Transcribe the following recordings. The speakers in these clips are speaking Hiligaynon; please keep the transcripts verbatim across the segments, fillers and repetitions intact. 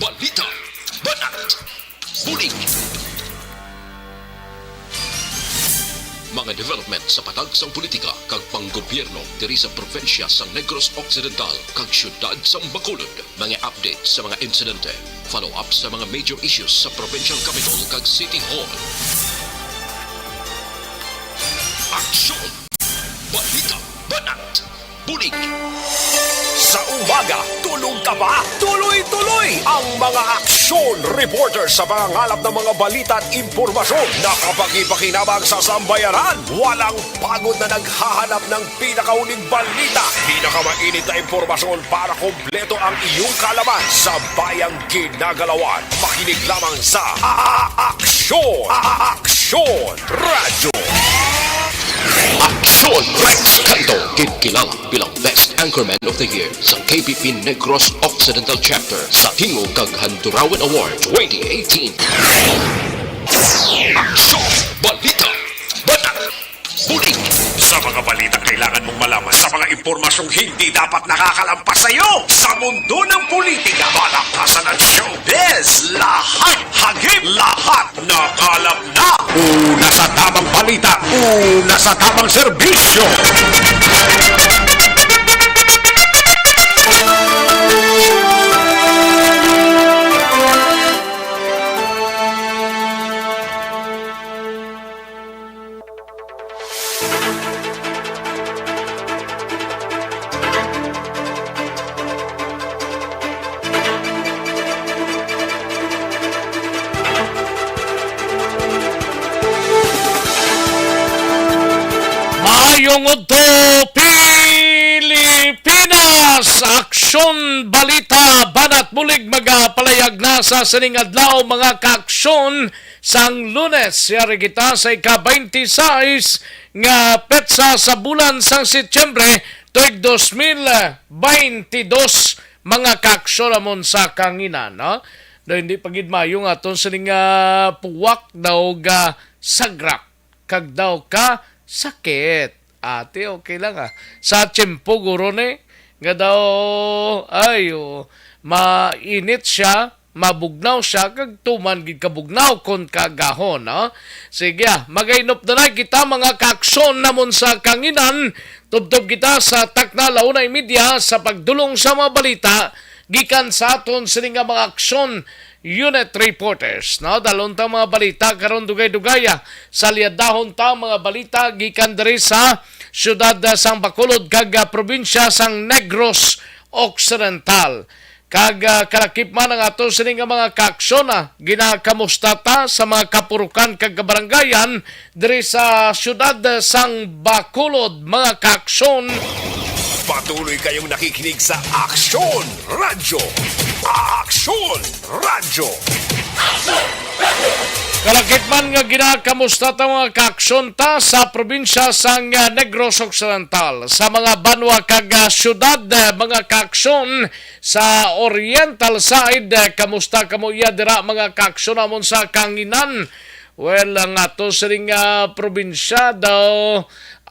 Balita, banat, bulig. Mga development sa patag sang politika kag panggobyerno diri sa probinsya sang Negros Occidental kag siyudad sang Bacolod. Mga update sa mga insidente, follow-up sa mga major issues sa provincial capital kag city hall. Aksyon! Balita, banat, bulig. Sa umaga, tulog ka ba? Tuloy-tuloy ang mga aksyon reporter sa pangangalap ng mga balita at impormasyon na kapakipakinabang sa sambayanan. Walang pagod na naghahanap ng pinakahuling balita, pinakamainit na impormasyon para kompleto ang iyong kaalaman sa bayang ginagalawan. Makinig lamang sa A-, A-, Aksyon! A-, A-, Aksyon Radyo! Aksyon Rex Canto, ginkilala bilang Best Anchorman of the Year sa K P P Negros Occidental Chapter sa Tingog kag Handurawan Award twenty eighteen. Aksyon! Balita! Banat! Bulig! Sa mga balita kailangan mong malaman, sa mga impormasyong hindi dapat nakakalampas sa iyo, sa mundo ng politika, palakasan at showbiz, lahat hagip, lahat nakalap na. Una sa tamang balita, una sa tamang serbisyo. Maayong udto, Pilipinas! Aksyon, balita, banat, bulig, magapalayag na sa sining adlaw, mga kaaksyon. Sang Lunes, yari kita sa ika-twenty-six nga petsa sa bulan sang Setyembre, tuig dos mil baynte dos, mga kaaksyon namon sa kahanginan, no? Daw hindi pa gid maayo nga aton sining, ah, puwak daw ga sagrak kag daw ka sakit. Ate, okay lang, ah. Sa tiyempo, guro, ni, nga daw, ay, oo, mainit siya, mabugnaw siya, kag tuman gid kabugnaw kon kaagahon, no? Sige, ah, magainop na na kita, mga kaaksyon namon sa kahanginan. Tubtob kita sa takna, la una y media, sa pagdulong sa mga balita gikan sa aton sini nga mga aksyon unit reporters, no? Dalon ta mga balita karon, dugay-dugay, ah, salyadahon ta mga balita gikan diri sa siyudad, ah, sang Bacolod kag, ah, probinsya sang Negros Occidental. Kag, ah, kalakip man ang ato sini nga mga kaaksyon, ah, ginakamusta ta sa mga kapurukan kag kabaranggayan diri sa siyudad, ah, sang Bacolod, mga kaaksyon. Patuloy kayong nakikinig sa Aksyon Radyo. Aksyon Radyo. Kalakip man nga ginakamusta ta, mga kaaksyon, ta sa probinsya sang, ah, Negros Occidental, sa mga banwa kag, ah, siyudad, ah, mga kaaksyon, sa Oriental side, eh, kamusta kamo iya dira, mga kaaksyon namon sa kahanginan? Well, ang ato sining, ah, probinsya daw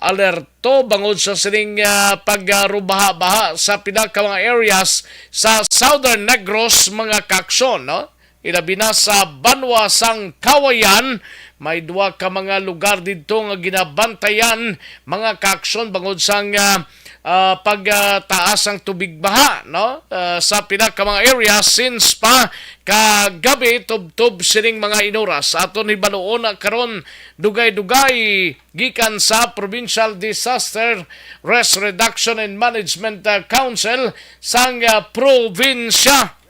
alerto bangod sa sining, ah, pagrubaha-baha sa pila ka mga areas sa Southern Negros, mga kaaksyon, no? Ilabi na sa banwa sang Cauayan, may duha ka mga lugar didto nga ginabantayan, mga kaaksyon, bangod sang, ah, ah, pagtaas ang tubig baha, no? Ah, sa pila ka mga area since pa kagabi tubtob sining mga inoras. Aton hibaluon na karon, dugay-dugay gikan sa Provincial Disaster Risk Reduction and Management, ah, Council sang, ah, probinsya.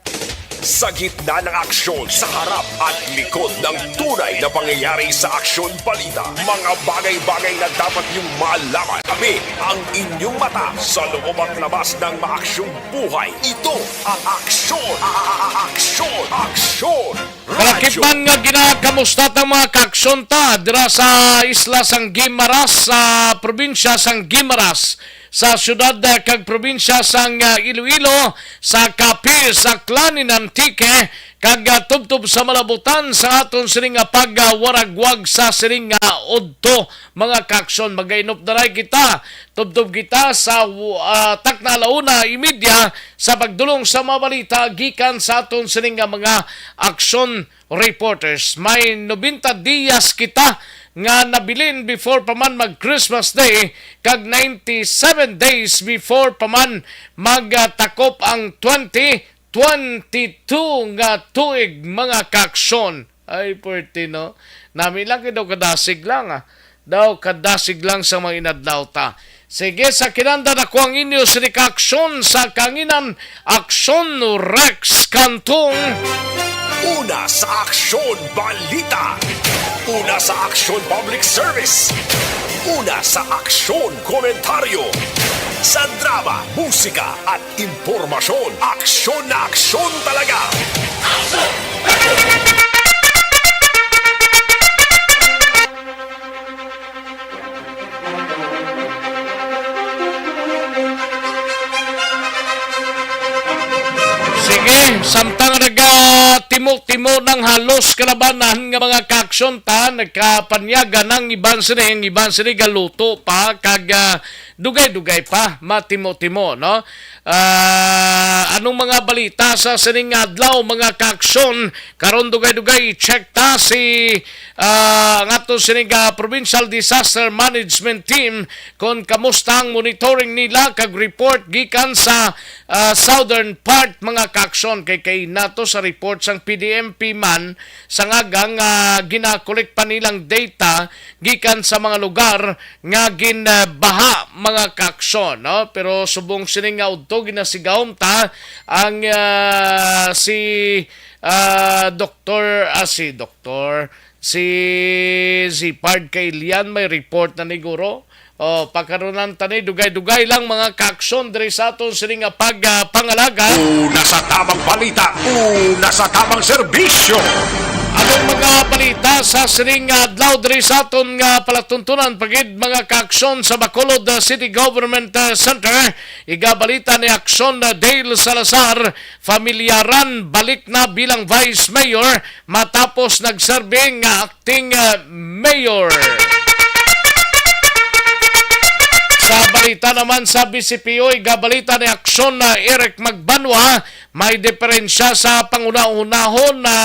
Sa gitna ng aksyon, sa harap at likod ng tunay na pangyayari sa aksyon balita, mga bagay-bagay na dapat niyong malaman. Kami ang inyong mata sa loob at labas ng maaksyong buhay. Ito ang aksyon, a-, a-, a-, aksyon, aksyon. Kalakip man nga ginakamusta ta, mga kaaksyon, ta dira sa isla sang Guimaras, sa probinsya sang Guimaras, sa siyudad, eh, kag probinsya sang, ah, Iloilo, sa Capiz, Aklan, in Antique, kag, ah, tubtob sa malabutan sa aton sining nga pagwaragwag sa sining nga udto, mga kaaksyon. Magainop na ray kita, tubtob kita sa, ah, takna ala una y media sa pagdulong sa mga balita gikan sa aton sining nga mga aksyon reporters. May nobenta diyas kita nga nabilin before pa man mag Christmas Day, kag ninety-seven days before pa man magtakop ang twenty twenty-two nga tuig, mga kaaksyon. Ay, puwerte, no? Nami lang kay daw kadasig lang, ah. Daw kadasig lang sa mga inadlaw ta. Sige, sa kinanda na ko ang inyo sini ka aksyon sa kanginan, Aksyon Rex Cantong. Una sa Aksyon Balita. Una sa Aksyon Public Service. Una sa Aksyon Komentaryo. Sa drama, musika, at impormasyon. Aksyon na aksyon talaga. Sige, samtang nagatimo-timo ng halos kalabanan nga mga kaaksyon ta, nagkapanyaga ng iban sini, ang iban sini galuto pa, kag, ah, dugay-dugay pa, matimo-timo, no? Ah, anong mga balita sa sining adlaw, mga kaaksyon? Karon dugay-dugay i-check ta si, ah, ang ato sining, ah, Provincial Disaster Management Team kung kamusta ang monitoring nila kag report gikan sa, ah, southern part, mga kaaksyon, kay kay nato sa report sang P D M P man sa ngagang, ah, ginakolek pa nilang data gikan sa mga lugar nga ginbaha, mga kaaksyon, no? Pero subong sini nga udto, ginasigawom ta ang, ah, si, ah, Doktor, ah, si Doktor, si Zipard Kailian may report na ni guro. O, pakarunan ta ni dugay-dugay lang, mga kaaksyon, diri sa aton sini nga pag, ah, pangalaga. Una sa tamang balita, una sa tamang serbisyo. Ang mga balita sa sining adlaw diri sa aton nga palatuntunan pa gid, mga kaaksyon, sa Bacolod, uh, City Government, uh, Center. Igabalita ni Aksyon, uh, Dale Salazar, familyaran balik na bilang vice mayor matapos nagserbi nga acting, uh, mayor. Sa balita naman sa B C P O, igabalita ni Aksyon, uh, Eric Magbanwa, may diferensya sa panghunahunahon na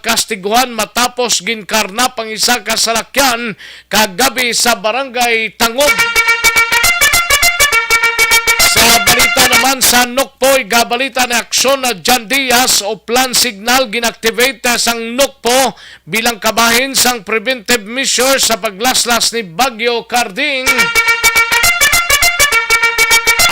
kastiguhan matapos ginkarnap ang isa ka salakyan kagabi sa Barangay Tangub. Sa balita naman sa Nukpo, igabalita ni Aksyon na John Diaz, Oplan Signal, ginactivate sang Nukpo bilang kabahin sang preventive measure sa paglaslas ni Bagyo Karding.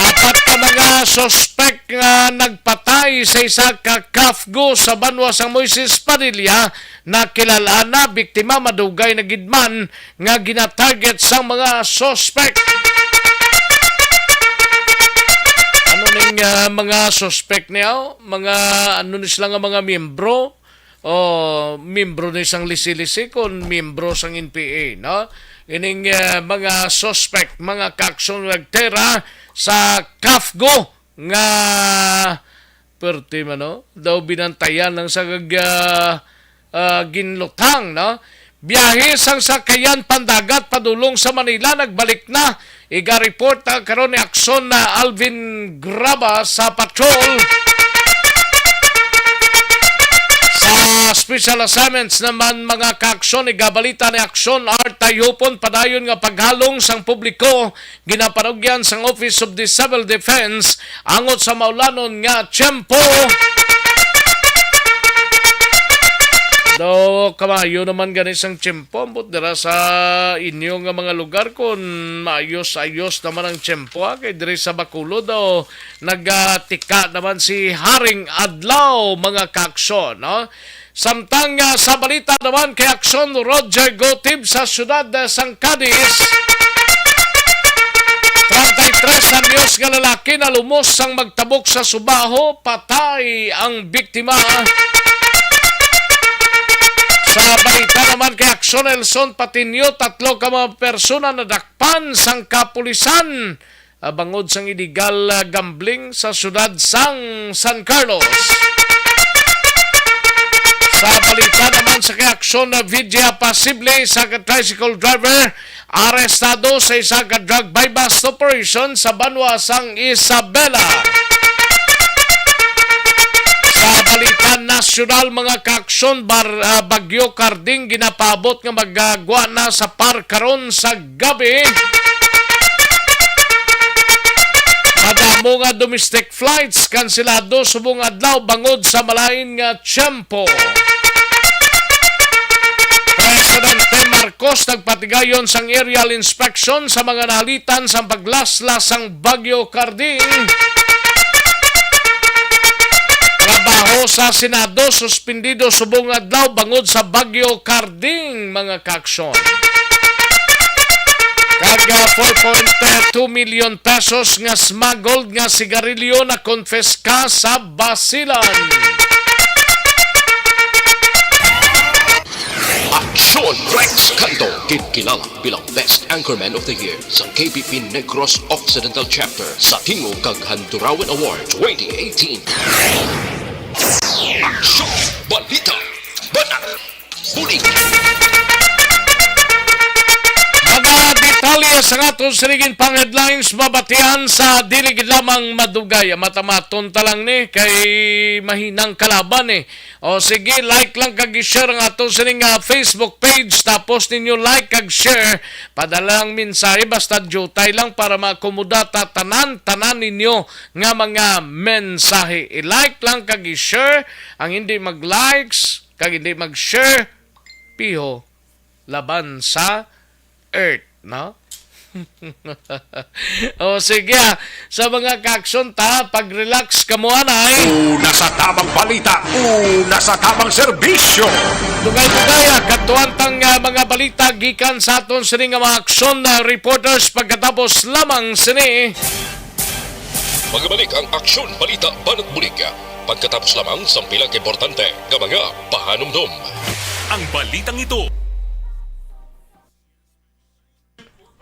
Apat ka mga suspek nga nagpatay sa isa ka kafgo sa banwa sang Moises Padilla nakilal-an na, biktima madugay na gid man nga gina-target sang mga suspek. Ano ning, ah, mga suspek niya? Mga, ano ni sila nga mga miyembro? O miyembro ni sang lisi-lisi kon miyembro sang N P A, no? Ining, eh, mga suspect, mga kaaksyon, nagtira sa kafgo nga perti man, no? Daw binantayan lang sa kag, ah, ah, ginlutang, no? Biyahe sang sakayan pandagat padulong sa Manila, nagbalik na. Iga-report, ah, karon ni Aksyon na Alvin Graba sa patrol. Sa special assignments naman, mga kaaksyon, igabalita ni Aksyon Art Tayupon, padayon nga paghalong sang publiko, ginapanugyan sang Office of the Civil Defense angot sa maulanon nga tiyempo. Daw kamayo naman gani sang tiyempo, ambot dira sa inyo nga mga lugar, kun maayos-ayos naman ang tiyempo, ha? Kay diri sa Bacolod daw nagatika naman si Haring Adlaw, mga kaaksyon, no? Samtang, ah, sa balita naman kay Aksyon, Roger Gotib sa siyudad, ah, sang Cadiz. Treinta y tres anyos nga lalaki nalumos sang magtabok sa subaho, patay ang biktima. Sa balita naman kay Aksyon, Nelson Patiño, tatlo ka mga persona nadakpan sang kapulisan, ah, bangod sang illegal, ah, gambling sa siyudad sang San Carlos. Sa balita naman sa kay aksyon na vidya, posible isa ka tricycle driver arestado sa isa ka drug buy-bust operation sa banwa sang Isabela. Sa balita nasyonal, mga kaaksyon, bar-, ah, Bagyo Carding ginapaabot nga magagwa na sa par karon sa gabi. Madamo nga domestic flights kanselado subong adlaw bangod sa malain nga tiyempo. Presidente Marcos nagpatigayon sang aerial inspection sa mga nahalitan sang paglaslas sang Bagyo Carding. Trabaho sa Senado suspendido subong adlaw bangod sa Bagyo Carding, mga kaaksyon. Kag, ah, four point two million pesos nga smuggled nga sigarilyo na konfiska sa Basilan. Aksyon Rex Canto, kinkilala bilang Best Anchorman of the Year sa K P P Negros Occidental Chapter sa Tingog kag Handurawan Award twenty eighteen. Aksyon! Balita! Banat! Bulig! Mga detalye sa aton sining pang headlines mabatian sa dili gid lamang madugay. Matamaton ta lang ni kay mahinang kalaban eh. O sige, like lang kag i-share ang aton sining, ah, Facebook page. Tapos ninyo like kag share. Padala ang mensahe basta diutay lang para maakomoda ta tanan, tanan ninyo nga mga mensahe. I-like lang kag i-share. Ang hindi mag-likes kag hindi mag-share, piho laban sa earth, no? O sige, ah, sa mga kaaksyon ta, pag-relax kamo anay. Una sa tamang balita, una sa tamang serbisyo. Dugay-dugay, ah, katuan tang, ah, mga balita gikan sa aton sini nga mga aksyon na reporters pagkatapos lamang sini. Magbalik ang Aksyon Balita Banat Bulig pagkatapos lamang sang pila ka importante nga mga pahanumdom. Ang balitang ito.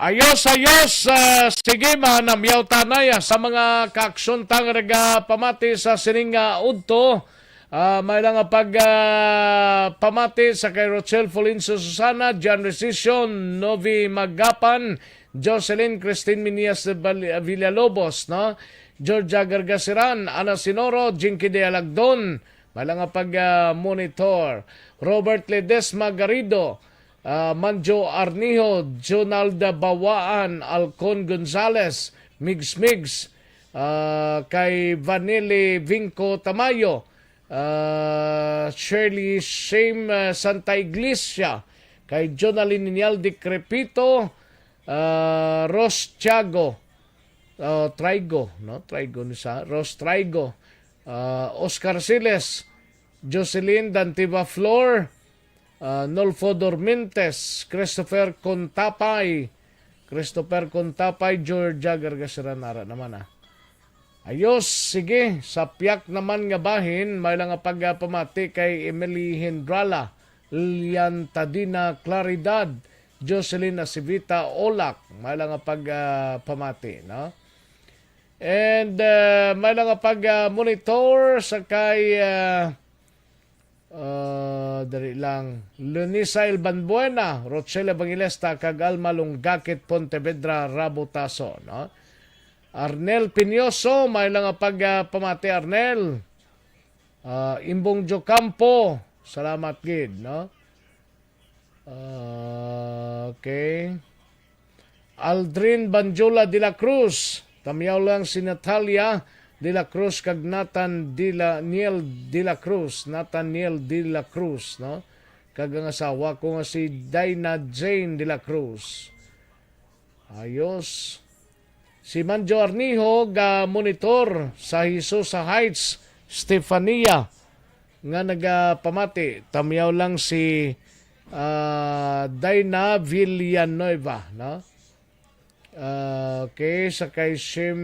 Ayos, ayos. Ah, sige, manamyaw tanay, ah, sa mga kaaksyon ta nga nagapamati sa sining, ah, udto. Ah, may lang nga pag, ah, pamati sa kay Rochelle Fulinso Susana, John Resisio, Novi Magapan, Jocelyn Christine Minias Val-, Villalobos, no? Georgia Gargasiran, Ana Sinoro, Jinky de Alagdon, may lang nga pag, ah, monitor. Robert Ledesma Garrido, ah, Manjo Arnijo, Jonalda Bawaan, Alcon Gonzales, Migs Migs, ah, kay Vanille Vinco Tamayo, ah, Shirley Shame, ah, Santa Iglesia, kay Jonalyn Inyaldi Crepito, ah, Ros Tiago, ah, Traigo, no? Traigo ni sa, Ros Traigo, ah, Oscar Siles, Jocelyn Dantiva Flor, ah, Nolfo Dormintes, Christopher Contapay, Christopher Contapay, Georgia Gargasiran, ara naman, ah. Ayos, sige, sa piyak naman nga bahin, may lang nga pagpamati kay Emily Hindrala, Liantadina Claridad, Jocelyn Acivita Olak, may lang nga pagpamati, no? And, ah, may lang nga pag, ah, monitor sa kay, ah, ah, dali lang, Lunisa Ilbanbuena, Rochelle Evangelista, kag Alma Lunggakit Pontevedra Rabutaso, no? Arnel Pinioso, may lang nga pag, ah, pamati, Arnel. Ah, Imbong Jocampo, salamat gid, no? Ah, okay. Aldrin Banjola de la Cruz, tamyaw lang si Natalia de la Cruz kag Nathan de la, Niel de la Cruz, Nathaniel de la Cruz, no? Kag ang asawa ko nga si Dinah Jane de la Cruz. Ayos. Si Manjo Arnijo ga monitor sa Hesusa Heights, Stefania, nga nagapamati. Tamyaw lang si, ah, Dinah Villanueva, no? Ah, okay, sa kay Shim,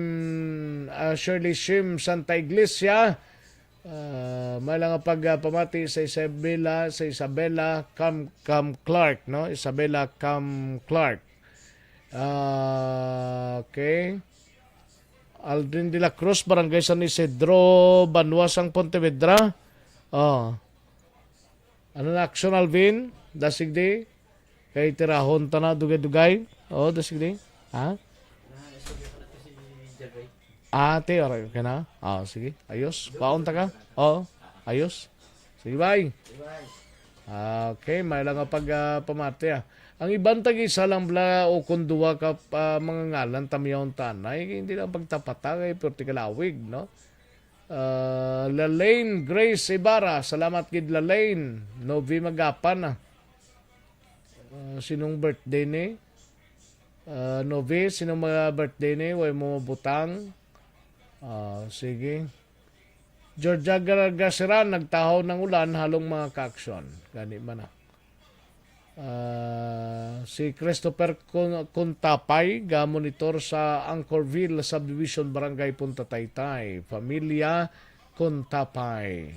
ah, Shirley Shim Santa Iglesia, ah, may lang nga pag, ah, pamati sa Isabela, sa Isabela Cam, Cam Clark, no? Isabela Cam Clark. Ah, okay. Aldrin de la Cruz, Barangay San Isidro, Banwa sang Pontevedra. Oh. Ano na action, Alvin? Dasig di? Kay tirahon ta na, dugay-dugay. Oh, dasig di? Ha? Ah, te, okay ka na? Ah, sige. Ayos. Paon ta ka? Oh, ayos. Sige, bye. Okay, may lang nga pag, ah, pamati, ah. Ang iban tag-isa lang bala o kung duwa ka, ah, mga ngalan, tamyaw ta na, eh, hindi lang pagtapata kay perti kalawig, no? Ah, Lalaine Grace Ibarra, salamat gid Lalaine. Novi Magapan, ah. Ah, sinong birthday ni? Ah, Novi, sinong mga birthday ni? Way mo mabutang? Ah, sige. Georgia Gar-, Garceran, nagtahaw ng ulan, halong mga kaaksyon. Gani man na. Ah, si Christopher Kun-, Kuntapay, ga-monitor sa Anchorville Subdivision, Barangay Punta Taytay. Pamilya Kuntapay.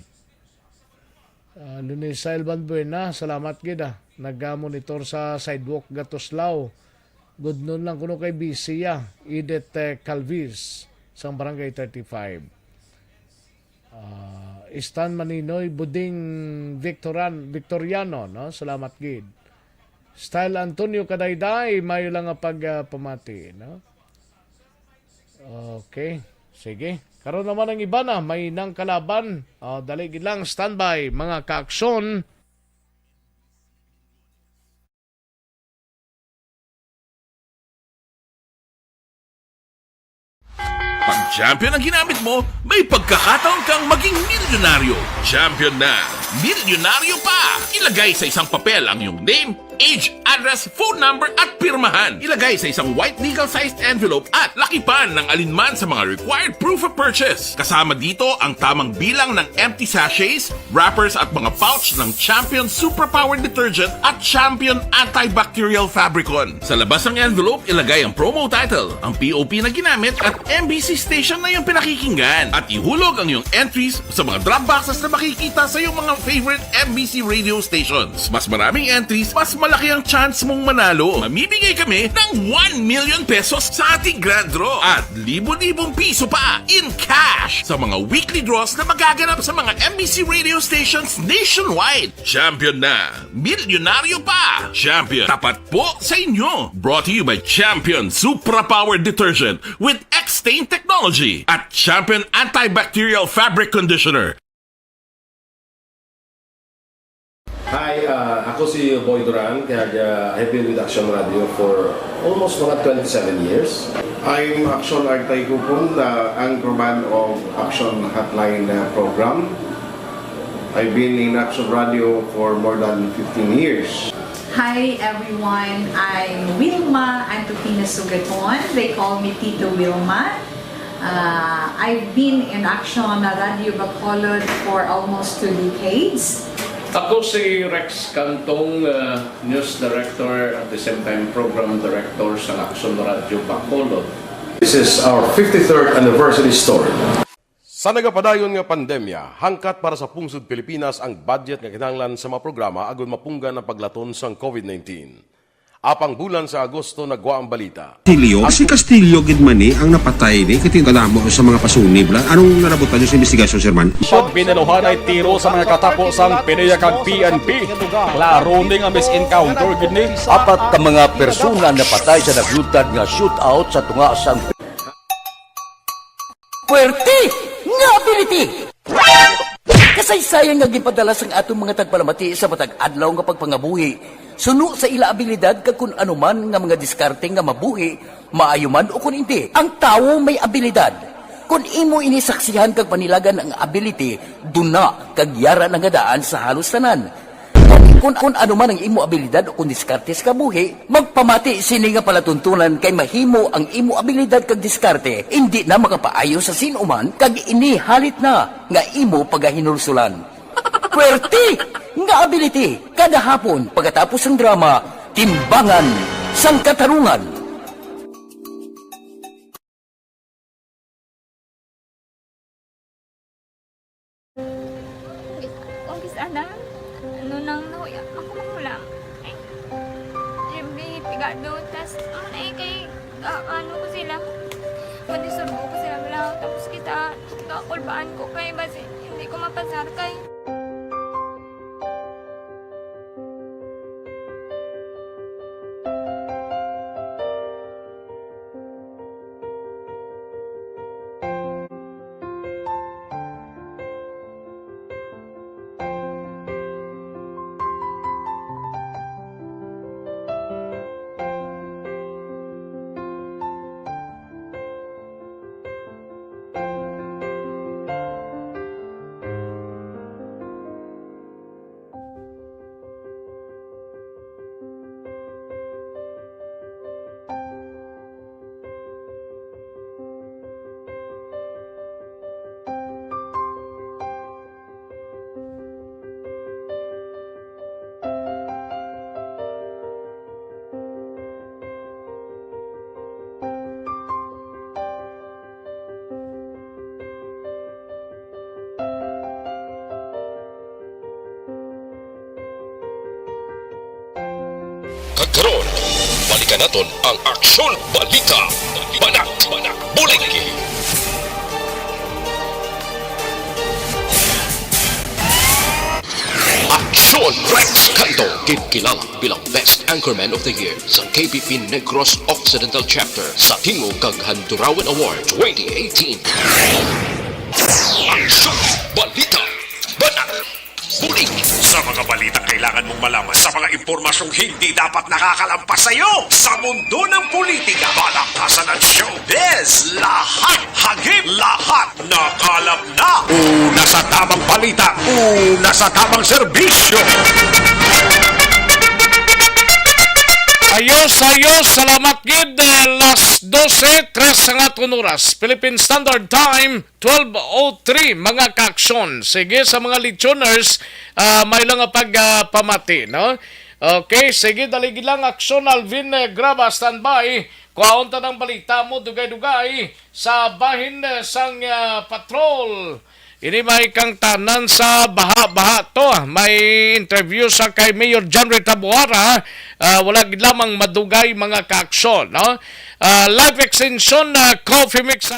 Ah, Lunisa Elban Buena, salamat gid, ah. Naga-monitor sa sidewalk Gatuslao. Good noon lang kuno kay busy, ah. Edith, eh, Calvis, sang Barangay thirty-five. Ah, Stan Maninoy, Buding Victoran-, Victoriano, no? Salamat gid. Style Antonio Kadayday, mayo lang nga pag, ah, pamati, no? Okay. Sige. Karon naman ang iba na, may nang kalaban. Ah, dali gid lang, standby, mga kaaksyon. Pag champion ang ginamit mo, may pagkakataon kang maging milyonaryo. Champion na, milyonaryo pa! Ilagay sa isang papel ang iyong name, age, address, phone number, at pirmahan. Ilagay sa isang white legal-sized envelope at lakipan ng alinman sa mga required proof of purchase. Kasama dito ang tamang bilang ng empty sachets, wrappers, at mga pouch ng Champion Superpower Detergent at Champion Antibacterial Fabricon. Sa labas ng envelope, ilagay ang promo title, ang P O P na ginamit, at M B C station na iyong pinakikinggan. At ihulog ang iyong entries sa mga drop boxes na makikita sa iyong mga favorite M B C radio stations. Mas maraming entries, mas malaki ang chance mong manalo. Mamimigay kami ng one million pesos sa ating grand draw at libo-libong piso pa in cash sa mga weekly draws na magaganap sa mga M B C radio stations nationwide. Champion na, milyonaryo pa! Champion, tapat po sa inyo! Brought to you by Champion Supra Power Detergent with X-Stain Technology at Champion Antibacterial Fabric Conditioner. Hi, ah, ako si Boy Duran, kaya, ah, I've been with Action Radio for almost mga twenty-seven years. I'm Action Artay Kupon, the anchorman of Action Hotline, uh, program. I've been in Action Radio for more than fifteen years. Hi everyone, I'm Wilma Antokina Sugaton. They call me Tito Wilma. Uh, I've been in Action Radio Bacolod for almost two decades. Ako si Rex Cantong, uh, news director, at the same time program director sa Action Radio Bacolod. This is our fifty-third anniversary story. Sa nagapadayon nga pandemya, hangkat para sa pungsod Pilipinas ang budget nga kinahanglan sa mga programa agud mapunggan ang paglaton sang COVID nineteen. Apang bulan sa Agosto nagwa ang balita. Castillo? Si Castillo gid man ni ang napatay ni, kay kadamo sa mga pasuni bala. Anong narabutan niyo sa investigasyon, Sir Man? Siyam binaluhanay tiro sa mga katapo sang PDEA kag P N P. Klaro ni nga mis-encounter gid ni. Apat ka mga persona napatay sa naglutad nga shootout sa tunga sang Puwerte nga ability! Kasaysayan nga ginpadala sang aton mga tagpalamati sa matag adlaw nga pagpangabuhi, suno sa ila abilidad kag kun ano man nga mga diskarte nga mabuhi, maayo man o kun indi. Ang tawo may abilidad. Kun imo ini saksihan kag panilagan ang ability, duna kag yara na nga daan sa halos tanan. Gani, kun, kun ano man ang imo abilidad o kun diskarte sa kabuhi, magpamati sini nga palatuntunan kay mahimo ang imo abilidad kag diskarte indi na makapaayo sa sin-o man kag ini halit na nga imo pagahinulsulan. Puwerte nga ability kada hapon pagkatapos sang drama, Timbangan sang Katarungan. Umpisa na, ano nang nahuya ako magulang. Ay, Jimmy, pigado, tas, ano na eh, kay, ah, ano ko sila, madisturbo ko sila lang. Tapos kita, kakulbaan ko kay, basi, hindi ko mapasar kay. Ron, balikan naton ang Aksyon Balita. Banat, Bulig. Aksyon Rex Canto, ginkilala bilang Best Anchorman of the Year sa K P P Negros Occidental Chapter sa Tingog kag Handurawan Award twenty eighteen. Aksyon Balita. Banat. Bulig. Sa mga balitang kailangan mong malaman, sa mga impormasyong hindi dapat nakakalampas sa iyo, sa mundo ng politika, balakasan at showbiz, lahat hagip, lahat nakalap na. Una sa tamang balita, una sa tamang serbisyo. Ayos, ayos. Salamat gid. Eh, las dose, tres ang aton oras. Philippine Standard Time, twelve oh three, mga kaaksyon. Sige, sa mga listeners, ah, may lang nga pagpamati, no? Okay, sige, dali gid lang, Aksyon Alvin, eh, Graba, standby. Kuhaon ta ng balita mo, dugay-dugay, sa bahin, eh, sang, ah, patrol. Ini may kangtanan sa baha-baha to, ah. May interview sa kay Mayor John Rita Buhara, ah, wala gid lamang madugay, mga kaaksyon, no? Ah, life extension, ah, coffee mix.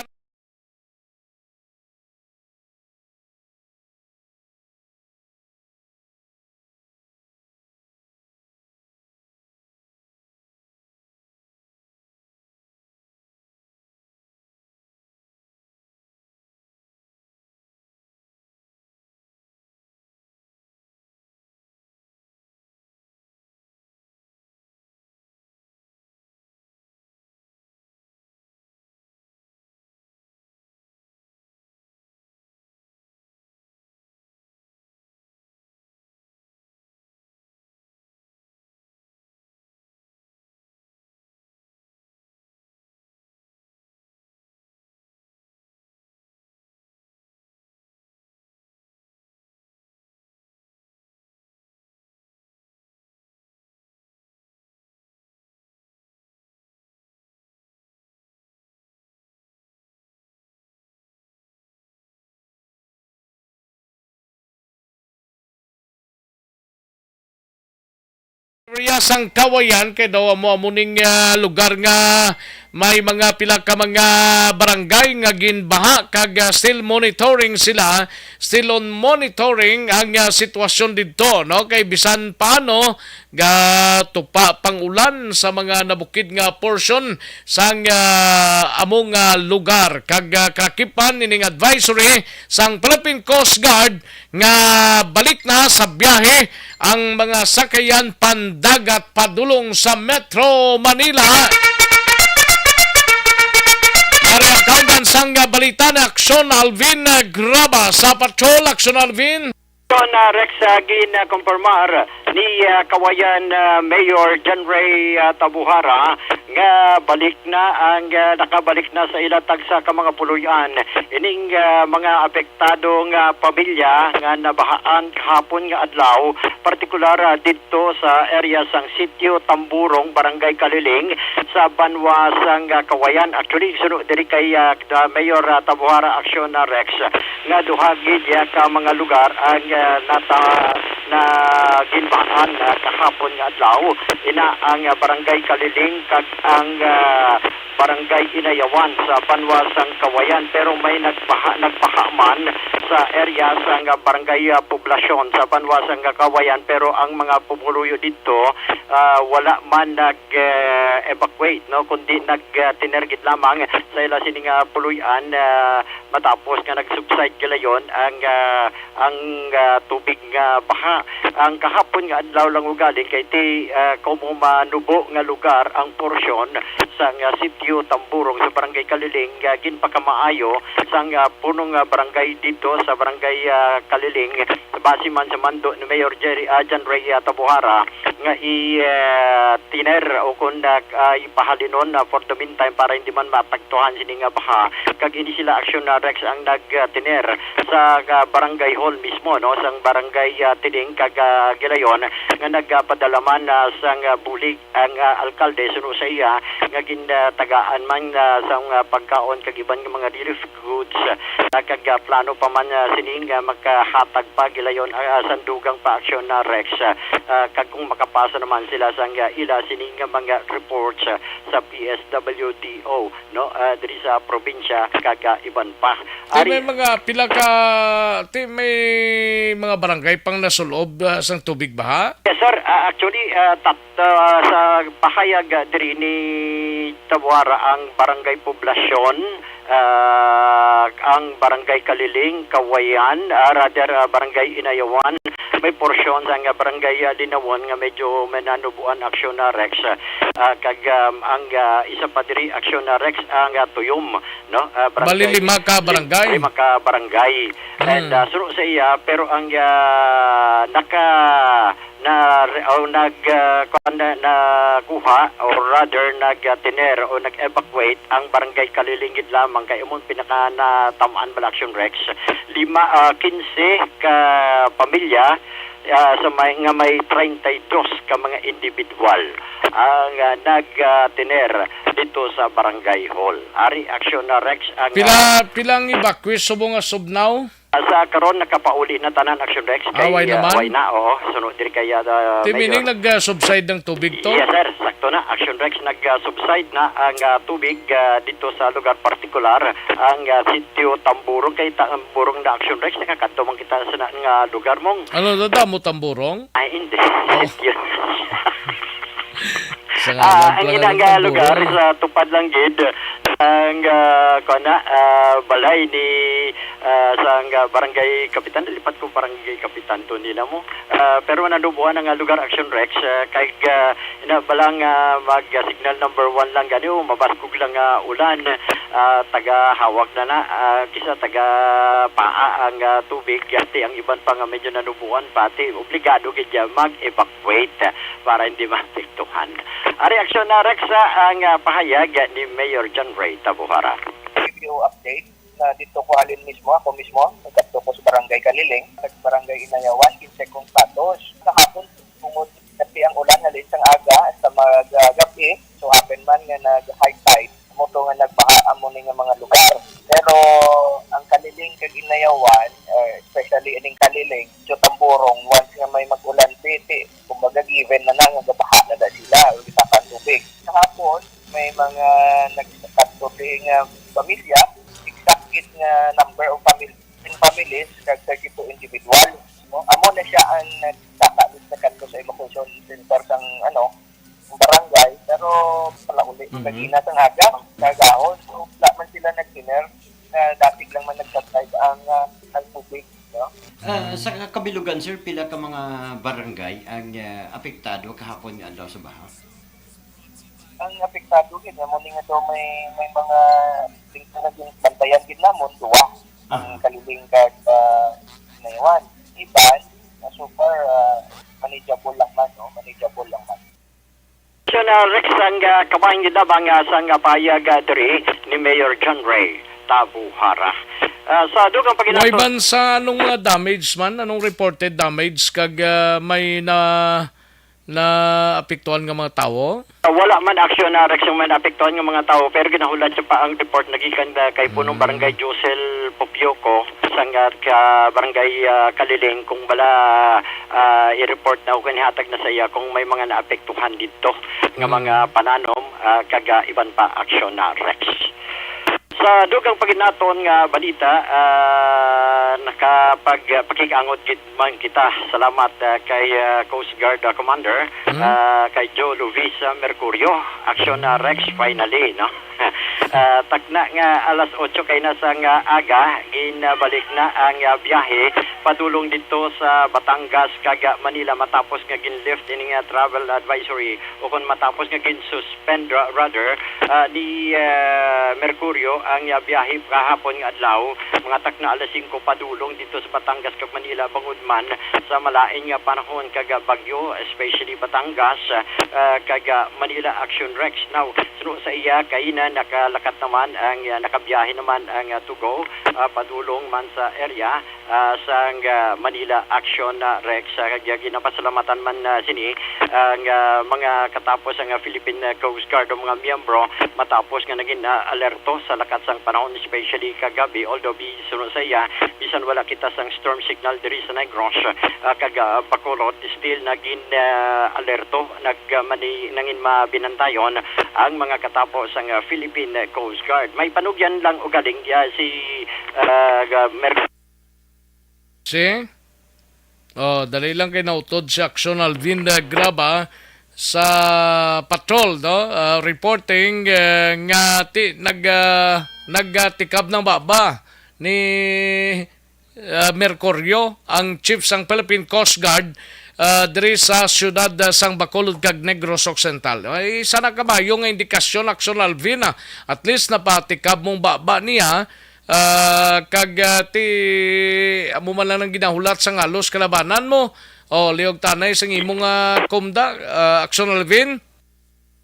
Area sang Kawayan kay daw amo, amo ning, ah, lugar nga may mga pila ka mga barangay nga ginbaha kag, ah, still monitoring sila, still on monitoring ang, ah, sitwasyon didto, no? Kay bisan paano gatupa pang ulan sa mga nabukid nga portion sang, ah, amo nga lugar, kag, ah, kalakipan nining advisory sang Philippine Coast Guard nga balik na sa biyahe ang mga sakayan pandagat padulong sa Metro Manila. Maria Kauban sang balita ni Aksyon Alvin Graba sa Patrol. Aksyon Alvin. Son, ah, Rex, ah, gin, ah, kompormar ni, ah, Kawayan, ah, Mayor John Ray, ah, Tabuhara nga balik na ang, ah, nakabalik na sa ila tagsa ka mga puloy-an ining, ah, mga apektado nga pamilya nga nabahaan kahapon nga adlaw, partikular, ah, didto sa area sang Sitio Tamburong, Barangay Kaliling, sa banwa sang, ah, Kawayan. Actually, suno diri kay, ah, the Mayor, ah, Tabuhara Aksyon, ah, Rex, nga duha gid ya ka mga lugar ang, ah, nata-, na ginbahaan, ah, kahapon nga adlaw. Ina ang, ah, Barangay Kaliling kag ang, ah, Barangay Inayawan sa banwa sang Kawayan, pero may nagbaha, nagbaha man sa area sang, ah, Barangay, ah, Poblacion sa banwa sang, ah, Kawayan, pero ang mga pumuluyo didto, ah, wala man nag, eh, evacuate, no, kundi nag, ah, tiner gid lamang sa ila sini nga puloy-an, ah, matapos nga nag-subside gilayon ang, ah, ang, ah, tubig nga baha. Ang kahapon nga adlaw lang ugaling kay ti, ah, kaumo manubo nga lugar ang porsyon sang, ah, Sitio Tamburong sa Barangay Kaliling, ah, ginpakamaayo sang, ah, punong, ah, barangay dito sa Barangay, ah, Kaliling, base man sa mando ni Mayor Jerry, ah, John Ray, ah, Tabuhara nga i, ah, tiner o kung nag, ah, ipahalinon na for the meantime para hindi man matagtuhan sini nga baha. Kag ini sila Aksyon na Rex ang nagtiner sa, ah, barangay hall mismo, no, sang barangay, ah, Tiding. kag, ah, Gilayon nga nagpadala man, ah, sang, ah, bulig ang, ah, alkalde suno sa iya nga gintagaan man, ah, sang, ah, pagkaon kag iban nga mga relief goods, ah, kag, ah, plano pa man, ah, sini nga makahatag pa Gilayon, ah, sang dugang pa aksyon na Rex, ah, ah, kag kung makapasa naman sila sang, ah, ila sini nga mga reports, ah, sa P S W D O, no, ah, diri sa probinsya kag, ah, iban pa. Ti may mga pila ka, ti may mga barangay pang nasulob, ah, sang tubig baha? Yes, sir. Ah, actually, ah, tat-, ah, sa pahayag, ah, diri ni Tabuara ang Barangay Poblacion, ah, ang Barangay Kaliling, Kawayan, ah, rather, ah, Barangay Inayawan, may porsyon sang, ah, Barangay, ah, Linawon nga medyo may nanubuan aksyon na Rex, ah, kag, um, ang, ah, isa pa diri aksyon na Rex ang, ah, Tuyom, no? Ah, barangay, Bali lima ka barangay. Lima ka barangay. And, Hmm. ah, suno sa iya, pero ang, ah, naka, na, o nag, ah, kuwan na, nakuha, or rather, nag, ah, tiner o nag-evacuate ang barangay Kalilingit lamang kay amo ang pinaka natamaan bala aksyon Rex. Lima, ah, quince ka pamilya, ah, sa may, nga may treinta y dos ka mga individual ang, ah, nag, ah, tiner dito sa barangay hall. Ari aksyon na Rex ang, Pila, ah, pila ang evacuees subong nga subnaw? Ah, sa karon nakapauli na tanan aksyon Rex. Ah, kay, way ah, naman? Way na, oo. Sunod diri kay, ah, Ti Mayor. Meaning nag, ah, subside ang tubig to? Yes, sir. Sakto na. Action Rex, nag, ah, subside na ang, ah, tubig, ah, dito sa lugar partikular, ang, ah, sitio Tamburong. Kay Tamburong na Action Rex, nakakadto man kita sa na, nga lugar mong. Ano na damo Tamburong? Ay, hindi. Oh. Yun. Sa Ah, ngalan ang ko lang inang, ang ah, lugar Tamburong. Sa tupad lang gid ang, ah, kuwan na, ah, balay ni, ah, sang, ah, barangay kapitan. Lipat ko barangay kapitan to nila mo. Ah, pero nanubuan ang, ah, lugar Action Rex, ah, kay, ah, ina balang, ah, mag, ah, signal number one lang gani, o mabaskog lang, ah, ulan, ah, taga hawak na na, ah, kisa taga paa ang, ah, tubig, yati ang iban pa nga medyo nanubuan, pati obligado gid ya mag-evacuate, ah, para hindi maapektuhan. Ari aksyon na, Rex, ah, ang, ah, pahayag ni Mayor John Ray Tabuhara. Give you update na dito ko halin mismo, ako mismo, nagkadto ko sa Barangay Kaliling, sa Barangay Inayawan, kinsa kong status. Kahapon, tungod kasi ang ulan halin sang aga sa mag, ah, gabi, so happen man nga nag-high tide, amo to nga nagbaha amo ni nga mga lugar. Pero ang Kaliling kag Inayawan, eh, especially ining Kaliling, so Tamburong, once nga may mag-ulan, piti, kumbaga given na na nga gabaha na da sila, o gitaka ang tubig. Kahapon, may mga nagkadto nga pamilya, exact gid nga number of family, fifteen families, kag thirty-two individual. No? Amo na siya ang nagsaka sa kadto sa evacuation center sang, ano, ang barangay, pero palauli Mhm. lagi na sang aga, kagahon. So, wala man sila nagtiner na datig lang man nagtatay ang, ah, ang tubig, no? Ah, sa kabilugan, sir, pila ka mga barangay ang, ah, apektado kahapon nga adlaw sa baha? Ang apektado gid, amo ni nga daw may, may mga lingkod na gin-, bantayan gid namon, duwa. Ang Ah. Kaliling kag, ah, Naiwan. Iban, na so far, ah, manageable lang man, no? Manageable lang man. So, na, Rex, ang, ah, kabahin gid lamang, ah, sang, ah, pahayag, ah, diri ni Mayor John Ray Tabuhara. Ah, sa dugang Way paginato- ban sa anong mga damage man? Anong reported damage kag, ah, may na, naapektuhan nga mga tawo? Ah, wala man aksyon na Rex yung may naapektuhan nga mga tawo, pero ginahulat siya pa ang report nagikan na kay punong Mm. barangay Josel Popioco, sang, ah, ka barangay, ah, Kaliling, kung bala, ah, i-report na o kanihatag na sa iya kung may mga naapektuhan dito nga Mm. mga pananom, ah, kag, ah, iban pa aksyon na Rex. Sa dugang paginaton nga balita, ah, nakapag-, pakig-angot gid man kita. Salamat, ah, kay, ah, Coast Guard, ah, Commander, Hmm? ah, kay Joe Luis, ah, Mercurio, aksyon na Rex, finally, no? Ah, takna nga alas otso kay na sang aga, ginabalik na ang, ah, biyahe padulong dito sa Batangas kag Manila matapos nga gin-lift ini nga travel advisory o kon matapos nga gin-suspend ra-, rather, ah, ni, ah, Mercurio ang, ah, biyahe kahapon nga adlaw, mga takna alas singko padulong dito sa Batangas kag Manila, bangod man sa malain nga panahon kag, ah, bagyo, especially Batangas, ah, kag, ah, Manila Action Rex. Now, suno sa iya, kaina nakalakat naman ang, ah, nakabiyahe naman ang, ah, Tugo, ah, padulong man sa area, ah, sang, ah, Manila Action, ah, Rex. Ah, kag ginapasalamatan man, ah, sini ang, ah, mga katapo sang, ah, Philippine, ah, Coast Guard o mga miyembro matapos nga naging, ah, alerto sa lakat sang panahon, especially kagabi, although bisan sa iya, bisan wala kita sang storm signal diri sa Negros, ah, kag, ah, Bacolod, still naging, ah, alerto, nag, ah, mani-, nangin mabinantayon ang mga katapo sang, ah, Philippine Coast Guard. May panugyan lang ugaling, ah, si, ah, ga-, Mer- Si? Oh, dali lang kay nautod si Action Alvin, eh, Graba sa patrol, no? Ah, reporting, eh, nga ti-, nag, ah, nagtikab ng baba ni, ah, Mercurio, ang chief sang Philippine Coast Guard, ah, diri sa siyudad, ah, sang Bacolod kag Negros Occidental. Ay, isa na ka maayo nga indikasyon, Action Alvin, ah. At least napatikab mong baba niya, ah, kag, ah, ti, amo man lang ang ginahulat sang halos kalabanan mo. O, liog tanay sang imong, ah, kumda, ah, Action Alvin.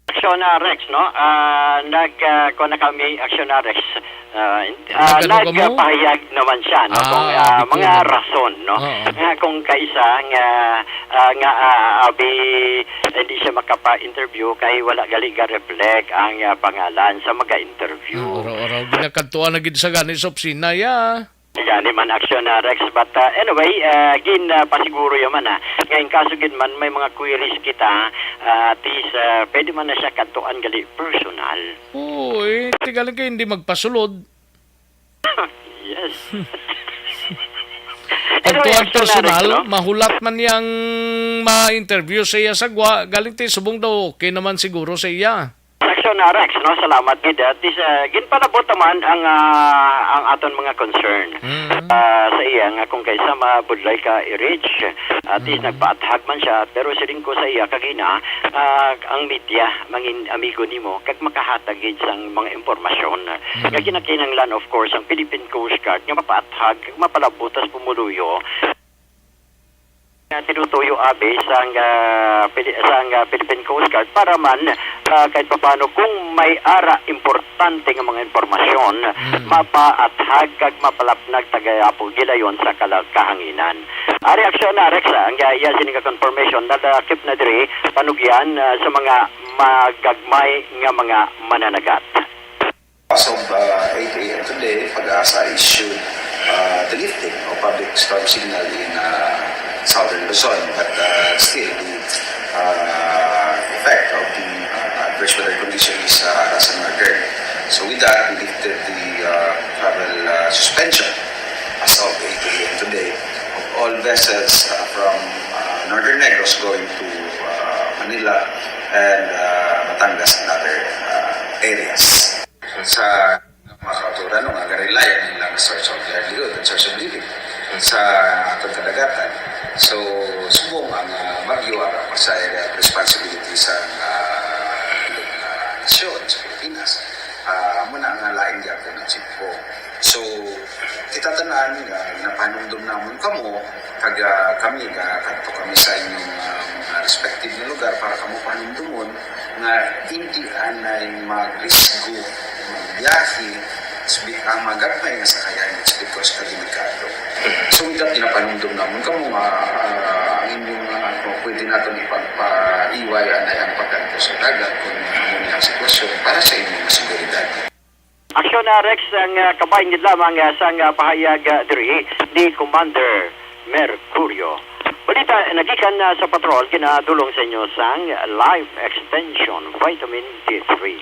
Action, ah, Rex, no? Ah, nag, ah, kuwan na kami, Action, ah, Rex. Ah, in-, ah, Nagano ka mo? nagpahayag naman siya, no? Ah, Kung, ah, abi ko mga yun. rason, no? Oo. Nga kung kaisa nga, ah, nga, ah, abi, hindi siya makapa-interview kay wala gali ga-reflect ang, ah, pangalan sa mga-interview. Hmm, oro-oro. Ginakadtuan na gid sa gani sa opisina, ya. Gani man, Action, ah, Rex. But, ah, anyway, ah, gin, ah, pasiguro yaman, ah, nga in kaso gid man may mga queries kita, ah, at least, ah, pwede man na siya kadtuan gali personal. Oo, eh. Ti galing kay hindi magpasulod. Yes. Anyway, Kadtuan Action, ah, Rex, personal, no? mahulat man yang ma-interview sa iya sa gwa, galing ti subong daw okay naman siguro sa iya. Action, ah, Rex, no? Salamat gid. At least, ah, ginpalabot naman ang, ah, ang aton mga concern. Mm. Ah, sa iya nga kung kaisa mabudlay ka i-reach, at least Mm. nagpaathag man siya, pero siling ko sa iya kagina, ah, ang media mangin amigo nimo kag makahatag gid sang mga impormasyon Mm. nga ginakinahanglan, of course, ang Philippine Coast Guard nga mapaathag kag mapalabot sa pumuluyo nga tinutuyo abi sang, ah, Pili-, sang, ah, Philippine Coast Guard para man, ah, kahit papaano kung may ara importante nga mga impormasyon, Mm. mapaathag kag mapalapnag tagayapo gilayon sa kala-, kahanginan. Ari Action, ah, Rex, ah, ang, ah, iya sini nga confirmation nadakip na diri panugyan, ah, sa mga magagmay nga mga mananagat. As of, uh, eight a m today, PAGASA issued, uh, the lifting of public storm signal in, uh, southern Luzon, but, uh, still the, uh, effect of the, uh, adverse weather condition is, uh, nasa northern. So with that, we lifted the, uh, travel, uh, suspension as of eight a m today of all vessels, uh, from, uh, Northern Negros going to, uh, Manila and, uh, Batangas and other, uh, areas. Sa mga kauturan, no, nga gari-rely ang ilang source of livelihood and source of living sa atong kadagatan. So, subong ang, ah, bagyo, ara pa sa area of responsibility sa, ah, ilang, ah, nasyon, sa Pilipinas. Ah, amo na nga lain gyapon ang sitwasyon. So, kita tanan nga napanumdom namon kamo, kag, ah, kami, nga kadto kami sa inyong, ah, mga respective nga lugar para kamo panumdomon nga hindi anay magrisgo, magbiyahe, sbi-, ang mga gagmay nga sakayan, it's because ka delikado. So, with that, ginapanumdom namon kamo nga, ah, ang inyong, ah, ano, pwede naton ipagpaiway anay ang pagkadto sa dagat kung ano ang sitwasyon para sa inyong seguridad. Action, ah, Rex, ang, ah, kabahin gid lamang, ah, sang, ah, pahayag, ah, diri ni Commander Mercurio. Balita nagikan, ah, sa patrol, ginadulong sa inyo sang Life Extension Vitamin D three.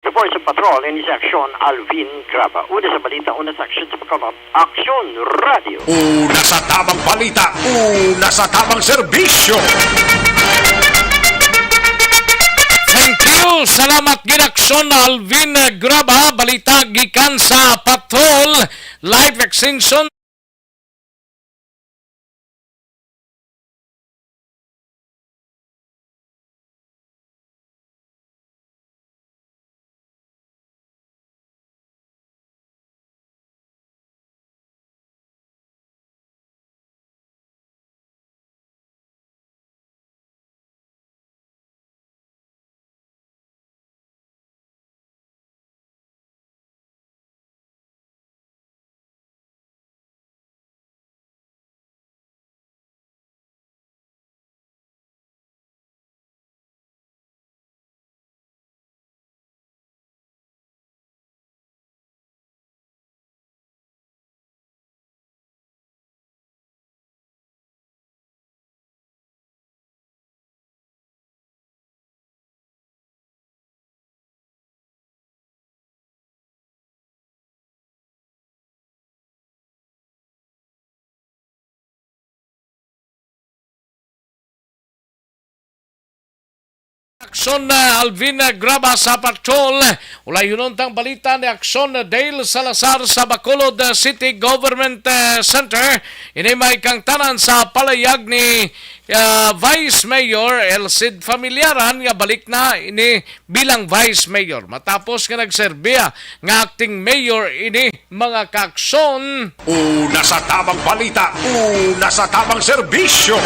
Report sa patrol, ini si Action Alvin Graba. Una sa balita, una sa action sa pagkaulap. Action Radio. Una sa tamang balita, una sa tamang serbisyo. Thank you, Salamat gid, Aksyon Alvin Graba. Balita gikan sa Patrol, life extension. Aksyon, uh, Alvin, uh, Graba sa Patrol. Ulay hunon tang balita ni Aksyon, uh, Dale Salazar sa Bacolod, uh, City Government, uh, Center. Ini may kangtanan sa palayag ni, uh, Vice Mayor Elcid Familiaran nga balik na ini bilang Vice Mayor matapos nga nagserbi, ah, nga acting mayor ini, mga kaaksyon. Una sa tabang balita, una sa tabang serbisyo.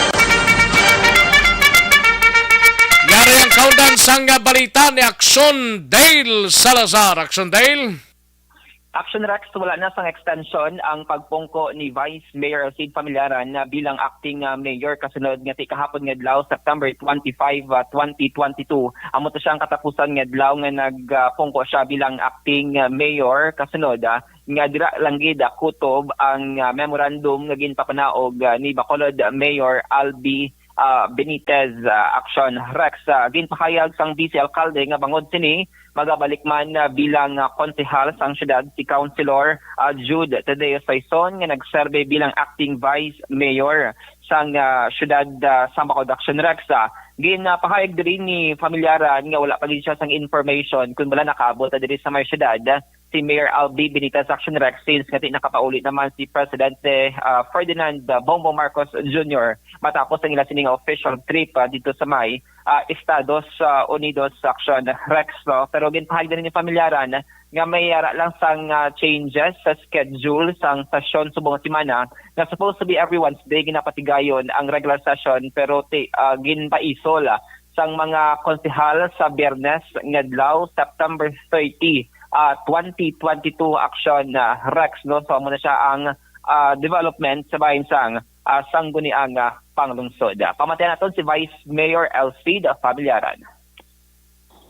Yari ang kaundan sang balita ni Aksyon Dale Salazar. Aksyon Dale. Action Rex, wala na sang extension ang pagpungko ni Vice Mayor Elcid Familiaran na bilang acting, ah, mayor kasunod nga ti kahapon nga adlaw, September twenty-five, ah, twenty twenty-two. Amo to siya ang katapusan nga adlaw nga nagpungko siya bilang acting, ah, mayor kasunod, ah, nga dira lang gid, ah, kutob ang, ah, memorandum nga ginpapanaog, ah, ni Bacolod Mayor Albi, ah, Benitez. Ah, Action Rex, ah, ginpahayag sang Vice Alkalde nga bangod sini, magabalik man, ah, bilang, ah, konsehal sang siyudad si Councilor, ah, Jude Tadeo Saison nga nagserbe bilang acting vice mayor sang, ah, siyudad, ah, sang Bacolod. Action Rex, ah, ginpahayag diri ni Familiaran nga wala pa gid siya sang information kun bala nakaabot na diri sa may siyudad si Mayor Albi Benitez. Action Rex, since nga ti nakapauli naman si Presidente, ah, Ferdinand, ah, Bongbong Marcos Junior matapos ang ila sini nga official trip, ah, dito sa may, ah, Estados, ah, Unidos. Action Rex, no? Pero ginpahayag din ni Familiaran nga may ara lang sang, ah, changes sa schedule sang sesyon subong nga semana nga supposed to be every Wednesday ginapatigayon ang regular session, pero ti, ah, ginpaisol, ah, sang mga konsehal sa Biyernes nga adlaw, September thirty, ah, twenty twenty-two. Action, ah, Rex, no? So, amo na siya ang, ah, development sa bahin sang, ah, sangguniang, ah, panglungsod. Ah, pamatian naton si Vice Mayor Elcid Familiaran.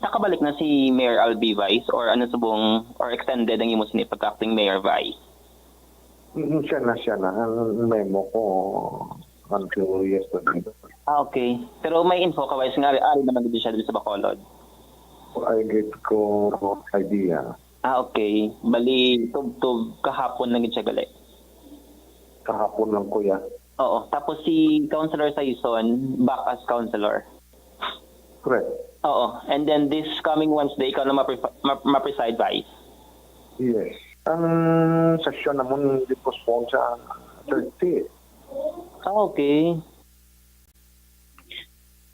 Nakabalik na si Mayor Albi, Vice, or ano subong, or extended ang imo sini pagka-acting mayor, Vice? Mm, siya na, siya na. Ang memo ko until yesterday. Ah, okay. Pero may info ka, Vice, nga ari, ari naman gid siya dito sa Bacolod? I get ko idea. Ah, okay. Bali, tubtob kahapon lang gid siya gali. Kahapon lang, kuya. Oo. Tapos si Councilor Saison, back as councilor. Correct. Oo. And then this coming Wednesday, ikaw na mapre-, ma-, ma-preside, Vice? Yes. Ang session namon di-postpone sa thirty. Ah, okay.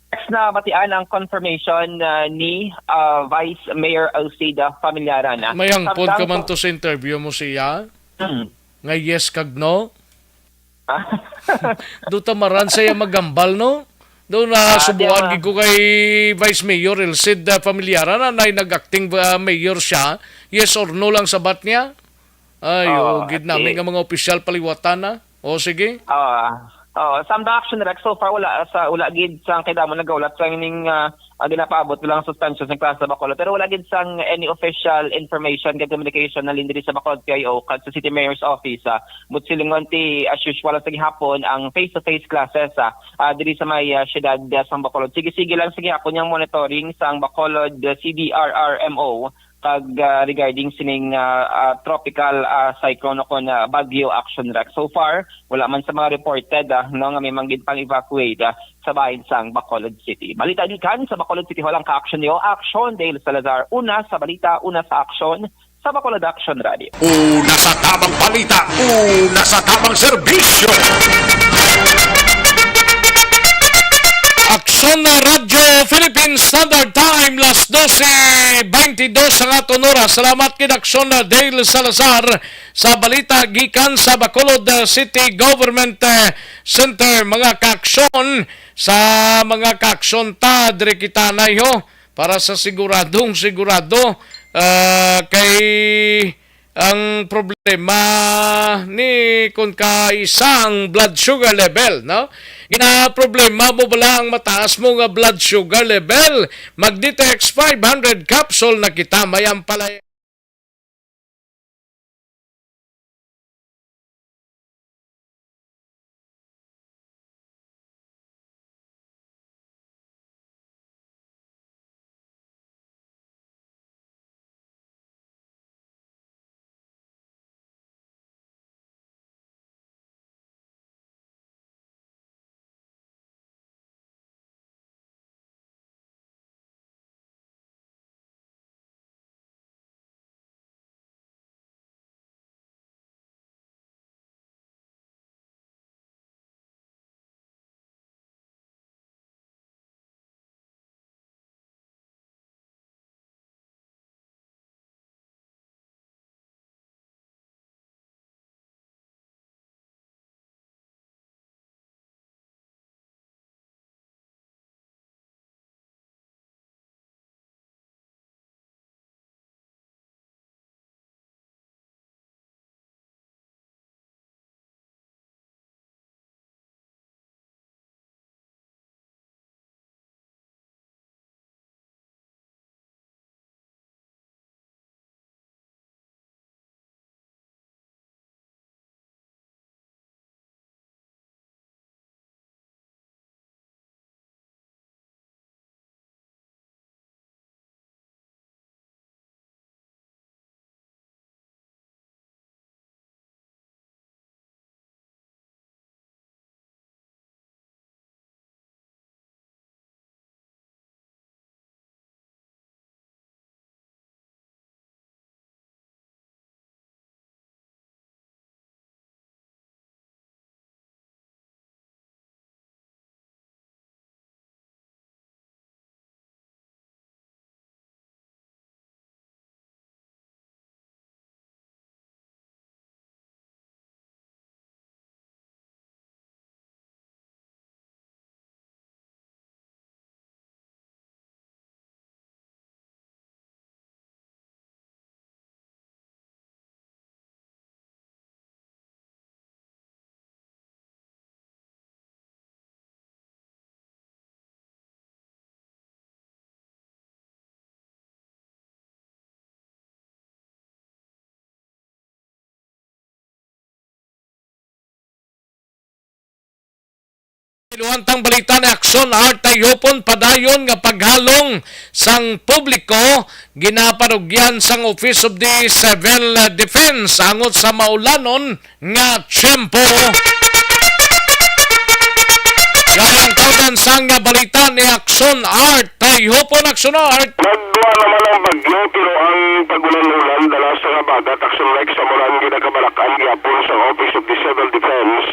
Next na batian ang confirmation, ah, ni, ah, Vice Mayor Alcida Familiaran, ah. May hangpod ka man to sa interview mo siya? Mm. Nga yes kag no? Ah? Duta maran siya magambal, no? Doon na Ah, subuan kaya gid ko kay Vice Mayor Elcid, ah, Familiaran na, na nag-acting, ah, mayor siya. Yes or no lang sabat niya? Ay, Oo, oh, gid namin sige. Nga mga opisyal paliwatan na. O, sige. Ah, oh, sa action, Rex, so far wala sa, wala gid sa kay damo nagaulat sa ning, ah, ah, ginapaabot lang suspension sa klase sa Bacolod. Pero wala gid sang any official information kag communication na lindri sa Bacolod P I O kag sa City Mayor's Office, ah. But silingon ti, as usual, sa gihapon ang face-to-face classes, ah, ah, diri sa may, ah, siyudad, ah, sang Bacolod. Sige-sige lang sa gihapon yung monitoring sang Bacolod, ah, C D R R M O kag, ah, regarding sining, ah, ah, tropical, ah, cyclone o kon, ah, bagyo action, Rex. So far, wala man sa mga reported, ah, no, nga may manggid pang evacuate, ah, sa bahin sang Bacolod City. Balita gikan sa Bacolod City Hall ang ka-action niyo. Action, Dale Salazar. Una sa balita, una sa action, sa Bacolod Action Radio. Una sa tamang balita, una sa tamang serbisyo. Aksyon na Radyo Philippine Standard Time, las dose beintidos ang aton oras. Salamat kid Aksyon na Dale Salazar sa balita gikan sa Bacolod, uh, City Government, uh, Center. Mga kaaksyon, sa mga kaaksyon ta, diri kita na, ho, para sa siguradong sigurado, uh, kay ang problema ni kun kaisa ang blood sugar level, no? Gina problema mo bala ang mataas mo nga blood sugar level? Mag-D T X five hundred capsule na kita, may ampalaya. Iluwantang balita ni Aksyon Art Tayhupon, padayon nga paghalong sang publiko ginaparugyan sang Office of the Civil Defense angot sa maulanon nga tiyempo. Yari ang kaudan sang balita ni Aksyon Art Tayhupon. Aksyon Art. Nagduwa naman ang bagyo, pero ang pag-ulan-ulan dala sa habagat, Aksyon Rex, sa Moran, ginakabalakan gyapon sa Office of the Civil Defense.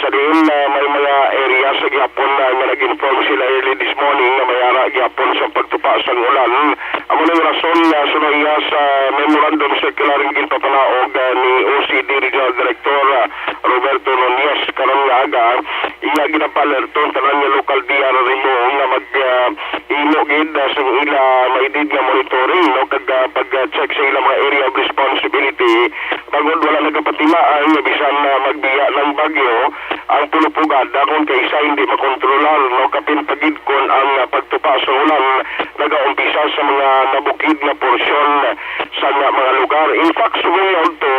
Sa diin, ah, may mga area sa gihapon na nga nag-inform sila early this morning nga may ara gihapon sa pagtupa sang ulan. Amo ning rason nga suno iya sa memorandum circular nga ginpapanaog, ah, ni O C D Regional Director, ah, Roberto Nunez karon nga aga, iya ginapaalerto ang tanan nga local D R R M O nga mag, ah, imo gid, ah, sa ila maidid nga monitoring, no, kag, ah, pag-check sa ila mga area of responsibility, bangod wala nagapatimaan nga bisan na magbiya ng bagyo ang pulupugada, kung kaisa hindi makontrolar, no, kapin pagidkon ang, ah, pagtupa sa ulan nagaumpisa sa mga nabukid nga porsyon sa nga mga lugar. In fact, subong niadto,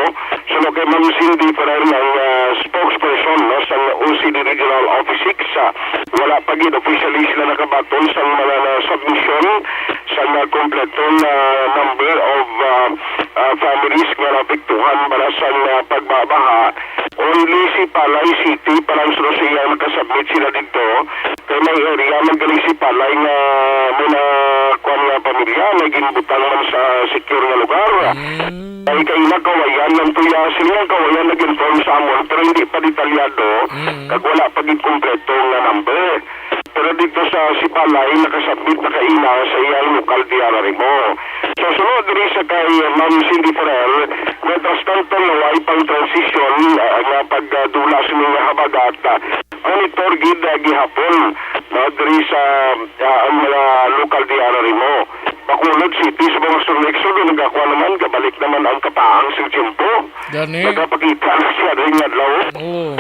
suno kay Ma'am Cindy Ferrer, ang, ah, spokesperson, no, sa O C D Regional Office six, ah, wala pa gid officially sila nakabaton sa mga na submission Sa mga kompletong, ah, number of, ah, ah, families nga naapektuhan para sa, ah, pagbabaha, only Sipalay City pa lang sa iyang nakasubmit sila didto. Kay may area man galing Sipalay nga may na, kuwan nga pamilya, may ginbutang man sa secure nga lugar. Mm. Kay, kay nagkawayan lang to ya, sila ang kawayan nag-inform sa amon, pero hindi pa detalyado, Mm. kag wala pa gid kompleto nga number. Pero dito sa Sipalay, nakasubmit na kaina sa iyang local D R R M O. So, sunod diri sa kay Ma'am Cindy Ferrer, mientras tanto, naway pang transition, ah, nga pagdula sa mga habagat, ah, monitor gid, ah, gihapon, no, diri sa, ah, ang mga local D R R M O. Bacolod City, sa mga sunod, nagkakuha naman, gabalik naman ang kapaang sa tiyempo. Gani. Nagapakita na siya rin nga adlaw. Oo.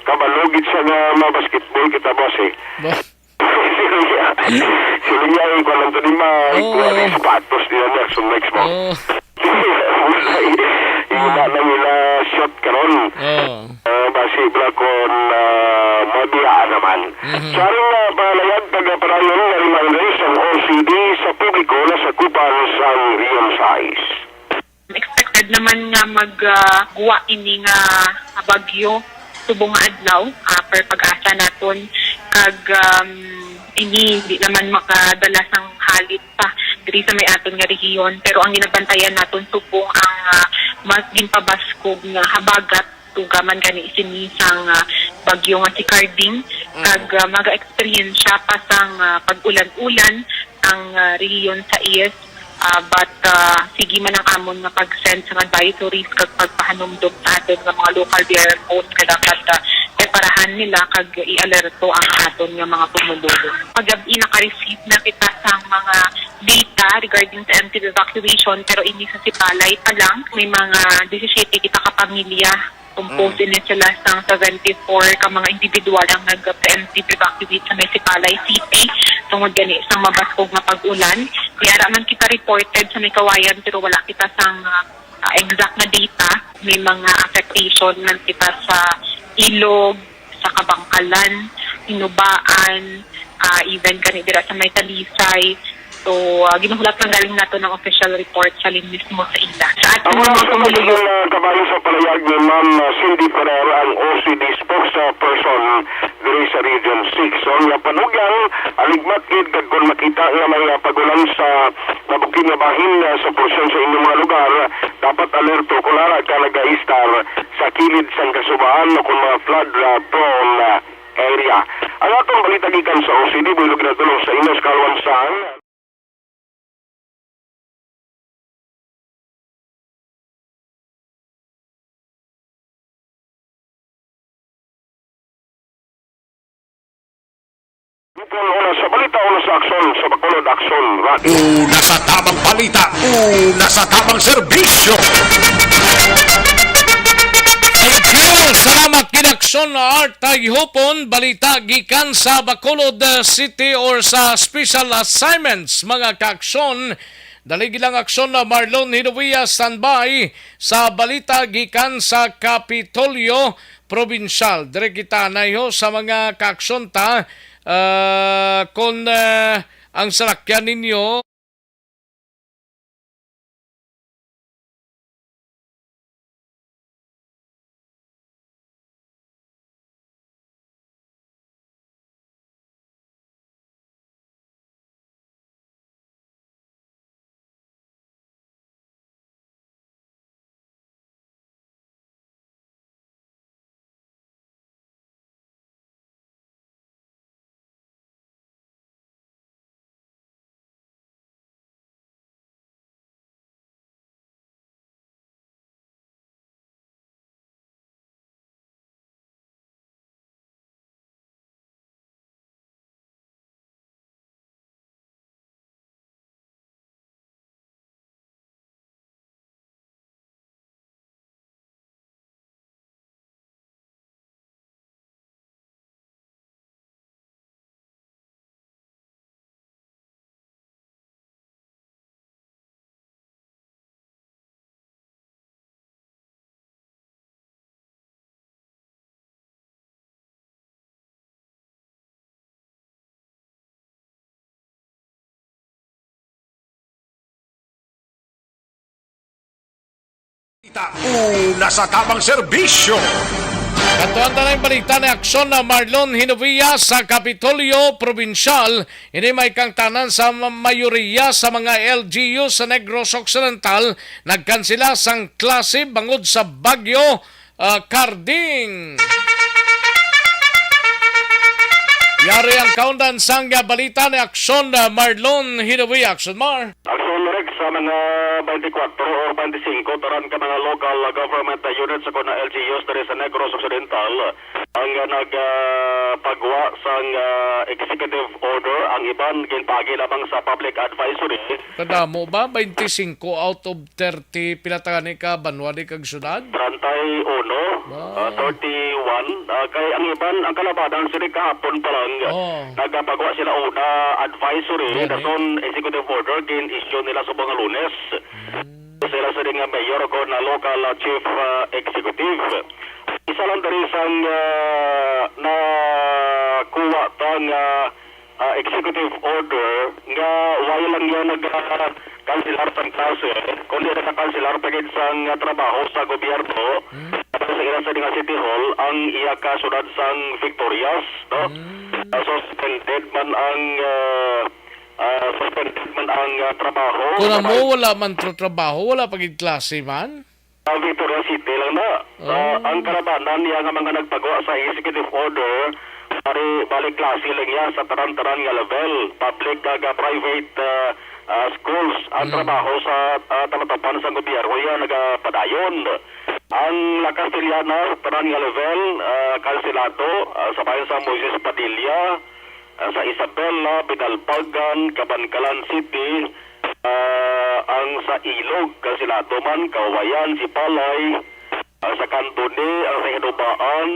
Kabalo gid sa nga mga basketball kita, boss, eh. Ba- Sila niya, sila niya, eh, kung anong tadi, ma-, Oo. kuha ng sapatos nila, Nelson Mix mo. Oo. Ina na nila shot karon. Oo. Ah, basi bala kon, ah, mabiyaan naman. Mhm. Sa aring, ah, pangalayag, taga-parangon nga reminder sang O C D sa publiko na sakupan sang Region sais. Expected naman nga mag, ah, guwa ini nga bagyo subong nga adlaw, ah, per pag-asa naton, kag, um, ini di naman makadala sang halit pa diri sa may aton nga rehiyon. Pero ang ginabantayan naton subong ang, ah, mas ginpabaskog nga habagat tuga man gani sini sang, ah, bagyo nga si Carding, Mm. kag, ah, maga-eksperyensya pa sang, ah, pag-ulan-ulan ang, ah, rehiyon sa East. Ah, but, ah, sige man ang amon nga pag-send sang advisories kag pagpahanumdom sa aton nga mga local D R M Os nga dapat, ah, preparahan nila kag i-alerto ang aton nga mga pumuluyo. Kagab-i naka-receive na kita sang mga data regarding sa M T B evacuation, pero ini sa Sipalay pa lang, may mga disisiyete kita ka pamilya. Composed Mm. ini sila sang seventy-four ka mga individual ang nag-preemptive evacuate sa may Sipalay City tungod gani sa mabaskog nga pag-ulan. May ara man kita reported sa may Kawayan, pero wala kita sang, ah, ah, exact nga data. May mga affectation man kita sa Ilog, sa Kabangkalan, Hinubaan, ah, even gani dira sa may Talisay. So, ah, ginuhulat lang galing nato ng official report sa linis mo sa ila. Sa ating Ang mga mga sa pamilya, pagdating, ah, kabahin sa palayag ni Ma'am, ah, Cindy Ferrer, ang O C D spokesperson diri sa Region six. So, ang panugyan, aligmat gid kag kung makita nga may, ah, pag-ulan sa mabukid nga bahin, ah, sa porsyon sa inyong mga lugar, dapat alerto kung ara ka nag-aistar sa kilid sang kasubaan o kung mga flood, ah, prone, ah, area. Ang atong balita gikan sa O C D, buylog na tulong sa inyo sa Kalwan sang Una sa balita, una sa aksyon, sa Bacolod Aksyon Radio. Una sa tamang balita, una sa tamang serbisyo. Thank you. Salamat, Kinaksyon Art Tayhupon. Balita gikan sa Bacolod, uh, City or sa special assignments, mga kaaksyon. Dali gilang aksyon na Marlon Hinovia, standby sa balita gikan sa Kapitolyo Probinsyal. Dire kita naiho sa mga kaaksyon ta, ah, kon, ah, ang salakyan ninyo Una sa tamang serbisyo. Katuan ta na ang balita ni Aksyon na Marlon Hinovia sa Kapitolyo Probinsyal. Ini may kangtanan sa ma-, mayoriya sa mga L G U sa Negros Occidental nagkansela sang klase bangod sa bagyo, ah, Carding. Yari ang kaundan sang balita ni Aksyon na Marlon Hinovia. Aksyon Mar. Aksyon Rex, sa mga twenty-four or twenty-five, tanan ka mga local government units sa kuna L G Us diri sa Negros Occidental ang, ah, nag, ah, pagwa sang, ah, executive order, ang iban ginpaagi lamang sa public advisory. Kadamo ba? Twenty-five out of thirty, pila ta gani ka banwa di kag syudad? Treinta y uno, Wow. ah, thirty-one, ah, kay ang iban, ang kalabanan sila kahapon pa lang, Oh. nagapagwa sila una advisory, Gani. dason executive order, gin-issue nila subong nga Lunes. Hmm. Sila sa nga mayor ko na local, ah, chief, ah, executive. Isa lang diri sang, ah, nakuha ta nga ah, executive order nga wala lang niya nag-kanselar sang klase, kundi nagkanselar pa gid sang, ah, trabaho sa gobyerno, Hmm. sa ila sa nga City Hall, ang iya ka syudad sang Victorias, no? Hmm. Ah, suspended man ang, ah, ah, suspended man ang, ah, trabaho. Kung amo, wala man tro trabaho, wala pa gid klase man. Sa Victoria City lang na. Sa Oh. ang karabanan niya nga mga nagpagawa sa executive order, pare, balik klase lang niya sa tanan-tanan nga level, public kag, ah, private, ah, ah, schools. Ang Mm. trabaho sa, ah, talatapan sa gobyerno iya nagapadayon. Ang La Castellana, tanan nga level, ah, kanselado, ah, sa bayan sa Moises Padilla, ah, sa Isabela, Binalbagan, Kabankalan City, ah, ang sa Ilog, Kanselado man, Kawayan, Sipalay, ang sa Candoni, ang sa Hinubaan,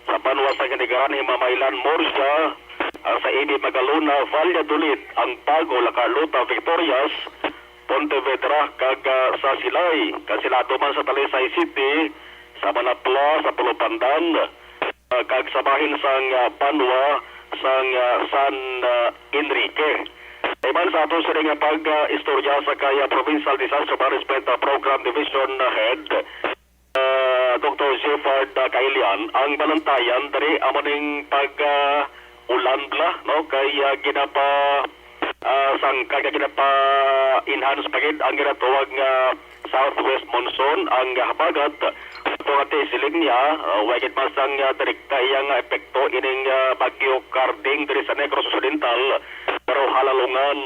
sa Banwa sa Ginikaran, Himamaylan, Murcia, ang sa Ibi, Magalona, Valladolid, ang Bago, La Carlota, Victorias, Pontevedra, kag, ah, sa Silay, Kanselado man sa Talisay City, sa Manapla, sa Pulupandan, ah, kag sa bahin sang, ah, banwa sang, ah, San, ah, Enrique. Iban sa ato sini nga pag, ah, istorya sa kay, ah, Provincial Disaster Management, ah, Program Division, ah, Head, ah, Doktor Jefford, ah, Kailian, ang balantayan diri amo ning pag, ah, ulan bala, no? Kay, ah, ginapa ah, sang kag ginapa-enhance pa gid ang ginatawag nga southwest monsoon ang habagat. Ito nga siling niya, ah, wa gid man sang, ah, direkta iya nga epekto ining, ah, Bagyo Carding diri sa Negros Occidental, pero halalungan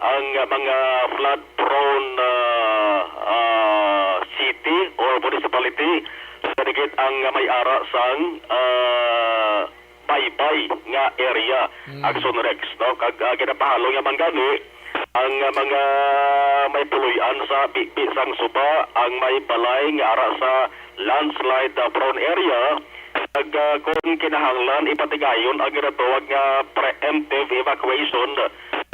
ang, ah, mga flood-prone, ah, ah, city or municipality, sa digid ang may ara sang, ah, baybay nga area, Mm. Aksyon Rex, no? Kag, ah, ginapahalo niya man gani ang, ah, mga may puloy-an sa bibi sang suba, ang may balay nga ara sa landslide, ah, prone area. Kag, ah, kung kinahanglan, ipatigayon ang ginatawag nga preemptive evacuation, ah,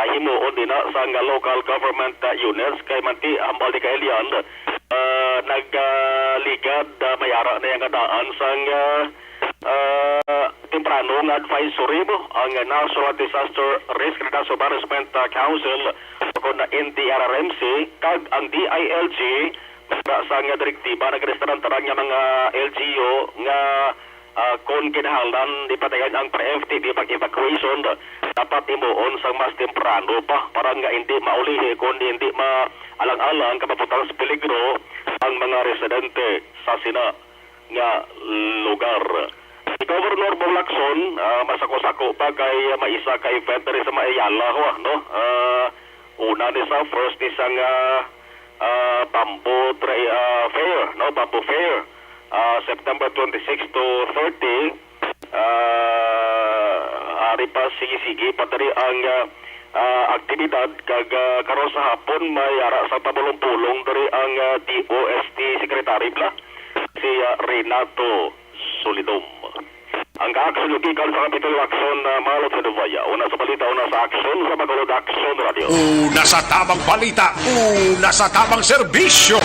himuon dina sang local government, ah, units. Kay manti, hambal ni Kailian, ah, nag, ah, ligad, ah, may ara na yang daan sang, ah, ah, temprano nga advisory mo ang National Disaster Risk Reduction Management, ah, Council o kon N D R R M C kag ang D I L G. Sa nga direktiba, nagregistaran tanan nga mga L G U nga, ah, kon kinahanglan ipatigayon ang preemptive evac-, evacuation, dapat himuon sang mas temprano pa para nga hindi maulihi kon hindi maalang-alang kababutang sa peligro ang mga residente sa sina nga lugar. Si Governor Bong Lacson, ah, masako-sako pa kay may isa ka event diri sa Ayala, ho, no? Ah, una ni sa first ni sa nga, ah, Bamboo Tra-, ah, Fair, no? Bamboo Fair, ah, September twenty-six to thirty. Ah, ari pa, sige-sige pa diri ang, ah, ah, aktibidad kag, ah, karon sa hapon may ara sa pamulong-pulong diri ang, ah, D O S T Secretary bala, si, ah, Renato Solidom. Ang kaaksyon gikan sa Kapitol Aksyon, ah, Marlon Hinubaya. Una sa balita, una sa aksyon, sa Bacolod Aksyon Radio. Una sa tamang balita, una sa tamang serbisyo.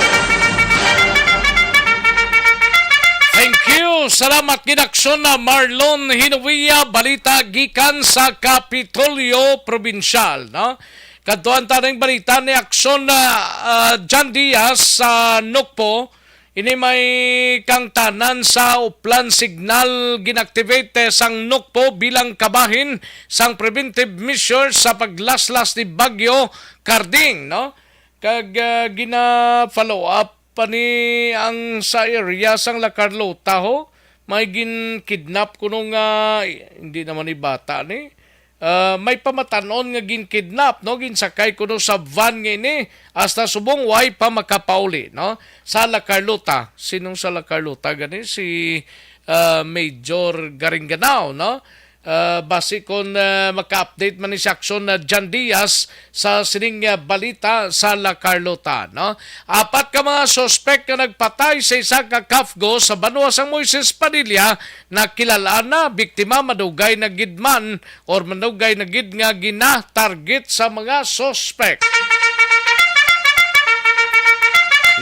Thank you. Salamat gid, Aksyon na Marlon Hinuia, balita gikan sa Kapitolyo Probinsyal, no? Kadtuan ta ning balita ni Aksyon na, ah, John Diaz sa Nokpo. Ini may kangtanan sa Oplan Signal ginactivate sang Nocpo bilang kabahin sang preventive measures sa paglaslas ni Bagyo Karding, no? Kag, ah, gina-follow up pa ni ang sa area sang La Carlota, ho. May gin-kidnap kuno nga, hindi naman ni bata ni. Ah, may pamatan-on nga gin-kidnap, no? Ginsakay kuno sa van nga ini, hasta subong way pa makapauli, no? Sa La Carlota. Sinong sa La Carlota gani? Si, ah, Major Garingganao, no? Ah, basi kon, ah, maka-update man ni si Action na John Diaz sa sining, ah, balita sa La Carlota, no? Apat ka mga suspek nga nagpatay sa isa ka kafgo sa banwa sang Moises Padilla nakilal-an na. Biktima madugay na gid man or madugay na gid nga gina-target sa mga suspek.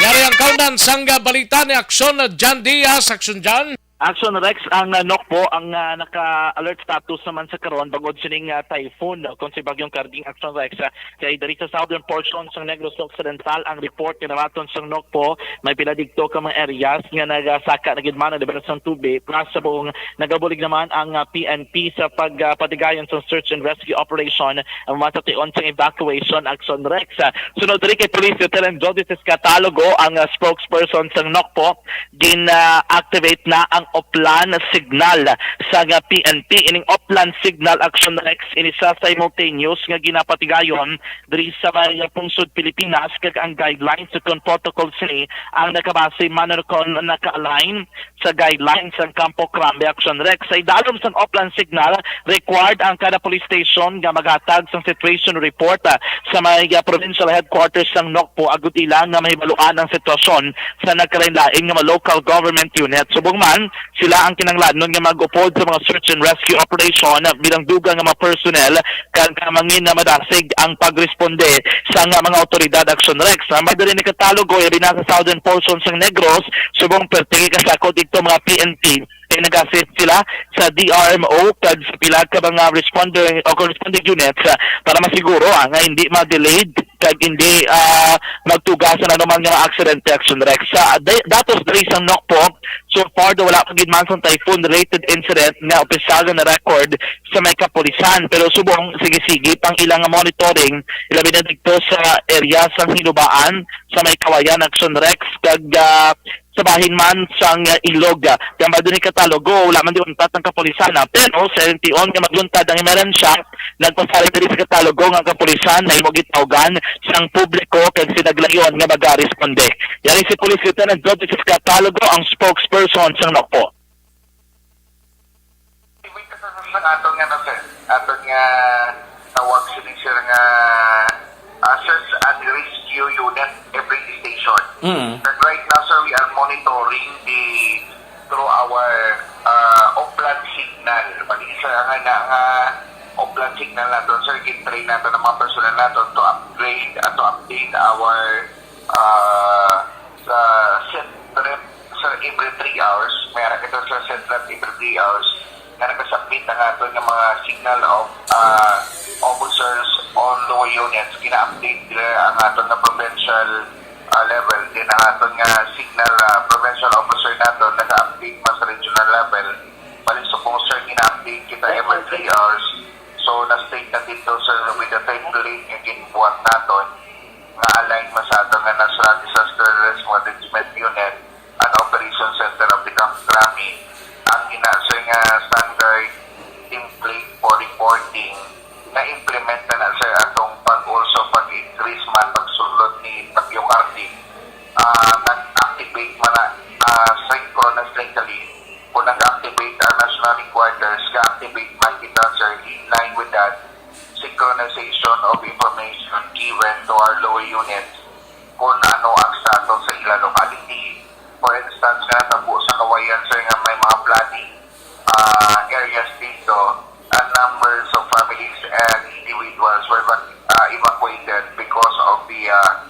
Yari ang kaunan sang balita ni Action John Diaz. Action John. Action Rex, ang, ah, Nocpo ang, ah, naka-alert status naman sa karon bangod sining, ah, typhoon, no? Kung si Bagyong Karding, Action Rex, ah, kay diri sa southern portion sang Negros Occidental ang report nga nabaton sang Nocpo, may pila didto ka mga areas nga nagasaka na gid man ang level sang tubig, plus sa buong nagabulig naman ang, ah, P N P sa pag, ah, patigayon sa search and rescue operation, ang mga sation sang evacuation. Action Rex, ah, sunod diri kay Police Lieutenant Jody Catalogo, ang, ah, spokesperson sang Nocpo, gin-activate na ang Oplan Signal sang P N P. Ining Oplan Signal, Action Rex, ini sa simultaneous nga ginapatigayon diri sa may pungsod Pilipinas, kag ang guidelines ug protocol sini ang nakabase man kon naka-align sa guidelines sang Campo Crambe. Action Rex, sa idalom sang Oplan Signal, required ang kada police station nga maghatag sang situation report, ah, sa may, ah, provincial headquarters sang Nocpo agud ila nga mahibaluan ang sitwasyon sa nagkalain-lain nga mga local government unit. Subong man, sila ang kinahanglanon nga mag-upod sa mga search and rescue operation bilang dugang nga mga personnel kag kamangin nga madasig ang pagresponde sa nga mga awtoridad. Action Rex, ang may diri ni Catalogo, ilabi na sa southern portion sang Negros, subong perti kasakod didto mga P N P, kay nag-assist sila sa D R M O kag sa pila ka mga responder o corresponding units, ah, para masiguro, ah, nga hindi ma-delayed kag hindi, ah, magtuga sa anuman nga aksidente. Action Rex, sa da- datos diri sa Nocpo, so far daw wala pa gid man sang typhoon-related incident nga opisyal nga na-record sa may kapulisan, pero subong sige-sige pang ilang monitoring, ilabi na didto sa area sang Hinubaan, sa may Kawayan. Action Rex, kag, ah, sa bahin man sang, ah, Ilog. Kay ang bado ni Catalogo, wala man di untat ang kapulisan, ah. Pero sa tion nga magluntad ang emerhensya, nagpasalig diri sa Catalogo nga ang kapulisan nahimo gitawgan sang publiko kag sinaglayon nga magaresponde. Yari si Police Lieutenant Joseph Catalogo ang spokesperson sang Nocpo. Wait, sa, sa, sa aton nga, no, sir? Aton nga tawag sini, sir, nga ah, search and rescue unit every station. Mm. But right now, sir, we are monitoring the, through our, ah, Oplan Signal. Pag isa nga na nga Oplan Signal naton, sir, gin-train naton ang mga personnel naton to upgrade at to update our, ah, sa set rep, sir, every three hours. May ara kita sa set rep every three hours nga nakasubmit ang aton nga mga signal of, ah, officers on lower units, gina-update nila ang aton nga provincial, ah, level, then ang aton nga signal, ah, provincial officer naton naka-update pa sa regional level. Bali, subong, sir, gina-update kita every three hours. So, na-state na dito, sir, with the template nga ginbuhat naton nga align man sa aton nga National Disaster Response Management Unit and Operation Center of the Camp Crami, ang ina, sir, nga standard template for reporting na-implement na na, sir, atong pag also pag-increase man pagsulod ni Bagyo Karding. Ah, nag-activate man na, ah, synchronously. Kung nag-activate ang national headquarters, ga-activate man kita, sir, in line with that synchronization of information given to our lower units kung ano ang status sa ila locality. For instance, nga natabo sa Kawayan, sir, nga may mga flooding, ah, areas dito, and numbers of families and individuals were evac-, ah, evacuated because of the, ah,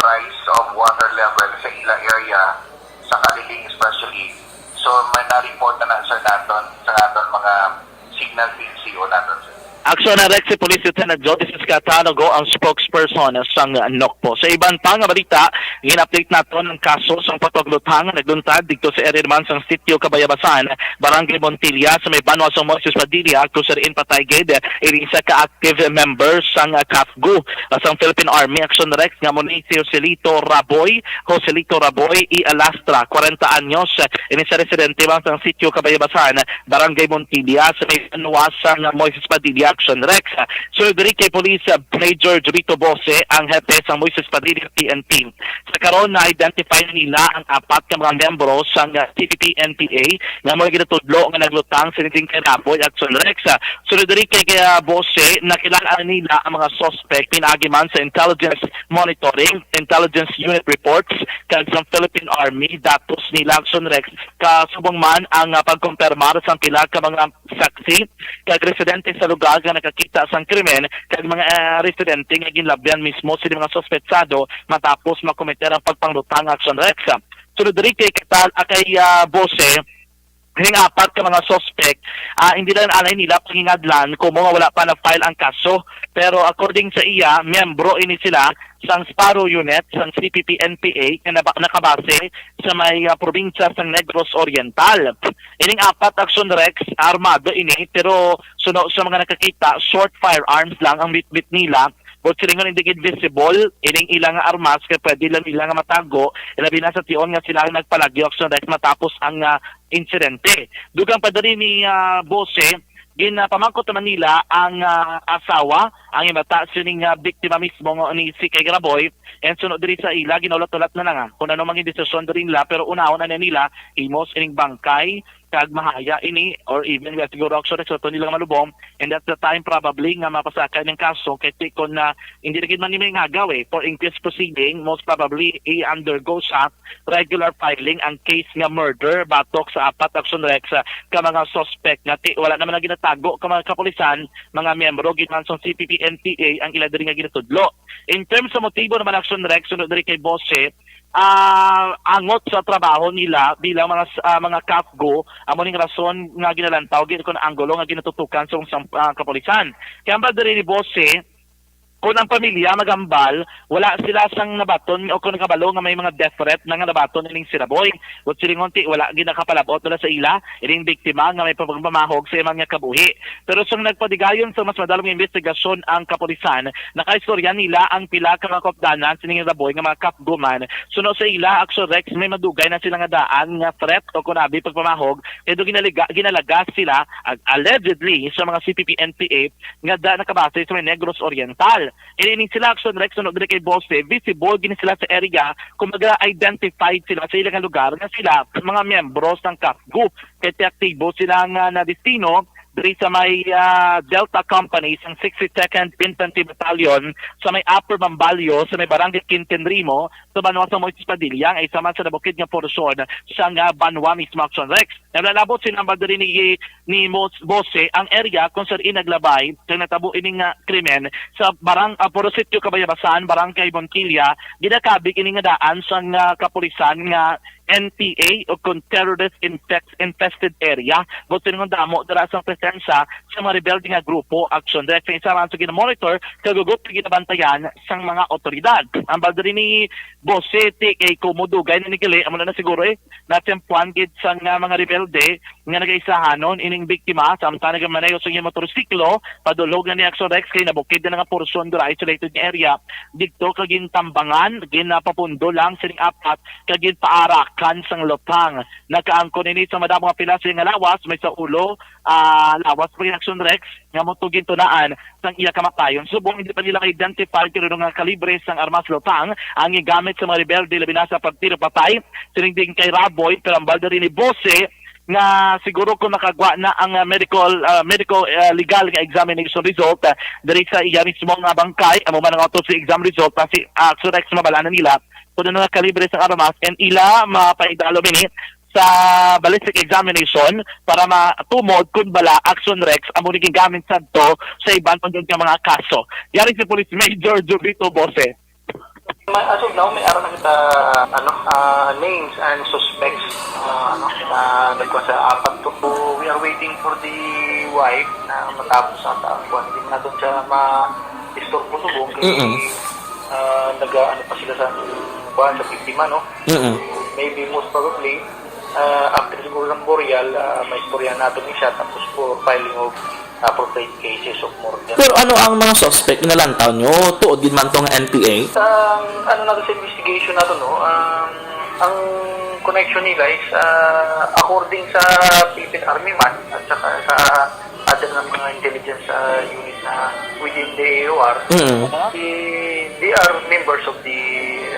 rise of water level sa ila area, sa Kaliling especially. So, may na-report na, na, sir, naton sa aton mga signal P C O naton, sir. Aksyon na Rex si Police Lieutenant Jody Catalogo ang spokesperson sang NOCPO. Sa iban pa nga balita, gin-update naton ang kaso sang pagpaglutang nga nagluntad didto sa area naman sang Sitio Kabayabasan, Barangay Montilla, sa may banwa sang Moises Padilla, kung sa diin patay gid ini isa ka active member sang, ah, CAFGU, ah, sang Philippine Army Action Rex, nga amo ni si Joselito Raboy, Joselito Raboy y Alastra, kwarenta anyos, ini sa residente man sang Sitio Kabayabasan, Barangay Montilla, sa may banwa sang Moises Padilla Action Rex. Sunod diri kay Police, uh, Major Jovito Bose, ang hepe sang Moises Padilla P N P. Sa karon, na-identify na nila ang apat ka mga miyembro sang, uh, C P P N P A nga amo ginatudlo nga naglutang sini ding kay Raboy Action Rex. Uh, sunod diri kay, kay, uh, Bose, nakilala nila ang mga suspect pinaagi man sa intelligence monitoring, intelligence unit reports, kag sa Philippine Army datos nila Action Rex, kasubong man ang, uh, pagkumpirmar sang pila ka mga saksi kag residente sa lugar nga nakakita sang krimen kag mga, ah, residente nga ginlabyan mismo sini mga suspetsado matapos makometer ang pagpanglutang Action Rex. Sunod diri kay Katal-, ah, kay, ah, Bose, ning apat ka mga suspek, ah, hindi lang anay nila pangingadlan kung mga wala pa na-file ang kaso. Pero according sa iya, miyembro ini sila sang Sparrow Unit sang C P P N P A nga naba-, nakabase sa may, ah, probinsya sang Negros Oriental. Ining apat Action Rex, armado ini, pero suno sa mga nakakita, short firearms lang ang bitbit nila. But silingon, hindi gid visible ining ilang armas kay pwede lang nila nga matago, ilabi na sa tion nga sila ang nagpalagyo Action Rex matapos ang, ah, insidente. Dugang pa diri ni, ah, Bose, ginapamangkot naman nila ang, ah, asawa, ang imata sining, ah, biktima mismo nga ni si Kay Graboy, and sunod diri sa ila, ginaulat-ulat na lang, ah, kung ano mang desisyon diri nila, pero unahon na nila, imos ining bangkay, kag mahaya ini, or even nga siguro Action Rex, so nila malubong, and that's the time probably nga mapasaka ning kaso, kay tikon na hindi na gid man ni may ngagaw, eh, for inquest proceeding, most probably, i-undergo siya regular filing ang case nga murder batok sa apat Action Rex, ah, ka mga suspect nga ti-, wala naman na ginatago ka mga kapulisan, mga miyembro gid man sang C P P N P A ang ila diri nga ginatudlo. In terms sa motibo naman Action Rex, sunod diri kay Bose, ah, angot sa trabaho nila bilang mga s-, ah, mga CAFGU, amo ning rason nga ginalantaw gid kon anggulo nga ginatutukan sa, sa, ah, kapulisan. Kaya ang diri ni Bose, kung ang pamilya magambal, wala sila sang nabaton o kung nakabalo nga may mga death threat na nga nabaton ining si Raboy. But silingon ti, wala gid nakapalabot nila sa ila, ining biktima nga may pagpamahog sa iman nga kabuhi. Pero sang nagpadigayon sa mas madalom nga investigasyon ang kapulisan, nakaistorya nila ang pila ka mga kaupdanan sining Raboy nga mga CAFGU man. Suno sa ila, Action Rex, may madugay na sila nga daan nga threat o kunabi pagpamahog, kay do ginaliga-, ginalagas sila, ag-, allegedly, sa mga C P P N P A nga da nakabase sa may Negros Oriental. Ini sila Action Rex, suno diri kay Bose, visible gini sila sa area, kumbaga identified sila sa ilang lugar nga sila mga miyembro sang CAFGU. Kay ti aktibo sila nga nadestino diri sa may, ah, Delta Company sang sixty-second Infantry Battalion sa may Upper Mambalyo, sa may Barangay Quintinrimo, sa banwa sa Moises Padilla, nga isa man sa nabukid nga porsyon sang, ah, banwa mismo Action Rex. Nalalabot sinambag diri ni, ni Mos-, Bose ang area kung saan inaglabay kag natabo ini nga krimen sa barang-, ah, Porositio Kabayabasan, Barangay Montilla, ginakabig ini nga daan sang, ah, kapulisan nga N P A o kung terrorist infect-, infested area. Buto nga damo dira sang presensya sa mga rebelde nga grupo, Action Rex, nga isa man sa ginamonitor kag hugot nga ginabantayan sang mga otoridad. Ang baldiri ni Boss City kay kumudugay na ni gali, amo na, na siguro eh, natiyempuan gid sang, ah, mga rebelde nga nagaisahanon ining biktima samtang nagamaneho sa iyang motorsiklo padulog na ni Action Rex kay nabukid na nga porsyon dira isolated nga area didto kag gintambangan, ginapapundo lang sining apat kag ginpaarakan sang lupang. Nakaangkon ini sa madamo nga pila sa iyang lawas, may sa ulo, ah, lawas pa ni Action Rex nga mo to gintunaan sang iya kamatayon. Subong hindi pa nila ma-identify kung ano nga kalibre sang armas lupang ang gigamit sa mga rebelde, labi na sa pagtiro patay sining din kay Raboy, pero ang balda rin ni Bose nga siguro kung makagwa na ang, ah, medical, ah, medical, ah, legal nga examination result, ah, diri sa iya mismo nga bangkay, amo man ang autopsy exam result, pa si, ah, Action Rex mabalanan nila kung ano nga kalibre sang armas and ila mapaidalom ini sa ballistic examination para matumod kung bala Action Rex amo ni gigamit sadto sa iban pa gid nga mga kaso. Yari si Police Major Jovito Bose. Ma-, as of now, may ara na kita, ano, ah, names and suspects, ah, ano, na nagkuha sa apat to. So, we are waiting for the wife na matapos ang taon. Kuwan, hindi na doon siya ma-istorbo subong kay, Mm-mm. ah, naga-, ano pa sila sa, kuwan, sa biktima, no? Mm-mm. So, maybe most probably, ah, after siguro ng burial, ah, may istorya natin siya, tapos for filing of appropriate cases of murder. Pero ano ang mga suspect nga nalantaw nyo? Tuod gid man to nga N P A? Ang ano nato sa investigation nato, no, ang, ang connection nila is, ah, according sa Philippine Army man at saka sa other nga mga intelligence, ah, unit na within the A O R, Mm. si, they are members of the,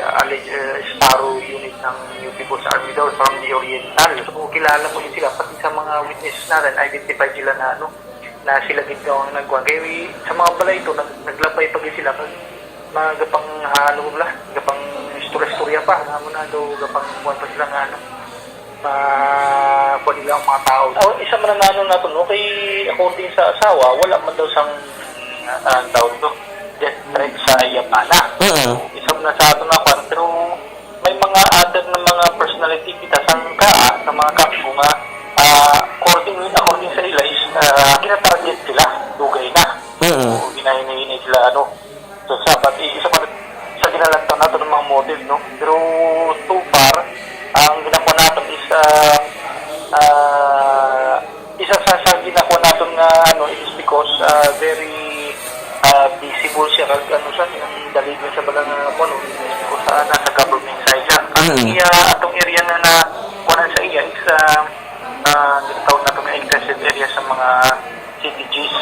ah, alleged, ah, Sparrow unit ng U P Boss Army daw from the Oriental. So, kilala mo yun sila, pati sa mga witness natin, identified sila na, ano, na sila gid daw ang nagkuha. Kaya wi-, sa mga balay ito, nag-, naglabay pa gid sila. Kag magapanghalong la, gapang istorya-istorya pa. Nga mo na daw, gapang kuwan pa sila nga, ano, pa, kuwan nila ang mga tao. Oh, isa man ang ano nato, no? Kay, according sa asawa, wala man daw sang, ah, ang tawag to, death threat sa iya bana. Mm. Isa man na sa ato na kuwan, pero may mga other na mga personality kita sang kaa, sa mga kampo nga, ah, according, according sa ila is, ah, ginatarget sila, dugay na. Mm. O, ginahinay-hinay sila, ano. So, sa, but, i-, isa pa sa ginalantaw nato ng mga motive, no? Pero so far, ang ginakuha nato is, ah, ah, isa sa, sa ginakuha nato nga, ano, is because, ah, very, ah, visible siya, kag, ano siya, yung dali niya sa balang, ah, kuwan, no? Is because, ah, nasa government side siya. Ang Mm. iya, atong area na, na kuwanan sa iya is, ah, ah, ginatawag nato nga infested area sa mga C T Gs.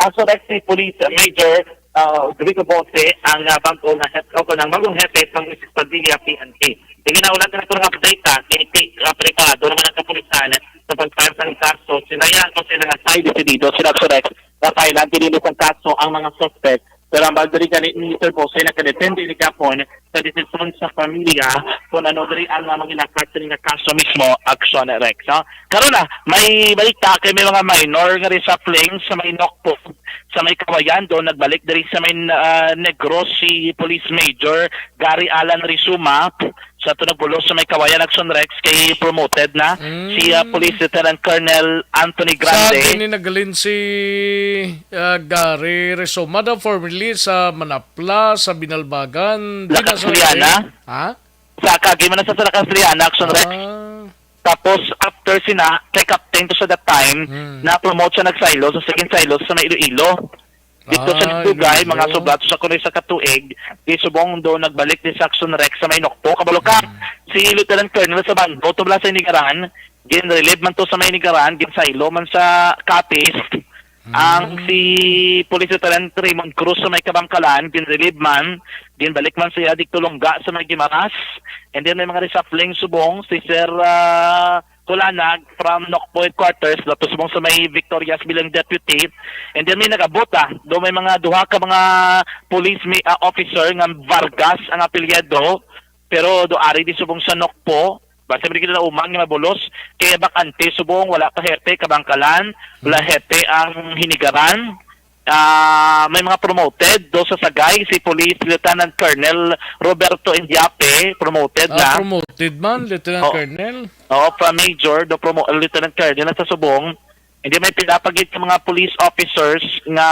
Action Rexy Police Major, ah, Rodrigo Bose ang, ah, bag-o nga het-, o kanang bagong hepe sang Luis Padilla P N P. Sige na, wala na ito nga update, ha. Kay ti-, ah, preparado naman ang kapulisan sa pag-file sang kaso. Sila yan, kung sila nga side, desidido sila, Action Rex, na file ang dili sang kaso ang mga suspect. Pero ang bag diri gani ni Mister Bose, nakadepende ni gapon sa desisyon sa pamilya kung ano diri ang, ah, mga lakat sa nga kaso mismo, Action Rex, ha? Karon na, may balita kay may mga minor nga reshuffling sa may Nokpo, sa may Kawayan. Doon nagbalik diri sa may, ah, Negros si Police Major Gary Alan Rizuma. Sa to nagbulos sa may Kawayan, Action Rex, kay promoted na Mm. si, ah, Police Lieutenant Colonel Anthony Sa Grande. Din ni nagalin si, ah, Gary Rizuma, daw formerly sa Manapla, sa Binalbagan. La Di na sa Castellana? Ha? Sa Kagi man sa, sa La Castellana, Action Rex. Ah. Tapos, after sina, kay captain to sa that time, Hmm. na-promote siya nag-silo, sa second silo, sa may Iloilo. Dito sa Ah, Lugay, Iloilo. Mga sublat sa kuno sa katuig, di subong do nagbalik ni sa Action Rex sa may Nokpo. Kabalo ka, Hmm. si Lieutenant Colonel sa bando, tubla sa Inigaran, gin-relieve man to sa may Inigaran, gin-silo man sa Capiz. Ang Hmm. si Police Lieutenant Raymond Cruz sa may Kabangkalan, gin-relieve man, ginbalik man siya dito Longga sa may Guimaras. And then may mga reshuffling subong, si Sir, ah, Kulanag from Nokpo Headquarters, dato subong sa may Victorias bilang deputy. And then may nag-abot, ah, do may mga duha ka mga police may, ah, officer nga Vargas ang apelyido, pero do ari di subong sa Nokpo. Basta may kita na umang nga mabulos, kay bakante subong, wala pa hepe Kabangkalan, wala Hmm. hepe ang Hinigaran. Ah, may mga promoted, do sa Sagay, si Police Lieutenant Colonel Roberto Indiape, promoted Ah, na. Promoted man, Lieutenant Oh. Colonel? Oo, from Major, do promo-, Lieutenant Colonel na sa subong. Hindi may pila pa gid ka mga police officers nga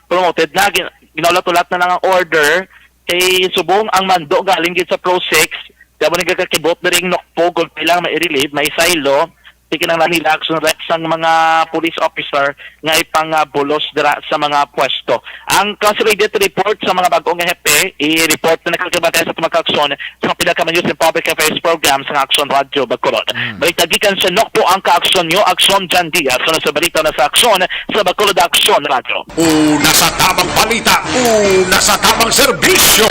promoted na. Gin-, ginaulat-ulat na lang ang order. Kay subong ang mando galing gid sa Pro Six. Kaya mo nagkakakibot na rin Nokpo, gulpi lang, may i-relieve, may silo. Di kinahanglan nila action rep sang mga police officer nga ipangabulos dira sa mga pwesto. Ang consolidated report sa mga bag-o nga hepe, i-report na nagkakabantay sa mga aksyon sa mga pinakamanyo sa Public Affairs Program sa Action Radio Bacolod. Mm. Balita gikan sa Nokpo ang kaaksyon nyo, Aksyon John Diaz. Sunod sa balita na sa Aksyon sa Bacolod Aksyon Radio. Una sa tamang balita, una sa tamang serbisyo.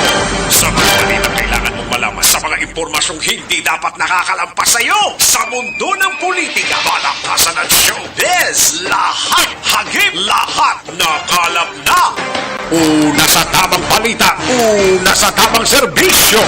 Sa mga balita kailangan mong malaman, sa mga impormasyong hindi dapat nakakalampas sa iyo, sa mundo ng politika, palakpasan at showbiz, lahat hagip, lahat nakalap na. Una sa tamang balita, una sa tamang serbisyo.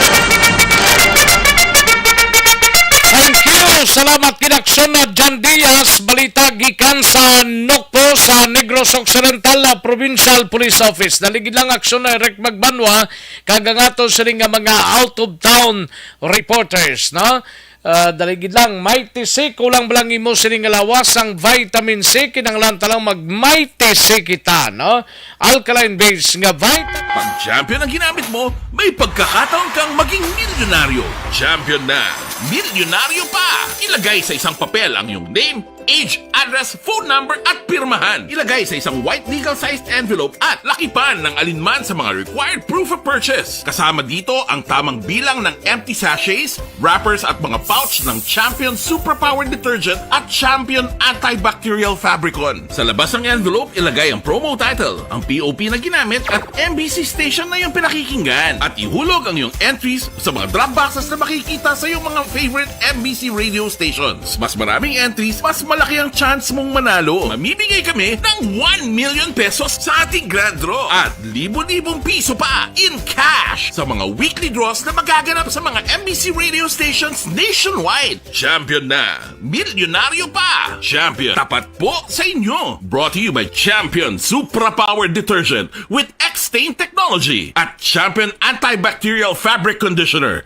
Thank you. Salamat kinaksyon na John Diaz. Balita gikan sa Nokpo, Sa Negros Occidental, ah, Provincial Police Office, dali gid lang aksyon na Eric Magbanwa, kag ang ato sini nga mga out of town reporters, no? Ah, dali gid lang, Mighty C, kulang ba lang imo sini nga lawas ang vitamin C? Kinahanglan ta lang mag Mighty C kita, no? Alkaline base nga vitamin. Pag champion ang ginamit mo, may pagkakataon kang maging milyonaryo. Champion na, milyonaryo pa! Ilagay sa isang papel ang iyong name, age, address, phone number, at pirmahan. Ilagay sa isang white legal-sized envelope at lakipan ng alinman sa mga required proof of purchase. Kasama dito ang tamang bilang ng empty sachets, wrappers, at mga pouch ng Champion Superpower Detergent at Champion Antibacterial Fabricon. Sa labas ng envelope, ilagay ang promo title, ang P O P na ginamit, at M B C station na iyong pinakikinggan. At ihulog ang iyong entries sa mga drop boxes na makikita sa iyong mga favorite M B C radio stations. Mas maraming entries, mas malaki ang chance mong manalo. Mamimigay kami ng one million pesos sa ating grand draw at libo-libong piso pa in cash sa mga weekly draws na magaganap sa mga M B C radio stations nationwide. Champion na! Milyonaryo pa! Champion, tapat po sa inyo! Brought to you by Champion Supra Power Detergent with X-Stain Technology at Champion Antibacterial Fabric Conditioner.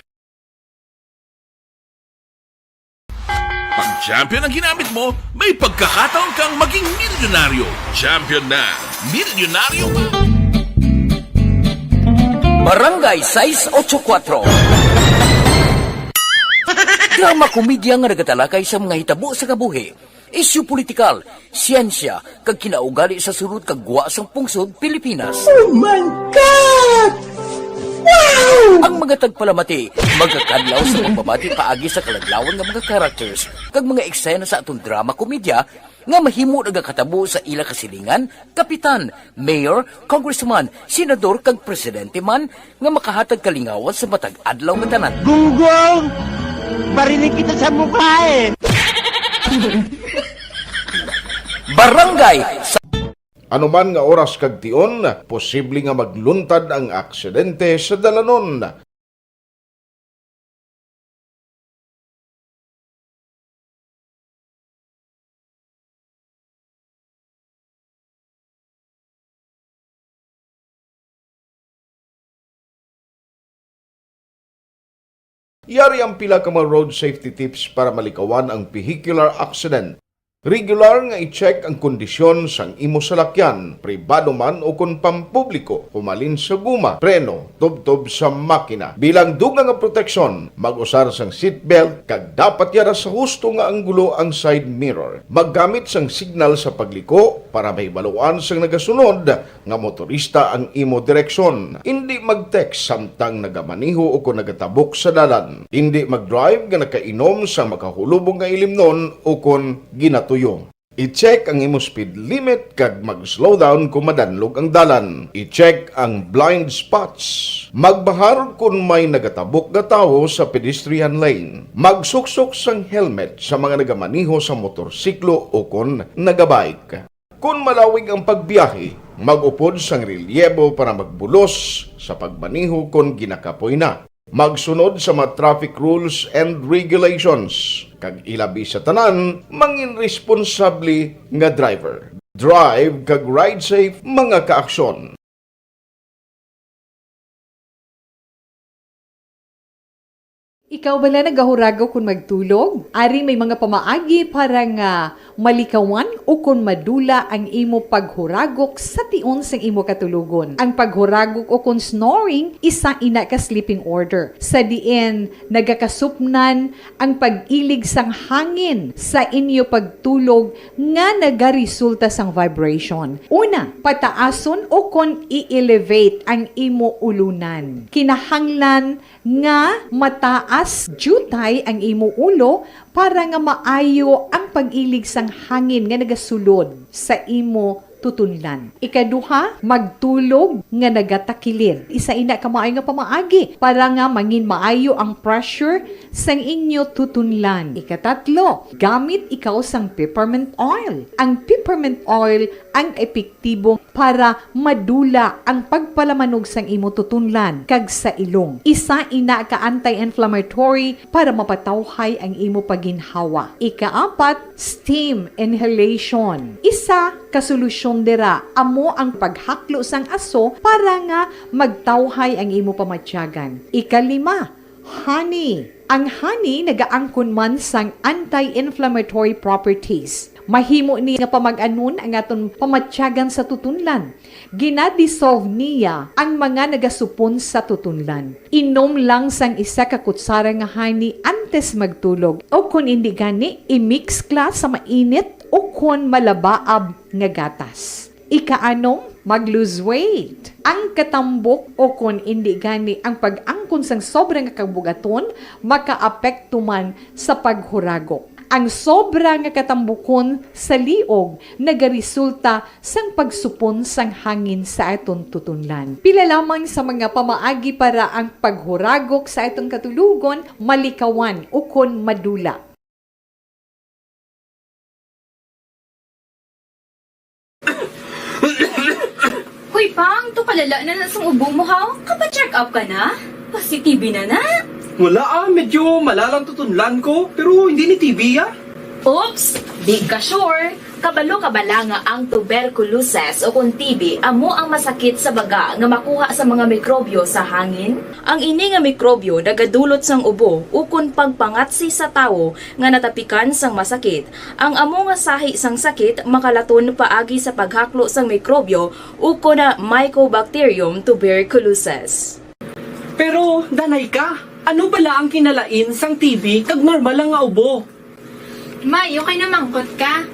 Pag Champion ang ginamit mo, may pagkakataon kang maging milyonaryo. Champion na! Milyonaryo pa! Barangay sais ocho kuatro. Drama komedya nga nagatalakay sa mga hitabo sa kabuhi, isyu politikal, siyensya, kag kinaugali sa sulod kag gwa sang pungsod Pilipinas. Oh my God! Wow! Ang mga tagpalamati magakadlaw sa pagbabati paagi sa kaladlawan nga mga characters kag mga eksena sa aton drama komedya nga mahimo nagakatabo sa ila kasilingan, kapitan, mayor, congressman, senador, kag presidente man nga makahatag kalingawan sa matag adlaw nga tanan. Gunggong! Bariling kita sa mukha eh! Barangay sa Anuman nga oras kag tion, posible nga magluntad ang aksidente sa dalanon. Yari ang pila ka mga road safety tips para malikawan ang vehicular accident. Regular nga i-check ang kondisyon sang imo salakyan, pribado man o kon pampubliko, humalin sa guma, preno, tubtob sa makina. Bilang dugang nga proteksyon, mag-usar sang seatbelt kag dapat yara sa husto nga anggulo ang side mirror. Maggamit sang signal sa pagliko para mahibaluan sang nagasunod nga motorista ang imo direksyon. Indi mag-text samtang nagamaneho o kon nagatabok sa dalan. Indi mag-drive nga nakainom sang makahulubong nga ilimnon o kon ginatuyo. I-check ang imo speed limit kag mag-slow down kon madanlog ang dalan. I-check ang blind spots. Magbahar kon may nagatabok nga tawo sa pedestrian lane. Magsuksok sang helmet sa mga nagamaneho sa motorsiklo o kon nagabike. Kon malawig ang pagbiyahe, mag-upod sang relyebo para magbulos sa pagmaneho kon ginakapoy na. Magsunod sa mga traffic rules and regulations, kag ilabi sa tanan, mangin responsable nga driver. Drive kag ride safe, mga kaaksyon. Ikaw bala nagahuragok kon magtulog? Ari may mga pamaagi para nga malikawan o kon madula ang imo paghuragok sa tion sang imo katulogon. Ang paghuragok o kon snoring, isa ina ka sleeping order, sa diin nagakasupnan ang pag-ilig sang hangin sa inyo pagtulog nga nagaresulta sang vibration. Una, pataason o kon i-elevate ang imo ulunan. Kinahanglan nga mataas diutay ang imo ulo para nga maayo ang pag-ilig sang hangin nga nagasulod sa imo tutunlan. Ikaduha, magtulog nga nagatakilid. Isa ina ka maayo nga pamaagi para nga mangin maayo ang pressure sang inyo tutunlan. Ikatatlo, gamit ikaw sang peppermint oil. Ang peppermint oil ang epektibo para madula ang pagpalamanog sang imo tutunlan kag sa ilong. Isa ina ka anti-inflammatory para mapatawhay ang imo paginhawa. Ikaapat, steam inhalation. Isa ka solusyon dira amo ang paghaklo sang aso para nga magtawhay ang imo pamatyagan. Ikalima, honey. Ang honey nagaangkon man sang anti-inflammatory properties. Mahimo ni nga pamag-anon ang aton pamatyagan sa tutunlan. Ginadissolve niya ang mga nagasupon sa tutunlan. Inom lang sang isa ka kutsara nga honey antes magtulog, o kon indi gani, i-mix ka sa mainit o kon malabaab nga gatas. Ikaanom, mag-lose weight. Ang katambok o kon indi gani ang pag-angkon sang sobra nga kabugaton makaapekto man sa paghuragok. Ang sobra nga katambukon sa liog nagaresulta sang pagsupon sang hangin sa aton tutunlan. Pila lamang sa mga pamaagi para ang paghuragok sa aton katulogon malikawan ukon madula. Hoy, Pang, to kalala na na sang ubo mo, ha? Kapa-check up ka na? Positive na na? Wala, ah, medyo malalang tutunlan ko, pero hindi ni T B, ah. Oops, di ka sure. Kabalo ka bala nga ang tuberculosis o kon T B amo ang masakit sa baga nga makuha sa mga mikrobyo sa hangin? Ang ini nga mikrobyo nagadulot sang ubo ukon pagpangatsi sa tawo nga natapikan sang masakit. Ang amo nga sahi sang sakit makalaton paagi sa paghaklo sang mikrobyo ukon na Mycobacterium tuberculosis. Pero, danay ka, ano bala ang kinalain sang T B kag normal lang nga ubo? May, okay na mangkot ka.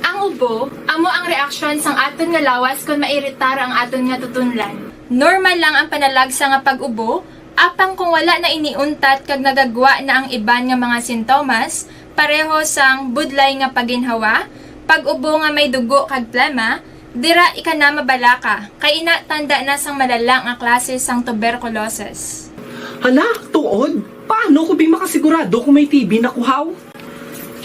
Ang ubo, amo ang reaksyon sang aton nga lawas kon mairitar ang aton nga tutunlan. Normal lang ang panalagsa nga pag-ubo, apang kung wala na ini untat kag nagagwa na ang iban nga mga sintomas, pareho sang budlay nga paginhawa, pag-ubo nga may dugo kag plema, dira ika na mabalaka, kay ina tanda na sang malala nga klase sang tuberculosis. Hala, tuod? Paano ko bi makasigurado kung may T B na ko, haw?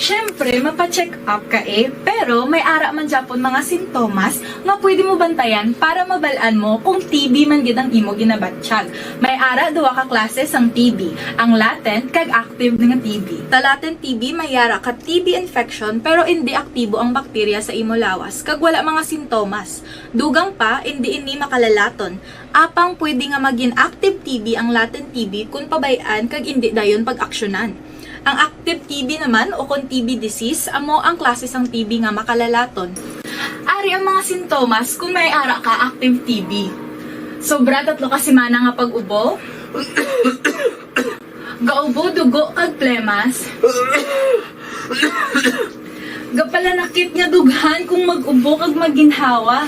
Siyempre, mapa-check up ka, eh. Pero may ara man gyapon mga sintomas nga pwede mo bantayan para mabal-an mo kung T B man gid ang imo ginabatyag. May ara duha ka klase sang T B, ang latent kag active nga T B. Sa latent T B, may ara ka T B infection pero indi aktibo ang bakterya sa imo lawas kag wala mga sintomas. Dugang pa, indi ini makalalaton. Apang pwede nga magin active T B ang latent T B kon pabay-an kag indi dayon pag-aksyonan. Ang active T B naman, o kon T B disease, amo ang klase sang T B nga makalalaton. Ari ang mga sintomas kon may ara ka active T B. Sobra tatlo ka semana nga pag-ubo. Gaubo dugo kag plemas. Gapalanakit nga dughan kung mag-ubo kag maginhawa.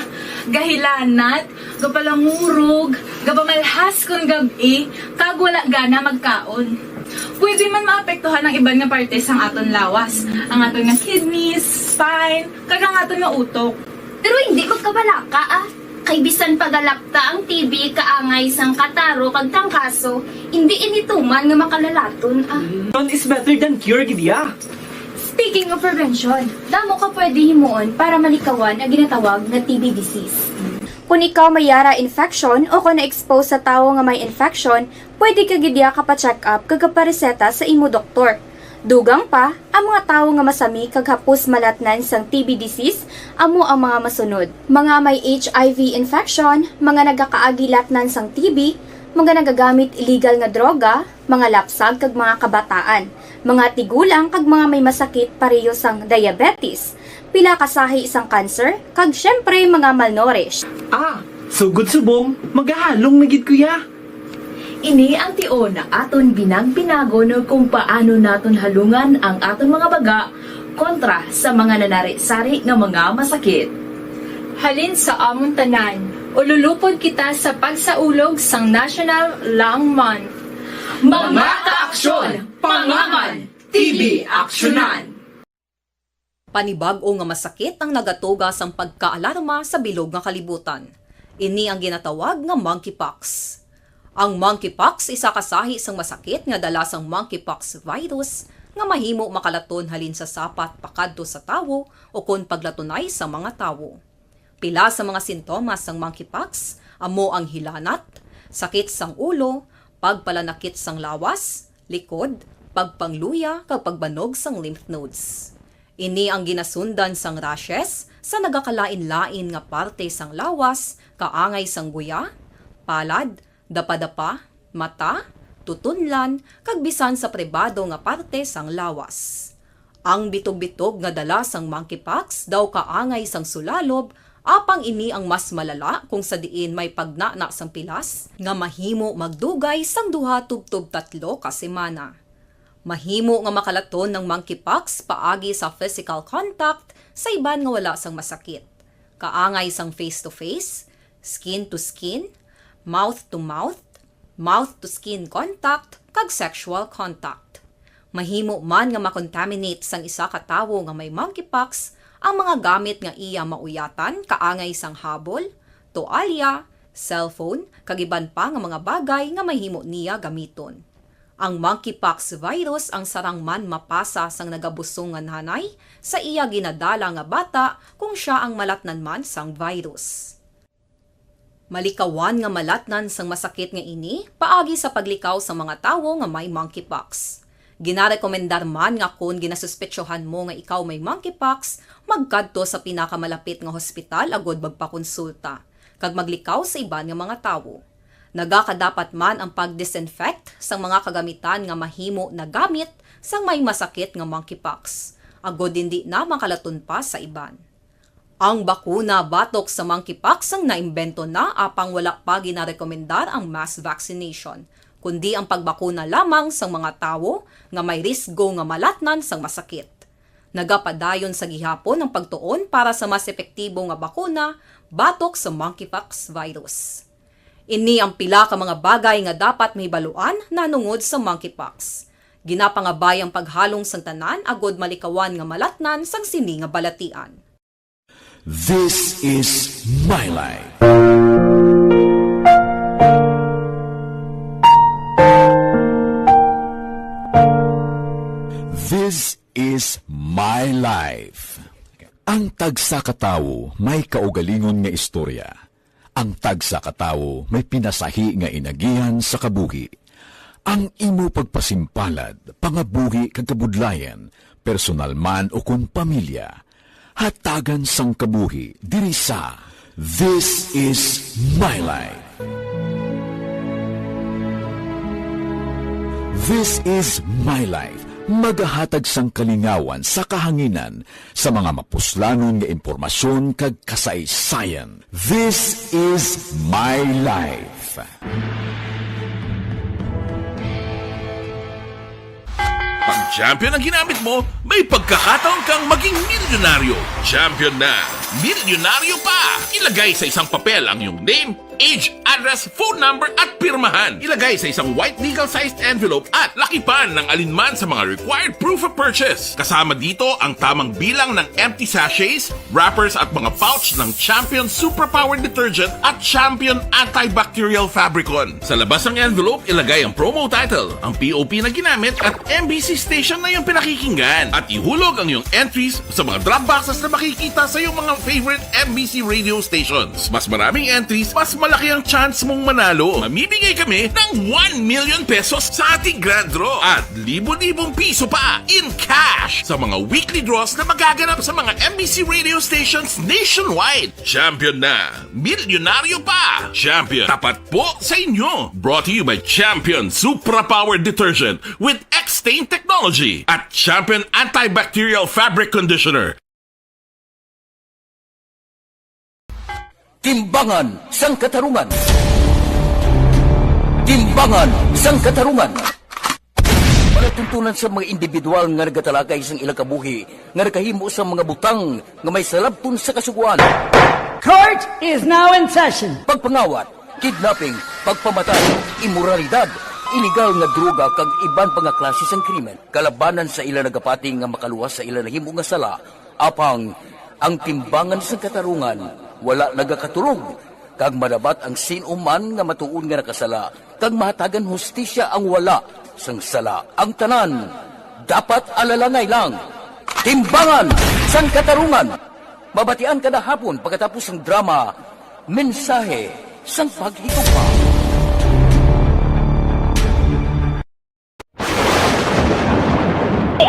Gahilanat, gapalangurog, gapamalhas kon gab-i, kag wala gana magkaon. Pwede man maapektuhan ang iban nga parte sang aton lawas, ang aton nga kidneys, spine, kag ang aton nga utok. Pero hindi magkabalaka, ah. Kay bisan pagalakta ang T B kaangay sang kataro kag trangkaso, hindi ini tuman nga makalalaton, ah. Prevention is better than cure, gid ya. Speaking of prevention, damo ka pwede himuon para malikawan ang ginatawag nga T B disease. Kung ikaw may yara infection o kung na-expose sa tawo nga may infection, pwede ka gid ya kapa-check up kag kapareseta sa imo doktor. Dugang pa, ang mga tawo nga masami kag hapos malatnan sang T B disease amo ang mga masunod: mga may H I V infection, mga nagakaagi latnan sang T B, mga nagagamit illegal nga droga, mga lapsag kag mga kabataan, mga tigulang kag mga may masakit pareho sang diabetes, pila ka sahi sang cancer, kag siyempre mga malnourished. Ah, sugod subong, magahalong na gid ko ya. Ini ang tion nga aton binangpinagon kung paano naton halungan ang aton mga baga kontra sa mga nanari-sari nga mga masakit. Halin sa amon tanan, ululupod kita sa pagsaulog sang National Lung Month. Mga kaaksyon, pangaman, T B aksyonan. Panibag-o nga masakit ang nagatuga sang pagkaalarma sa bilog nga kalibutan. Ini ang ginatawag nga monkeypox. Ang monkeypox isa ka sahi sang masakit nga dala sang monkeypox virus nga mahimo makalaton halin sa sapat pakadto sa tawo ukon paglatunay sa mga tawo. Pila sa mga sintomas sang monkeypox amo ang hilanat, sakit sang ulo, pagpalanakit sang lawas, likod, pagpangluya, kag pagbanog sang lymph nodes. Ini ang ginasundan sang rashes sa nagakalain-lain nga parte sang lawas, kaangay sang guya, palad, dapadapa, mata, tutunlan, kag bisan sa pribado nga parte sang lawas. Ang bitog-bitog nga dala sang monkeypox daw kaangay sang sulalob, apang ini ang mas malala kung sa diin may pagnana sang pilas nga mahimo magdugay sang duha tubtob tatlo ka semana. Mahimo nga makalaton ang monkeypox paagi sa physical contact sa iban nga wala sang masakit, kaangay sang face-to-face, skin-to-skin, mouth-to-mouth, mouth-to-skin contact, kag sexual contact. Mahimo man nga makontaminate sang isa ka tawo nga may monkeypox ang mga gamit nga iya mauyatan, kaangay sang habol, toalya, cellphone, kag iban pa nga mga bagay nga mahimo niya gamiton. Ang monkeypox virus ang sarang man mapasa sang nagabusong nga nanay sa iya ginadala nga bata kung sia ang malatnan man sang virus. Malikawan nga malatnan sang masakit nga ini paagi sa paglikaw sa mga tawo nga may monkeypox. Ginarekomendar man nga kon ginasuspetsohan mo nga ikaw may monkeypox, magkadto sa pinakamalapit nga hospital agud magpakonsulta, kag maglikaw sa iban nga mga tawo. Nagakadapat man ang pag-disinfect sang mga kagamitan nga mahimo nagamit sang may masakit nga monkeypox, agud indi na makalaton pa sa iban. Ang bakuna batok sa monkeypox ang naimbento na, apang wala pa ginarekomendar ang mass vaccination, kundi ang pagbakuna lamang sang mga tawo nga may risgo nga malatnan sang masakit. Nagapadayon sa gihapon ang pagtuon para sa mas epektibo nga bakuna batok sa monkeypox virus. Ini ang pila ka mga bagay nga dapat mahibaluan nahanungod sa monkeypox. Ginapangabay ang paghalong sang tanan agud malikawan nga malatnan sang sini nga balatian. This is my life. This is my life. Ang tagsa ka tawo may kaugalingon nga istorya. Ang tagsa ka tawo may pinasahi nga inagihan sa kabuhi. Ang imo pagpasimpalad, pangabuhi kag kabudlayan, personal man ukon pamilya, hatagan sang kabuhi diri sa This Is My Life. This Is My Life, magahatag sang kalingawan sa kahanginan sa mga mapuslanon nga impormasyon kag kasaysayan. This is my life. Pag champion ang ginamit mo, may pagkakataon kang maging milyonaryo. Champion na, milyonaryo pa! Ilagay sa isang papel ang iyong name, age, address, phone number, at pirmahan. Ilagay sa isang white legal-sized envelope at lakipan ng alinman sa mga required proof of purchase. Kasama dito ang tamang bilang ng empty sachets, wrappers at mga pouch ng Champion Superpower Detergent at Champion Antibacterial Fabricon. Sa labas ng envelope, ilagay ang promo title, ang P O P na ginamit at M B C station na iyong pinakikinggan. At ihulog ang iyong entries sa mga drop boxes na makikita sa iyong mga favorite M B C radio stations. Mas maraming entries, mas malaki ang chance mong manalo. Mamimigay kami ng one million pesos sa ating grand draw at libo-libong piso pa in cash sa mga weekly draws na magaganap sa mga M B C radio stations nationwide. Champion na! Milyonaryo pa! Champion, tapat po sa inyo! Brought to you by Champion Supra Power Detergent with X-Stain Technology at Champion Antibacterial Fabric Conditioner. Timbangan sang Katarungan. Timbangan sang Katarungan. Palatuntunan sa mga individual nga nagatalakay sang ilang kabuhi nga nakahimo sa mga butang nga may salabton sa kasugoan. Court is now in session. Pagpangawat, kidnapping, pagpamatay, imoralidad, iligal nga droga kag iban pa nga klase sang krimen kalabanan sa ila nagapati nga makaluwas sa ila nahimo nga sala. Apang ang timbangan sang katarungan wala nagakatulog, kag madabat ang sin-o man nga matuod nga nakasala, kag mahatagan hustisya ang wala sang sala. Ang tanan dapat alalangay lang. Timbangan sang Katarungan. Mabatian kada hapon pagkatapos sang drama, Mensahe sang Paghigugma.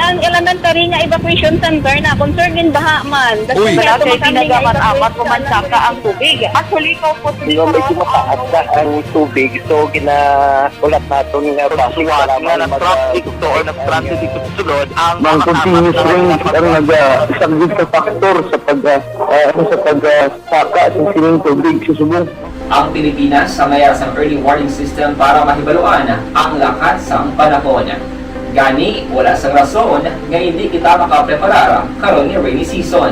Ang elementary nga evacuation center na concerned in baha man. Uy. Wala kay tinaga man, amat ko man saka ang tubig. Actually, ko po. Di ba, medyo mataas na ang tubig, so gina- Ulat naton nga basi nga nag-traffic to or nag-transit dito sa sulod ang Ang mga continuous kasama rain ang naga-, isa gid ka factor sa pag, ah, ah, ano, sa pag, ah, saka sa sining tubig sa subong. Ang Pilipinas sa mayar sang early warning system para mahibaluan ang lakat sang panahon. Gani, wala sang rason nga hindi kita makapreparar karon nga rainy season.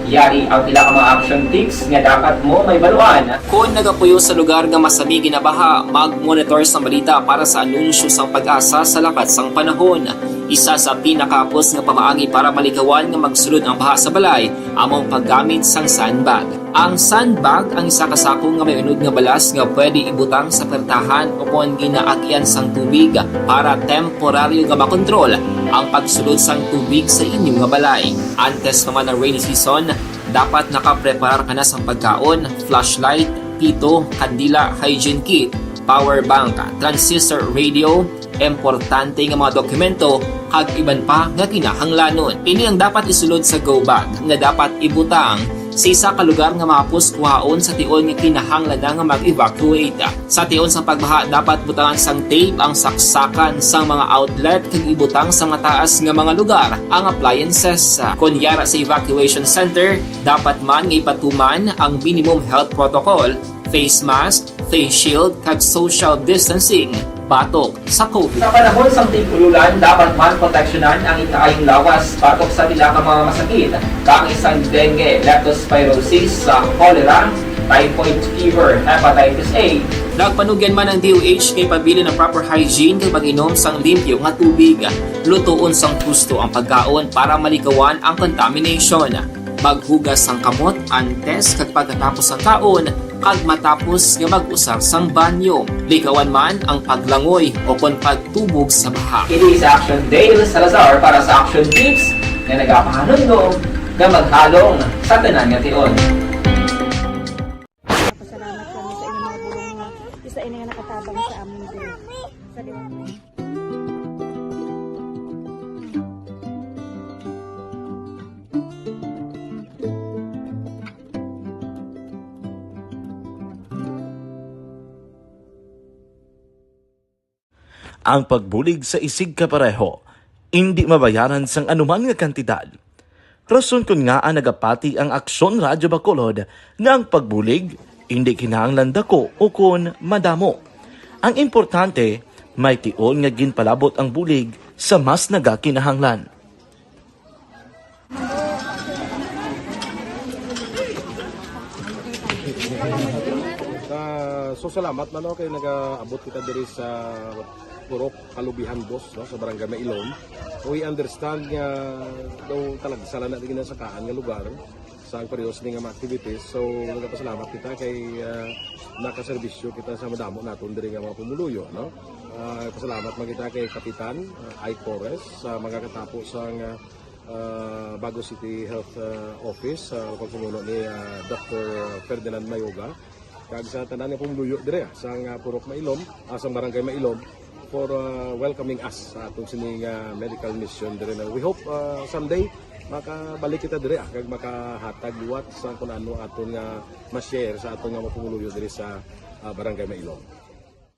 Yari ang pila ka mga action tips nga dapat mo mahibaluan. Kon nagapuyo sa lugar nga masami ginabaha, mag-monitor sang balita para sa anunsyo sang PAGASA sa lakat sang panahon. Isa sa pinakahapos nga pamaagi para malikawan nga magsulod ang baha sa balay amo ang paggamit sang sandbag. Ang sandbag ang isa ka sako nga may unod nga balas nga pwede ibutang sa pertahan o kon ginaagyan sang tubig para temporaryo nga makontrol ang pagsulod sang tubig sa inyo nga balay. Antes pa man ang rainy season, dapat nakapreparar ka na sang pagkaon, flashlight, pito, kandila, hygiene kit, power bank, transistor radio, importante nga mga dokumento, kag iban pa nga kinahanglanon. Ini ang dapat isulod sa go bag nga dapat ibutang sa isa ka lugar nga mahapos kuhaon sa tion nga kinahanglan na nga mag-evacuate. Sa tion sang pagbaha, dapat butangan sang tape ang saksakan sang mga outlet kag ibutang sa mataas nga mga lugar ang appliances. Kon yara sa evacuation center, dapat man nga ipatuman ang minimum health protocol, face mask, face shield, kag social distancing batok sa COVID. Sa panahon sang tig-ululan, dapat man proteksyonan ang ikaayong lawas batok sa pila ka mga masakit, kaangay sang dengue, leptospirosis, sa cholera, typhoid fever, hepatitis A. Nagpanugyan man ang D O H nga ipabilin ang proper hygiene kag pag-inom sang limpyo nga tubig. Lutoon sang husto ang pagkaon para malikawan ang contamination. Maghugas sang kamot antes kag pagkatapos sang kaon, kag matapos nga mag-usar sang banyo. Likawan man ang paglangoy o kon pagtubog sa baha. Ini si Action Dale Salazar para sa Action Tips nga nagapahanumdom nga maghalong sa tanan nga tion. Pasalamat kami sa inyong mga bulong nga isa ini nga nakatabang sa amin diri. Sa Ang pagbulig sa isigkapareho indi mabayaran sang anuman nga kantidad. Rason kon ngaa nagapati ang Aksyon Radyo Bacolod nga ang pagbulig indi kinahanglan dako ukon madamo. Ang importante, may tion nga ginpalabot ang bulig sa mas nagakinahanglan. Ah, so, salamat man, no, kay nagaabot kita diri sa Purok Kalubihan, boss, no, sa Barangay Mailom. We understand nga daw talagsa lang na di ginasakaan nga lugar sa ang periodo sini nga mga activities. So, nagapasalamat kita kay, ah, nakaserbisyo kita sa madamo naton diri nga mga pumuluyo, no? Ah, pasalamat man kita kay Kapitan, ah, Ike Torres, sa mga katapo sa nga, ah, Bago City Health, ah, Office, sa pagpamuno ni, ah, Doctor Ferdinand Mayoga, kag sa tanan nga pumuluyo diri, ah, sa nga Purok Mailom, ah, sa Barangay Mailom, for, ah, welcoming us sa atong sining, ah, medical mission diri na. We hope, ah, someday makabalik kita diri, ah, kag makahatag liwat sa kun ano aton nga ma-share sa aton nga mga pumuluyo diri sa, ah, Barangay Mailom.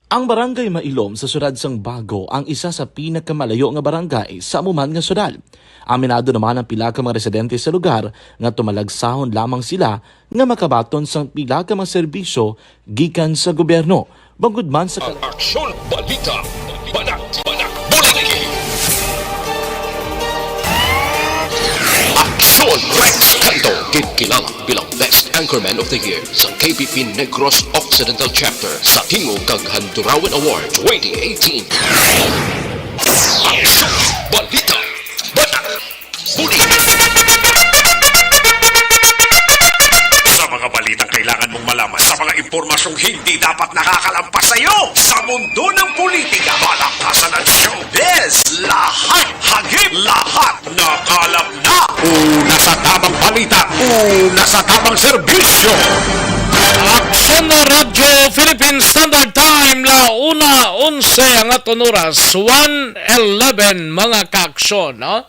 Ang Barangay Mailom sa siyudad sang Bago ang isa sa pinakamalayo nga barangay sa amo man nga siyudad. Aminado naman ang pila ka mga residente sa lugar nga tumalagsahon lamang sila nga makabaton sang pila ka mga serbisyo gikan sa gobyerno, bangod man sa Ang kal- Aksyon Balita, Banat, Banat, Buligi. Aksyon Rex Canto, ginkilala bilang Best Anchorman of the Year sa K P P Negros Occidental Chapter sa Tingog kag Handurawan Award twenty eighteen. Aksyon Balita, Banat, Buligi. Sa mga balitang kailangan mong malaman, sa mga impormasyong hindi dapat nakakalampas sa iyo, sa mundo ng politika, palakpasan at showbiz, lahat hagip, lahat nakalap na. Una Sa tamang balita, una sa tamang serbisyo. Aksyon na Radyo Philippine Standard Time, la una onse ang aton oras, one eleven, mga kaaksyon, no?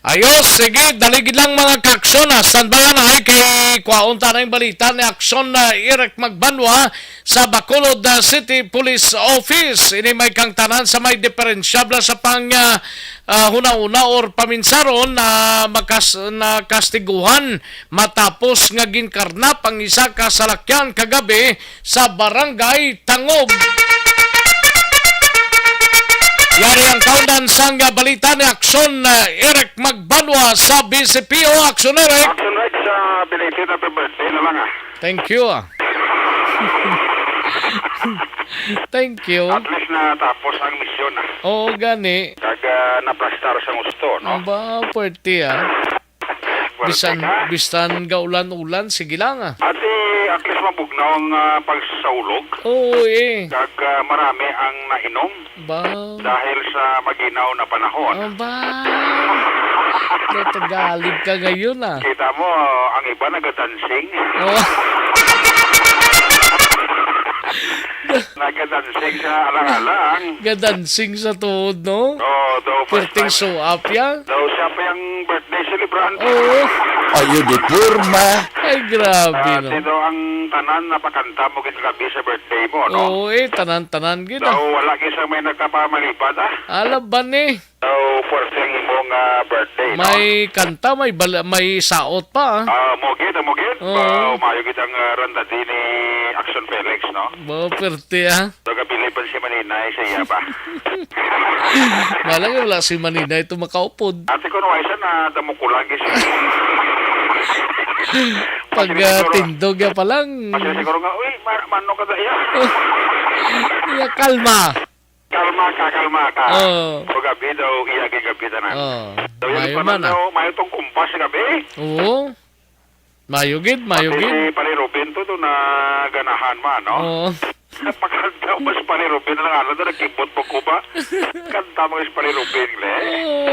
Ayos, sige, daligid lang, mga kaaksyon, ha. Standby na, ay, kay kwaon ta na yung balita ni Aksyon na Eric Magbanwa sa Bacolod, ah, City Police Office. Ini may kangtanan sa may diferensyabla sa pang, ah, ah, hunahuna or paminsaron na makas-, na kastiguhan matapos nga ginkarnap ang isa ka salakyan kagabi sa Barangay Tangob. Yari ang kaundan sang balita ni Aksyon, ah, Eric Magbanwa sa B C P O. Aksyon, Eric. Action Rex, sa belated happy birthday na lang, ah. Thank you, ah. Thank you. At least natapos ang misyon, ah. Oo, gani. Kag, ah, naplastar sa gusto, no? Aba, puwerte, ah. Puwerte Bisan, ka. Bisan gaulan-ulan, sige lang, ah. Ati, at least mabugnaw ang, ah, pagsaulog. Oo, eh. Kag, ah, marami ang nainom. Ba? Dahil sa maginaw na panahon. Aba. Natagalib ka ngayon, ah. Kita mo, ang iba nagadancing. Oh. Nagadancing sa alang-alang. Gadancing sa tuod, no? Oh, daw first Perting time. Show up yan. Daw siya pa yung birthday celebrant. Oo. Ayo di porma. Ay, grabe, Ah, no? Sino ang tanan napakanta mo gid gabi sa birthday mo, no? Oo, eh, tanan-tanan gid, Daw ah. Wala gid sa may nagkapamalipad, ah. Alaban, eh. Daw first yung imong, ah, birthday, no? May kanta, may bala-, may saot pa, ah. Ah, mo gid, mo gid. Oo. Ba, umayo gid ang, ah, randadi ni Action Felix, no? Ba, perte, ah. Nagabilib pa si Maninay sa iya ba? Wala nga, wala si Maninay ito makaupod. Ate ko, no, ay siya na damukulan, gis-, Pag, Kasi ah, siguro, tindog ya pa lang. Kasi siguro nga, "Uy, ma-, mano ka da iya?" Iya, kalma. Kalma ka, kalma ka. Oo. Pag gabi daw, iya, kay gabi tanan. Oo. So, yun Mayo pa man, lang ah. Daw, mayo tong kumpas sa gabi. Oo. Mayo gid, mayo Pati gid. Si Pare Ruben to, to na ganahan man, no? Oo. Napakanta mo si Pare Ruben lang, ano, to, nagkibot mo ko ba? Kanta mo si Pare Ruben, le.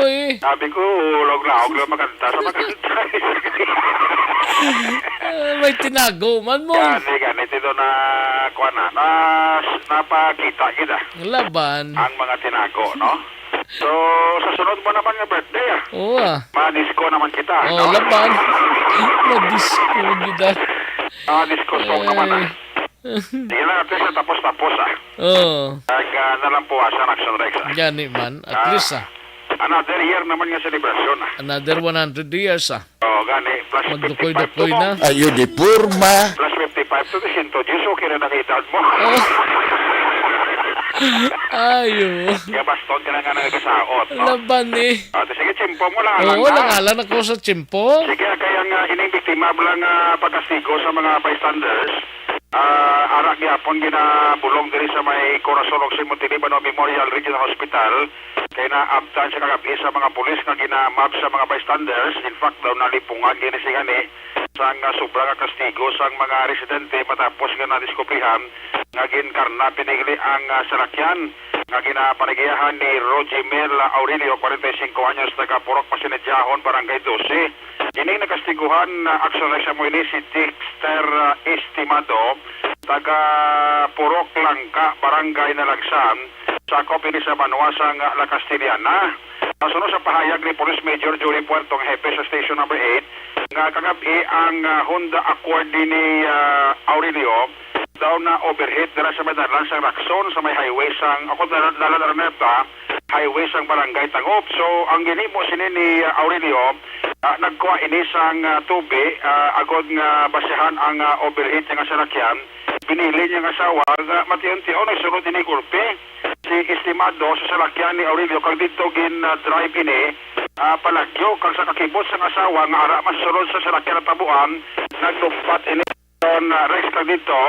Oy. Sabi ko, ulog-laog lang makanta sa makanta. Ah, may tinago man mo. Gani, gani, tito na, kuwan na, na, napakita kita. Laban. Ang mga tinago, no? So, sa sunod mo naman nga birthday, ah. Oo, ah. Ma-disco naman kita, Oo, no? Laban. Ma-disco kita. Ah, disco song naman, ah. Sige lang, at least, tapos-tapos, ah. Oo. Ag, ah, nalampuasan, Action Rex, ah. Gani man, at Ah, least, ah. Another year naman nga selebrasyon, ah. Another one hundred years, ah. Oh, gani, plus Magdukoy-dukoy fifty-five to na. Mo. Ayo di porma. Plus fifty-five to, sento diyes, okay na ang edad mo. Oh. Ayo. Kaya baston ka na nga nagkasaot, no? Laban, eh. Ah, sige, tsimpo mo lang, Oo, lang, ah. Lang-alang ako sa tsimpo. Sige, kaya nga, ining biktima lang, ah, pagkastigo sa mga bystanders. Ah, ara gyapon ginabulong diri sa may Corazon Occidental Libano Memorial Regional Hospital. Kay naabtan sa kagabi sa mga pulis nga ginamab sa mga bystanders. In fact, daw nalipungan gini sing ani sang, ah, sobra nga kastigo sang mga residente matapos nga nadiskubrihan nga ginkarna pinigli ang, ah, salakyan nga ginapanigiyahan ni Rojimel Aurelio, kwarenta y singko anyos, taga Purok Pasinidjahon, Barangay Doce. Ining nakastiguhan, ah, aksyon na siya mo ini si Dexter, ah, Estimado, taga Purok Langka, Barangay Nalagsan, sakop ini sa banwa sang La Castellana. Nasunod sa pahayag ni Police Major Jory Puerto, ang hepe sa Station Number Eight, nga kagab-i ang, ah, Honda Accord ni, ah, Aurelio daw na overheat dira sa may dalan sang Lacson sa may highway sang, ako, dalan, dalan Araneta, highway sang Barangay Tangop. So, ang ginhimo sini ni, ah, Aurelio, ah, nagkuha ini sang, ah, tubi, ah, agod nga basihan ang, ah, overheat nga salakyan. Binili niya ang asawa nga matiyon-tiyon nagsunod ini gulpi si Estimado sa salakyan ni Aurelio, kag didto gin, ah, drive ini, ah, palagyo, kag sa kakibot sang asawa nga ara man sa sulod sa salakyan natabuan, nagdumpat ini. Son, ah, Rex, kag didto,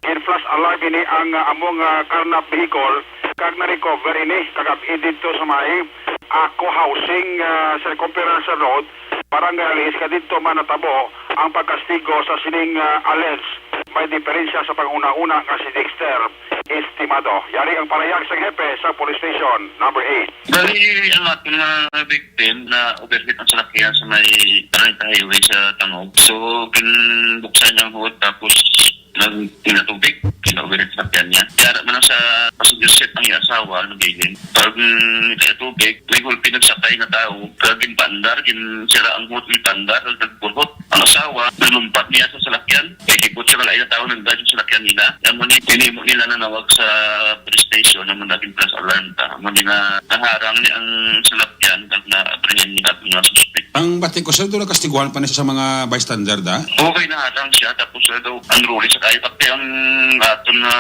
gin-flash alarm ini ang, ah, among, ah, karnap vehicle, kag na-recover ini kagab-i didto sa may Ako Housing, ah, Circumferential Road, Barangay Aliis, kag didto man natabo ang pagkastigo sa sining, ah, alleged may diferensya sa panghunahuna nga si Dexter Estimado. Yari ang panayag sang hepe sa police station number eight. Bali, ang aton nga victim na overheat ang salakyan sa may, ano, highway sa Tangog. So, ginbuksan niya ang hood, tapos nag-, pinatubig, kinaubir ang sasakyan niya. Kaya man sa passenger seat ang iya asawa, nabilin. Pag, mm, kaya tubig, may gulpi nagsakay nga tao, kaya ginpaandar, ginsira ang hood, ginpaandar, kag nagburhot. Ang asawa, nalumpat niya sa salakyan, kay gibot siya, wala yung tao nagdaan sa salakyan nila. Amo ni, tinimo nila nanawag sa police station, amo naging plus alarm ta. Amo ni na naharang ni ang salakyan, kag na-apprehend ni ang mga suspect. Ang bati ko, sir, doon nakastiguan pa na siya sa mga bystander, da? Okay, naharang siya, tapos, ah, daw, unruly sa kayo. Pati ang aton na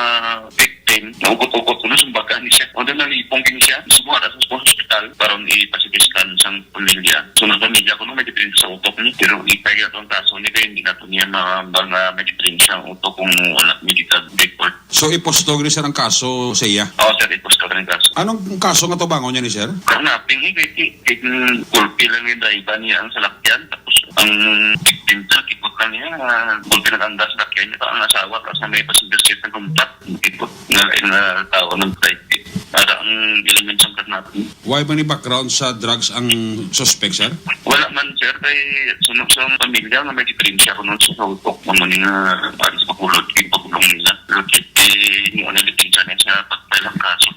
victim, naugot-ugot ko na, sumbagan ni siya. O, doon nalipong din siya. Sumuha na sa hospital para ipasigiskan sang pamilya. So, ang pamilya ko, no, may diferensya sa utok ni. Pero ipay ato ang kaso ni, kaya hindi na to niya mabang, ah, may diferensya ang utok kung wala medical record. So, ipostog ni, sir, ang kaso sa iya? Oo, sir, ipostog ang kaso. Anong kaso nga tubangon niya ni, sir? Kidnapping, eh, kay, kay, kay, mm, gulpi lang yung driver niya ang salakyan. Tapos, ang victim, sir, kipot lang niya, ah, gulpi nag-andar sa salakyan niya. Ang asawa, tapos na may passenger seat na kumtak. Kipot na, na tao ng driver. Para ang elements ang kidnapping. Why man ni background sa drugs ang suspect, sir? Wala man, sir, kay sunod sa pamilya nga may diferensya ko nun sa utok, amo ni nga, ah, sa Bacolod, yung pagulong nila. Pero, eh, yung ano, diferensya niya sa pagpailang kaso.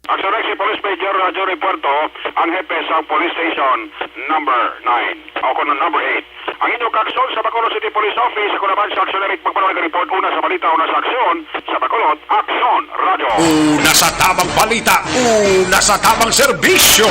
Action Next, si Police Major Johnny Puerto, ang hepe sa Police Station number nine. O kung number eight. Ang inyong kaaksyon sa Bacolod City Police Office, ako naman si Action Eric Magpalo, nag-report una sa balita, una sa aksyon, sa Bacolod, Aksyon Radyo. Una sa tabang balita, una sa tabang serbisyo.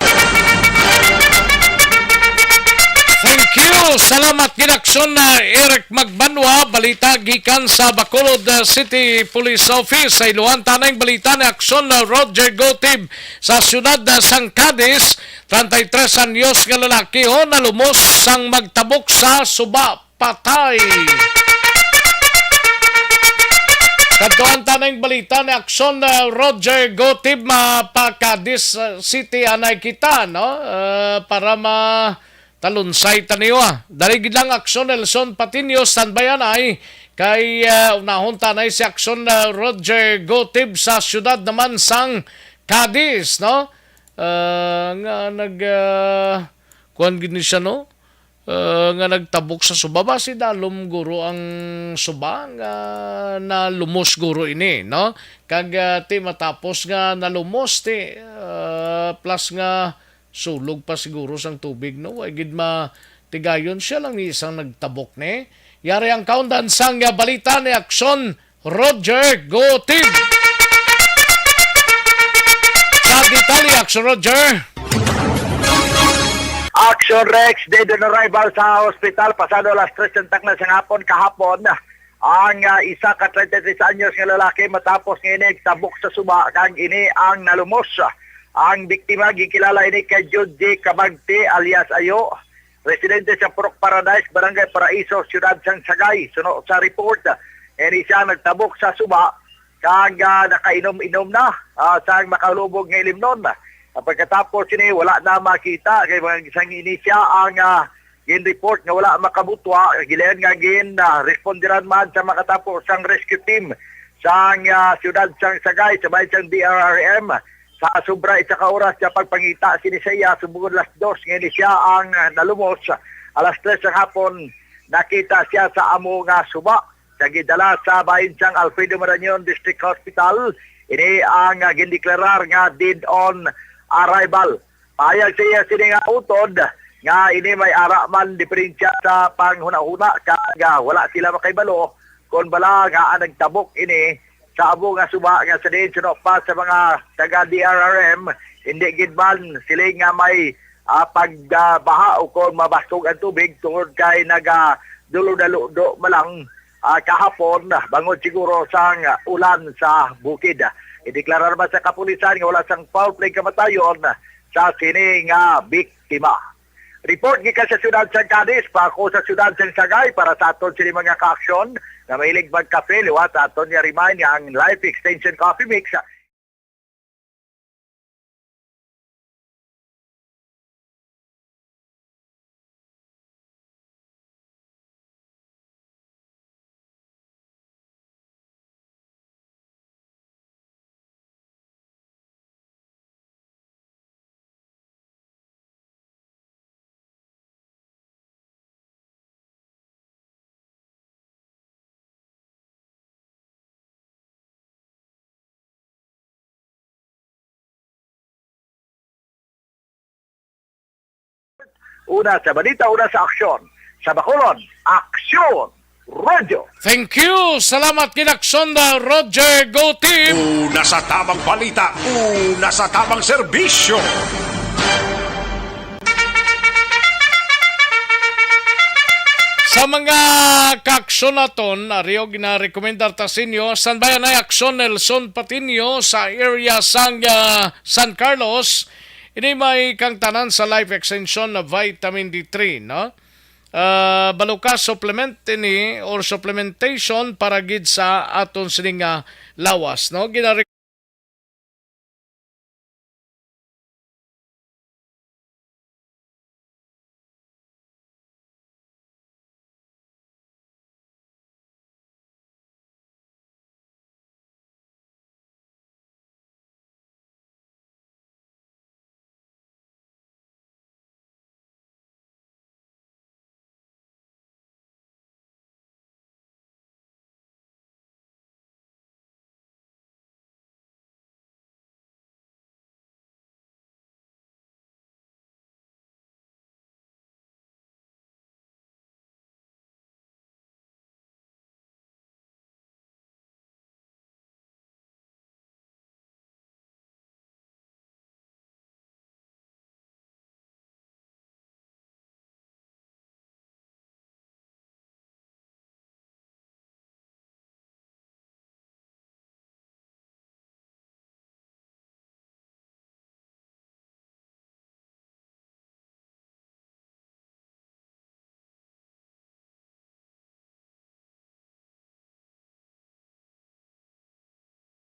Thank you. Salamat gid, Aksyon na Eric Magbanwa. Balita gikan sa Bacolod, uh, City Police Office. Sa iluhan, tanay balita ni Aksyon na Roger Gotib sa siyudad, uh, sang Cadiz. Treinta y tres anyos nga lalaki, oh, nalumos sang magtabok sa suba. Patay. Kadtuan ta na ang balita ni Aksyon, uh, Roger Gotib, mapa Cadiz, uh, City anay kita, no? Uh, para ma-, talunsay ta niyo, ah. Dali gid lang, Aksyon Nelson Patiño, standby anay. Kay, uh, unahon ta anay si Aksyon, uh, Roger Gotib sa siyudad naman sang Cadiz, no? Uh, nga nag, uh, kuwan gid ni siya, no? Ah, nga nagtabok sa suba. Basi dalom guro ang suba nga nalumos guro ini, no? Kag, ah, ti matapos nga nalumos, ti, ah, plus nga sulog pa siguro sang tubig, no? Way gid matigayon, siya lang ni isang nagtabok ni. Yari ang kaundan sang, ah, balita ni Aksyon Roger Gotib. Sa detalye, Action Roger. Action Rex, dead on arrival sa hospital pasado alas tres ng takna sa hapon kahapon. Ang, ah, isa ka treinta y tres anyos nga lalaki matapos nga ini tabok sa suba kag ini ang nalumos. Ang biktima gikilala ini kay Judge Kabagti alias Ayo. Residente sa Purok Paradise, Barangay Paraiso, Siyudad sang Sagay. Suno sa report, ini siya nagtabok sa suba kag, ah, nakainom-inom na, ah, sang makalubog nga ilimnon. Ah, pagkatapos ini, wala na makita kay mga sang ini siya ang, ah, gin-report nga wala makabutwa, gilayon nga gin, ah, responderan man sa makatapos sang rescue team sang, ah, Siyudad sang Sagay, sa bahin sang D R R M. Sa sobra isa ka oras nga pagpangita sini sa iya, subong alas dos nga ini siya ang, ah, nalumos. Alas tres sa hapon, nakita siya sa amo nga suba. Siya gidala sa bahin sang Alfredo Marañon District Hospital. Ini ang, ah, gindeklarar nga dead on arrival. Pahayag sa iya sini nga utod nga ini may ara man diferensya sa panghunahuna kag, ah, wala sila makahibalo kon bala nga ang nagtabok ini sa amo nga suba nga sa diin suno pa sa mga taga D R R M, hindi gid man siling nga may, ah, pagbaha o kon mabasog ang tubig tungod kay nagadulo-daludo man lang, ah, kahapon, bangod siguro sang ulan sa bukid. Ideklara naman sa kapulisan nga wala sang foul play kamatayon sa sini nga biktima. Report gikan sa siyudad sang Cadiz, pa ako sa siyudad sang Sagay para sa aton sini mga kaaksyon nga mahilig magkape, liwat sa aton nga remind nga ang Life Extension Coffee Mix Una sa balita, una sa aksyon. Sa Bacolod, Aksyon Radyo. Thank you. Salamat gid, Aksyon, uh, Roger. Go, team. Una sa tamang balita, una sa tamang serbisyo. Sa mga kaaksyon naton, ari og ginarekomendar ta sa inyo, standby anay Aksyon Nelson Patiño sa area sang, ah, San Carlos. Ini may kang tanan sa Life Extension na Vitamin D three, no? Ah, balo ka supplement ini or supplementation para gid sa aton sining, ah, lawas, no? Ginare-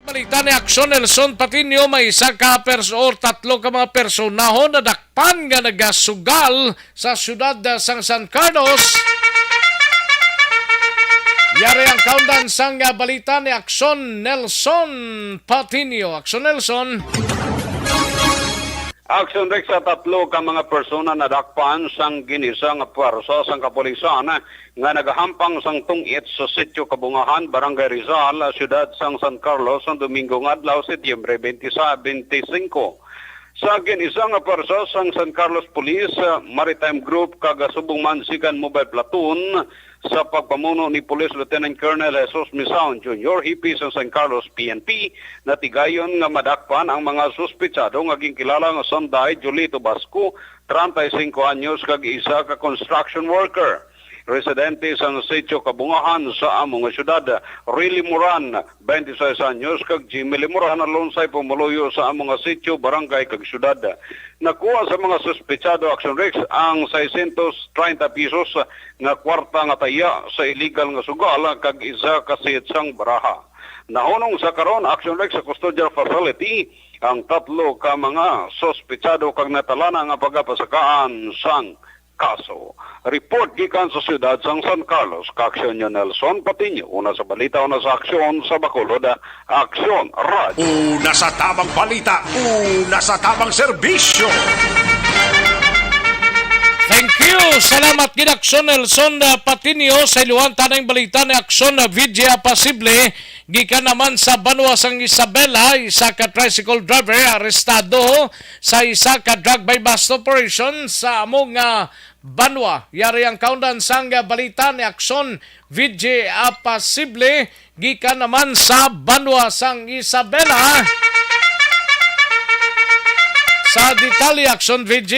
Balita ni Aksyon Nelson Patiño, may isa ka pers-, or tatlo ka mga personahon na dakpan nga nagasugal sa siyudad, ah, sang San Carlos. Yari ang kaundan sang, ah, balita ni Aksyon Nelson Patiño. Aksyon Nelson. Aksyon Rex, sa tatlo ka mga persona nadakpan sang gin-isa nga pwersa sang kapulisan nga nagahampang sang tungit sa Sitio Kabungahan, Barangay Rizal, siyudad sang San Carlos, sang Domingo nga adlaw, Setyembre twenty-five, twenty-five. Sa gin-isa nga pwersa sang San Carlos Police, ah, Maritime Group kag, ah, subong man Second Mobile Platoon, sa pagpamuno ni Police Lieutenant Colonel Jesus Misaon Junior, hipi sang San Carlos P N P, natigayon nga madakpan ang mga suspetsado nga ginkilala nga sanday Jolito Basco, treinta y cinco anyos, kag isa ka construction worker residente sang Sitio Kabungahan sa amo nga syudad, Rilly Moran, twenty-seis anyos, kag Jimmy Lemoran, Alonsay, pumuluyo sa amo nga sitio, barangay, kag syudad. Nakuha sa mga suspetsado, Action Rex, ang seiscientos treinta pesos nga kwarta nga taya sa illegal nga sugal kag isa ka set sang baraha. Nahunong sa karon, Action Rex, sa custodial facility ang tatlo ka mga suspetsado kag natalana nga pagapasakaan sang kaso. Report gikan sa siyudad sang San Carlos, kaaksyon niyo Nelson Patiño. Una sa balita, una sa aksyon, sa Bacolod, Aksyon Radyo. Una sa tamang balita, una sa tamang serbisyo. Thank you. Salamat gid, Aksyon Nelson, uh, Patiño, sa iluhan tanang balita ni Aksyon, uh, V J Apasible. Gikan naman sa banwa sang Isabela, isa ka tricycle driver arestado sa isa ka drug buy-bust operation sa amo nga banwa. Yari ang kaundan sang balita ni Aksyon V J Apasible, gikan naman sa banwa sang Isabela. Sa detalye, Aksyon V J.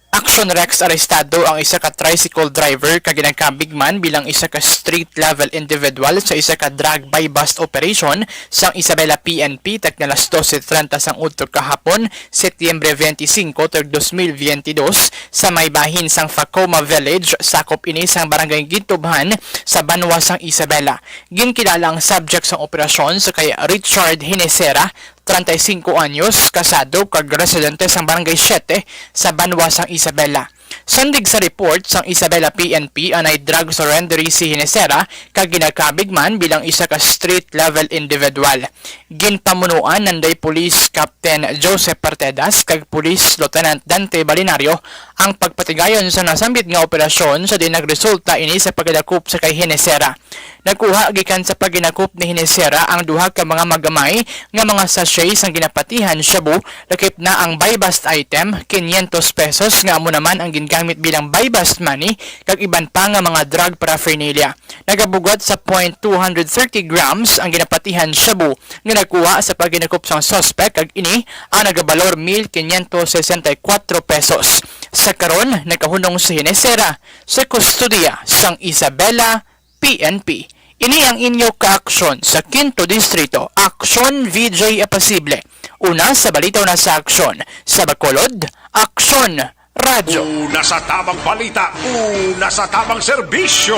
Action Rex, arestado ang isa ka tricycle driver kag ginakambig man bilang isa ka street level individual sa isa ka drug buy-bust operation sang Isabela P N P tagna alas doce treinta sang udto kahapon, Setyembre twenty-five, tuig dos mil veintidós, sa may bahin sang Facoma Village, sakop ini sang Barangay Gintubhan sa banwa sang Isabela. Ginkilala ang subject sang operasyon sa kay Richard Hinesera, treinta y cinco anyos, kasado kag residente sang Barangay Siete sa banwa sang Isabela. Sandig sa report sang Isabela P N P, anay drug surrenderee si Hinesera kag ginakabig man bilang isa ka street-level individual. Ginpamunuan nanday Police Captain Joseph Partedas kag Police Lieutenant Dante Balinario ang pagpatigayon sa nasambit nga operasyon, sa diin nagresulta ini sa pagkadakop sa kay Hinesera. Nakuha gikan sa paghinakop ni Hinesera ang duha ka mga magamay nga mga sachet sang ginapatihan shabu, lakip na ang buy-bust item, quinientos pesos, nga amo naman ang gingamit bilang buy-bust money, kag iban pa nga mga drug paraphernalia. Nagabugat sa point two hundred thirty grams ang ginapatihan shabu nga nakuha sa paghinakop sang suspect, kag ini ang nagabalor mil quinientos sesenta y cuatro pesos. Sa karon, nakahunong si Hinesera sa kustodiya sang Isabela P N P. Ini ang inyo kaaksyon sa Quinto Distrito, Aksyon V J Apasible. Una sa balita, una sa aksyon. Sa Bacolod, Aksyon Radyo. Una sa tamang balita, una sa tamang serbisyo.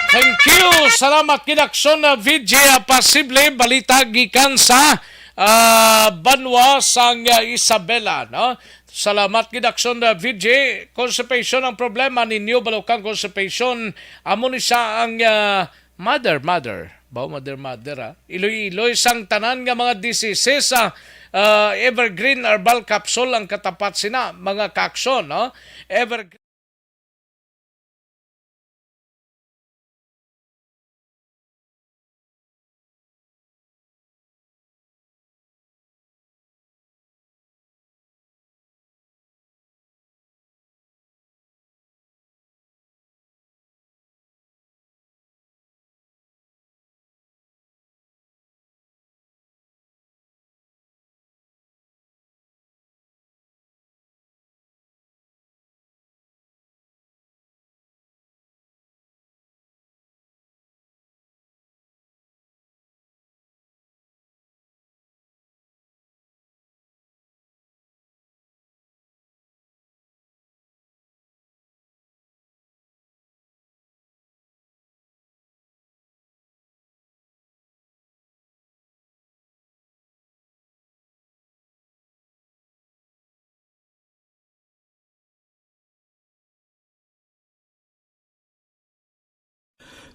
Thank you. Salamat gid, Aksyon, uh, V J Apasible. Balita gikan sa, ah, banwa sang, ah, Isabela, no? Salamat gid, Aksyon, uh, V J. Constipation ang problema ninyo, balukang constipation. Amo ni sa ang, uh, mother, mother. Bao, mother, mother, ah. Iloy-iloy sang tanan nga mga diseases, ah, uh, Evergreen Herbal Capsule ang katapat sina, mga kaaksyon, no? Evergreen.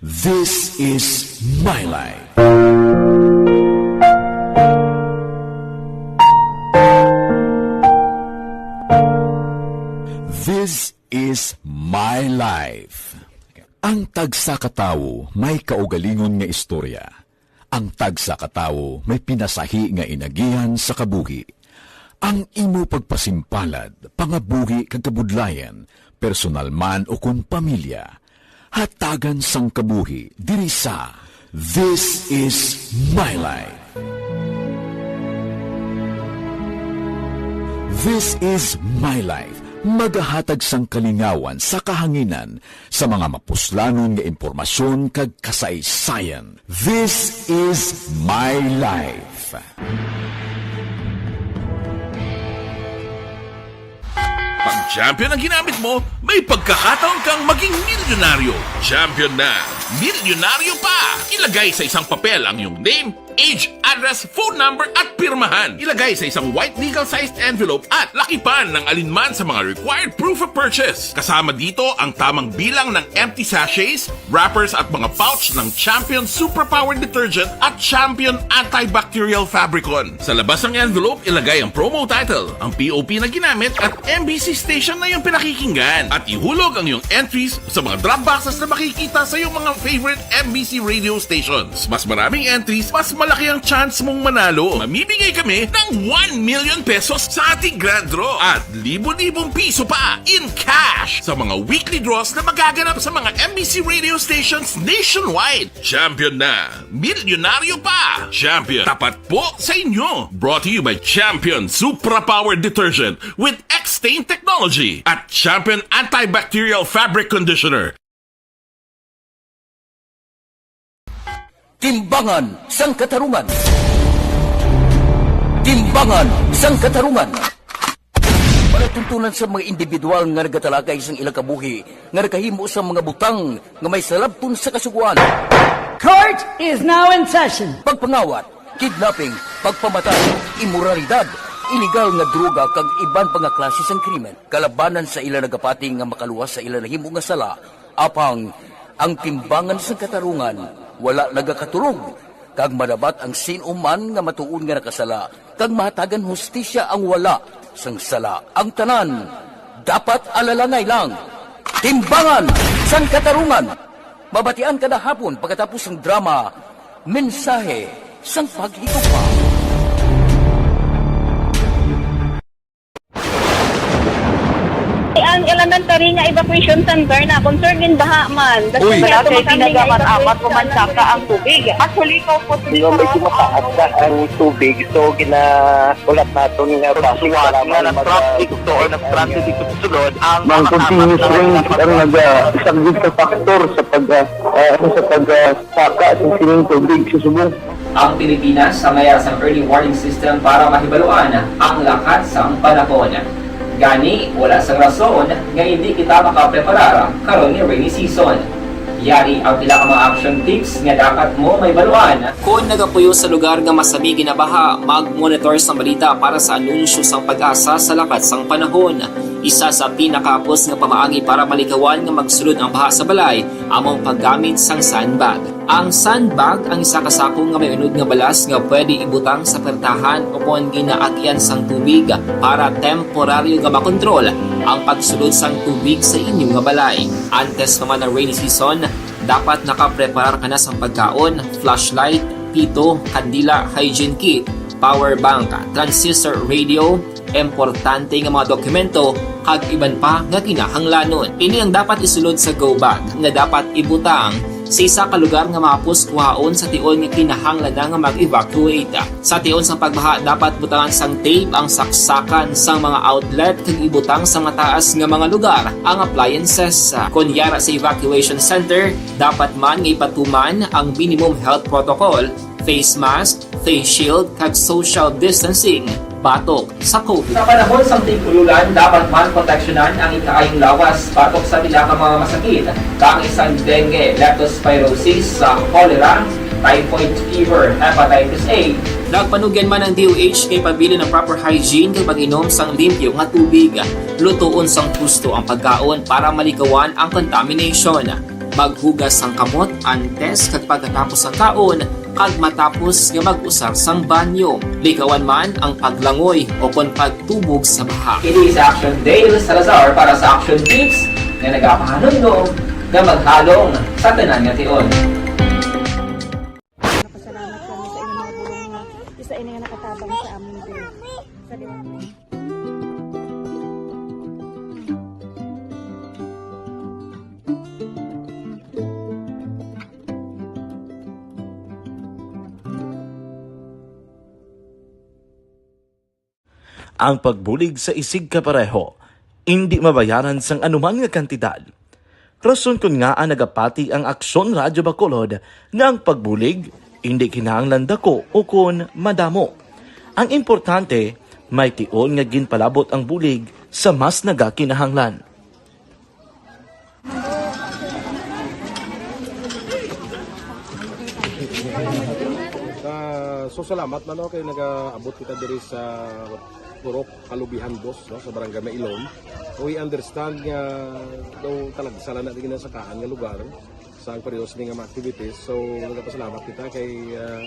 This is My Life. This is My Life. Ang tagsa ka tawo may kaugalingon nga istorya. Ang tagsa ka tawo may pinasahi nga inagihan sa kabuhi. Ang imo pagpasimpalad, pangabuhi kag kabudlayan, personal man o kon pamilya, hatagan sang kabuhi diri sa This Is My Life. This Is My Life, magahatag sang kalingawan sa kahanginan sa mga mapuslanon nga impormasyon kag kasaysayan. This is My Life. Pag champion ang ginamit mo, may pagkakataon kang maging milyonaryo. Champion na, milyonaryo pa! Ilagay sa isang papel ang iyong name, age, address, phone number, at pirmahan. Ilagay sa isang white legal-sized envelope at lakipan ng alinman sa mga required proof of purchase. Kasama dito ang tamang bilang ng empty sachets, wrappers, at mga pouch ng Champion Superpower Detergent at Champion Antibacterial Fabricon. Sa labas ng envelope, ilagay ang promo title, ang P O P na ginamit, at M B C station na iyong pinakikinggan. At ihulog ang iyong entries sa mga drop boxes na makikita sa iyong mga favorite M B C radio stations. Mas maraming entries, mas malaki ang chance mong manalo. Mamimigay kami ng one million pesos sa ating grand draw at libo-libong piso pa in cash sa mga weekly draws na magaganap sa mga M B C radio stations nationwide. Champion na! Milyonaryo pa! Champion, tapat po sa inyo! Brought to you by Champion Supra Power Detergent with X-Stain Technology at Champion Antibacterial Fabric Conditioner. Timbangan sang Katarungan. Timbangan sang Katarungan. Palatuntunan sa mga individual nga nagatalakay sang ilang kabuhi nga nakahimo sang mga butang nga may salabton sa Kasugoan. Court is now in session. Pagpangawat, kidnapping, pagpamatay, immoralidad, Iligal nga droga kag iban pa nga klase sang krimen kalabanan sa ila nagapati nga makaluwas sa ila nahimo nga sala, apang ang timbangan sang katarungan wala nagakaturog, kag madabat ang sin-o man nga matuod nga nakasala, kag mahatagan hustisya ang wala sang sala. Ang tanan dapat alalangay lang. Timbangan sang katarungan. Mabatian kada hapon pagkatapos sang drama, Mensahe sang Paghigugma. Ang elementary nga evacuation center na concerned din baha man. Uy. Wala kay tinaga man amat o mansaka ang tubig. Actually, ko po Medyo mataas na ang tubig, so gina-, ulat naton nga basi nga para nag-traffic to or nag-transit dito sa sulod ang mga continuous rain ang naga-, isa gid ka factor sa pag, ah, ah, sa pag, ah, saka sa sining tubig sa subong. Ang Pilipinas ang mayara sang early warning system para mahibaluan ang lakat sang panahon. Gani, wala sang rason nga hindi kita makapreparar karon nga rainy season. Yari ang pila ka mga action tips nga dapat mo mahibaluan. Kon nagapuyo sa lugar nga masami ginabaha, mag-monitor sang balita para sa anunsyo sang PAGASA sa lakat sang panahon. Isa sa pinakahapos nga pamaagi para malikawan nga magsulod ang baha sa balay amo ang paggamit sang sandbag. Ang sandbag ang isa ka sako nga may unod nga balas nga pwede ibutang sa pertahan o kon ginaagyan sang tubig para temporaryo nga makontrol ang pagsulod sang tubig sa inyo nga balay. Antes pa man ang rainy season, dapat nakapreparar ka na sang pagkaon, flashlight, pito, kandila, hygiene kit, power bank, transistor radio, importante nga mga dokumento, kag iban pa nga kinahanglanon. Ini ang dapat isulod sa go bag nga dapat ibutang sa isa ka lugar nga mahapos kuhaon sa tion nga kinahanglan na nga mag-evacuate. Sa tion sang pagbaha, dapat butangan sang tape ang saksakan sang mga outlet kag ibutang sa mataas nga mga lugar ang appliances. Kon yara sa evacuation center, dapat man nga ipatuman ang minimum health protocol, face mask, face shield, kag social distancing batok sa COVID. Sa panahon sang tig-ululan, dapat man proteksyonan ang ikaayong lawas batok sa pila ka mga masakit, kaangay sang dengue, leptospirosis, sa cholera, typhoid fever, hepatitis A. Nagpanugyan man ang D O H kay pabilin ang proper hygiene kag pag-inom sang limpyo nga tubig. Lutoon sang husto ang pagkaon para malikawan ang contamination. Maghugas sang kamot antes kag pagkatapos sang kaon, kag matapos nga mag-usar sang banyo. Likawan man ang paglangoy o kon pagtubog sa baha. Ini si Action Dale Salazar para sa Action Tips nga nagapahanumdom nga maghalong sa tanan nga tion. Nagapasalamat kami sa inyong mga pulong nga isa ini nga nakatabang sa amin din. Sa Ang pagbulig sa isigkapareho, indi mabayaran sang anuman nga kantidad. Rason kon ngaa nagapati ang Aksyon Radyo Bacolod nga ang pagbulig indi kinahanglan dako o kon madamo. Ang importante, may tion nga ginpalabot ang bulig sa mas nagakinahanglan. Ah, so salamat man, no, kay nagaabot kita diri sa Purok Kalubihan Dos, no, sa Barangay Mailom. We understand nga daw talagsa lang na din sa kaan nga lugar sa ang periodo sini nga mga activities. So, nagapasalamat kita kay, ah,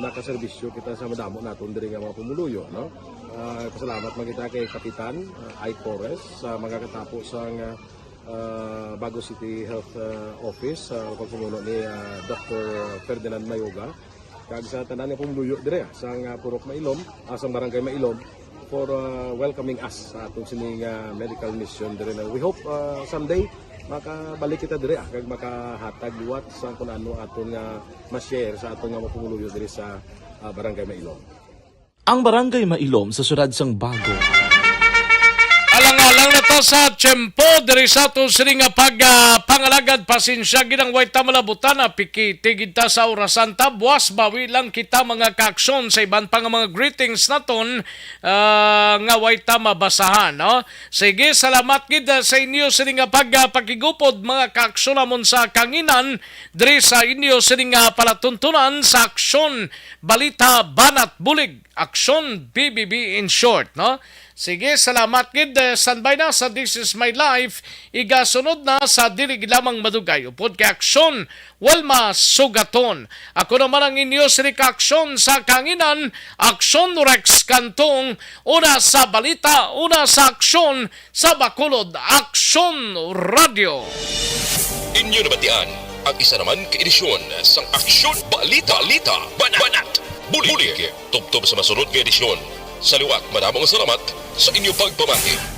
nakaserbisyo kita sa madamo naton diri nga mga pumuluyo, no? Ah, pasalamat man kita kay Kapitan, ah, Ike Torres sa mga katapo sa nga, ah, Bago City Health, ah, Office, sa pagpamuno ni, ah, Doctor Ferdinand Mayoga, kag sa tanan nga pumuluyo dire, ah, sa nga Purok Mailom, ah, sa Barangay Mailom, for, ah, welcoming us sa atong sining, ah, medical mission dire na we hope, ah, someday makabalik kita dire, ah, kag makahatag liwat sa kung ano aton nga ma-share sa aton nga mga pumuluyo dire sa, ah, Barangay Mailom. Ang Barangay Mailom sa siyudad sang Bago. Alang-alang na ta sa tiyempo diri sa aton sini nga pag, ah, pangalagad. Pasensya gid ang way ta malabutan, ah, piki-, tigid ta sa orasan ta. Buwas bawi lang kita, mga kaaksyon, sa iban pa nga mga greetings naton, ah, nga way ta mabasahan, no? Sige, salamat gid, ah, sa inyo sini nga pag, ah, pakigupod, mga kaaksyon namon sa kanginan, diri sa inyo sini nga palatuntunan sa Aksyon, Balita, Banat, Bulig. Aksyon B B B in short, no? Sige, salamat gid, eh, standby na sa This Is My Life. Igasunod na sa dili gid lamang madugay. Upod kay Aksyon, Walma Sugaton. Ako naman ang inyo sini ka aksyon sa kanginan, Aksyon Rex Cantong, una sa balita, una sa aksyon, sa Bacolod, Aksyon Radio. Inyo nabatian ang isa naman ka edisyon sang Aksyon Balita, Balita, Banat, Banat, Bulig. Bulig. Tubtob sa masunod nga edisyon. Sa liwat, madamo nga salamat sa inyo pagpamati.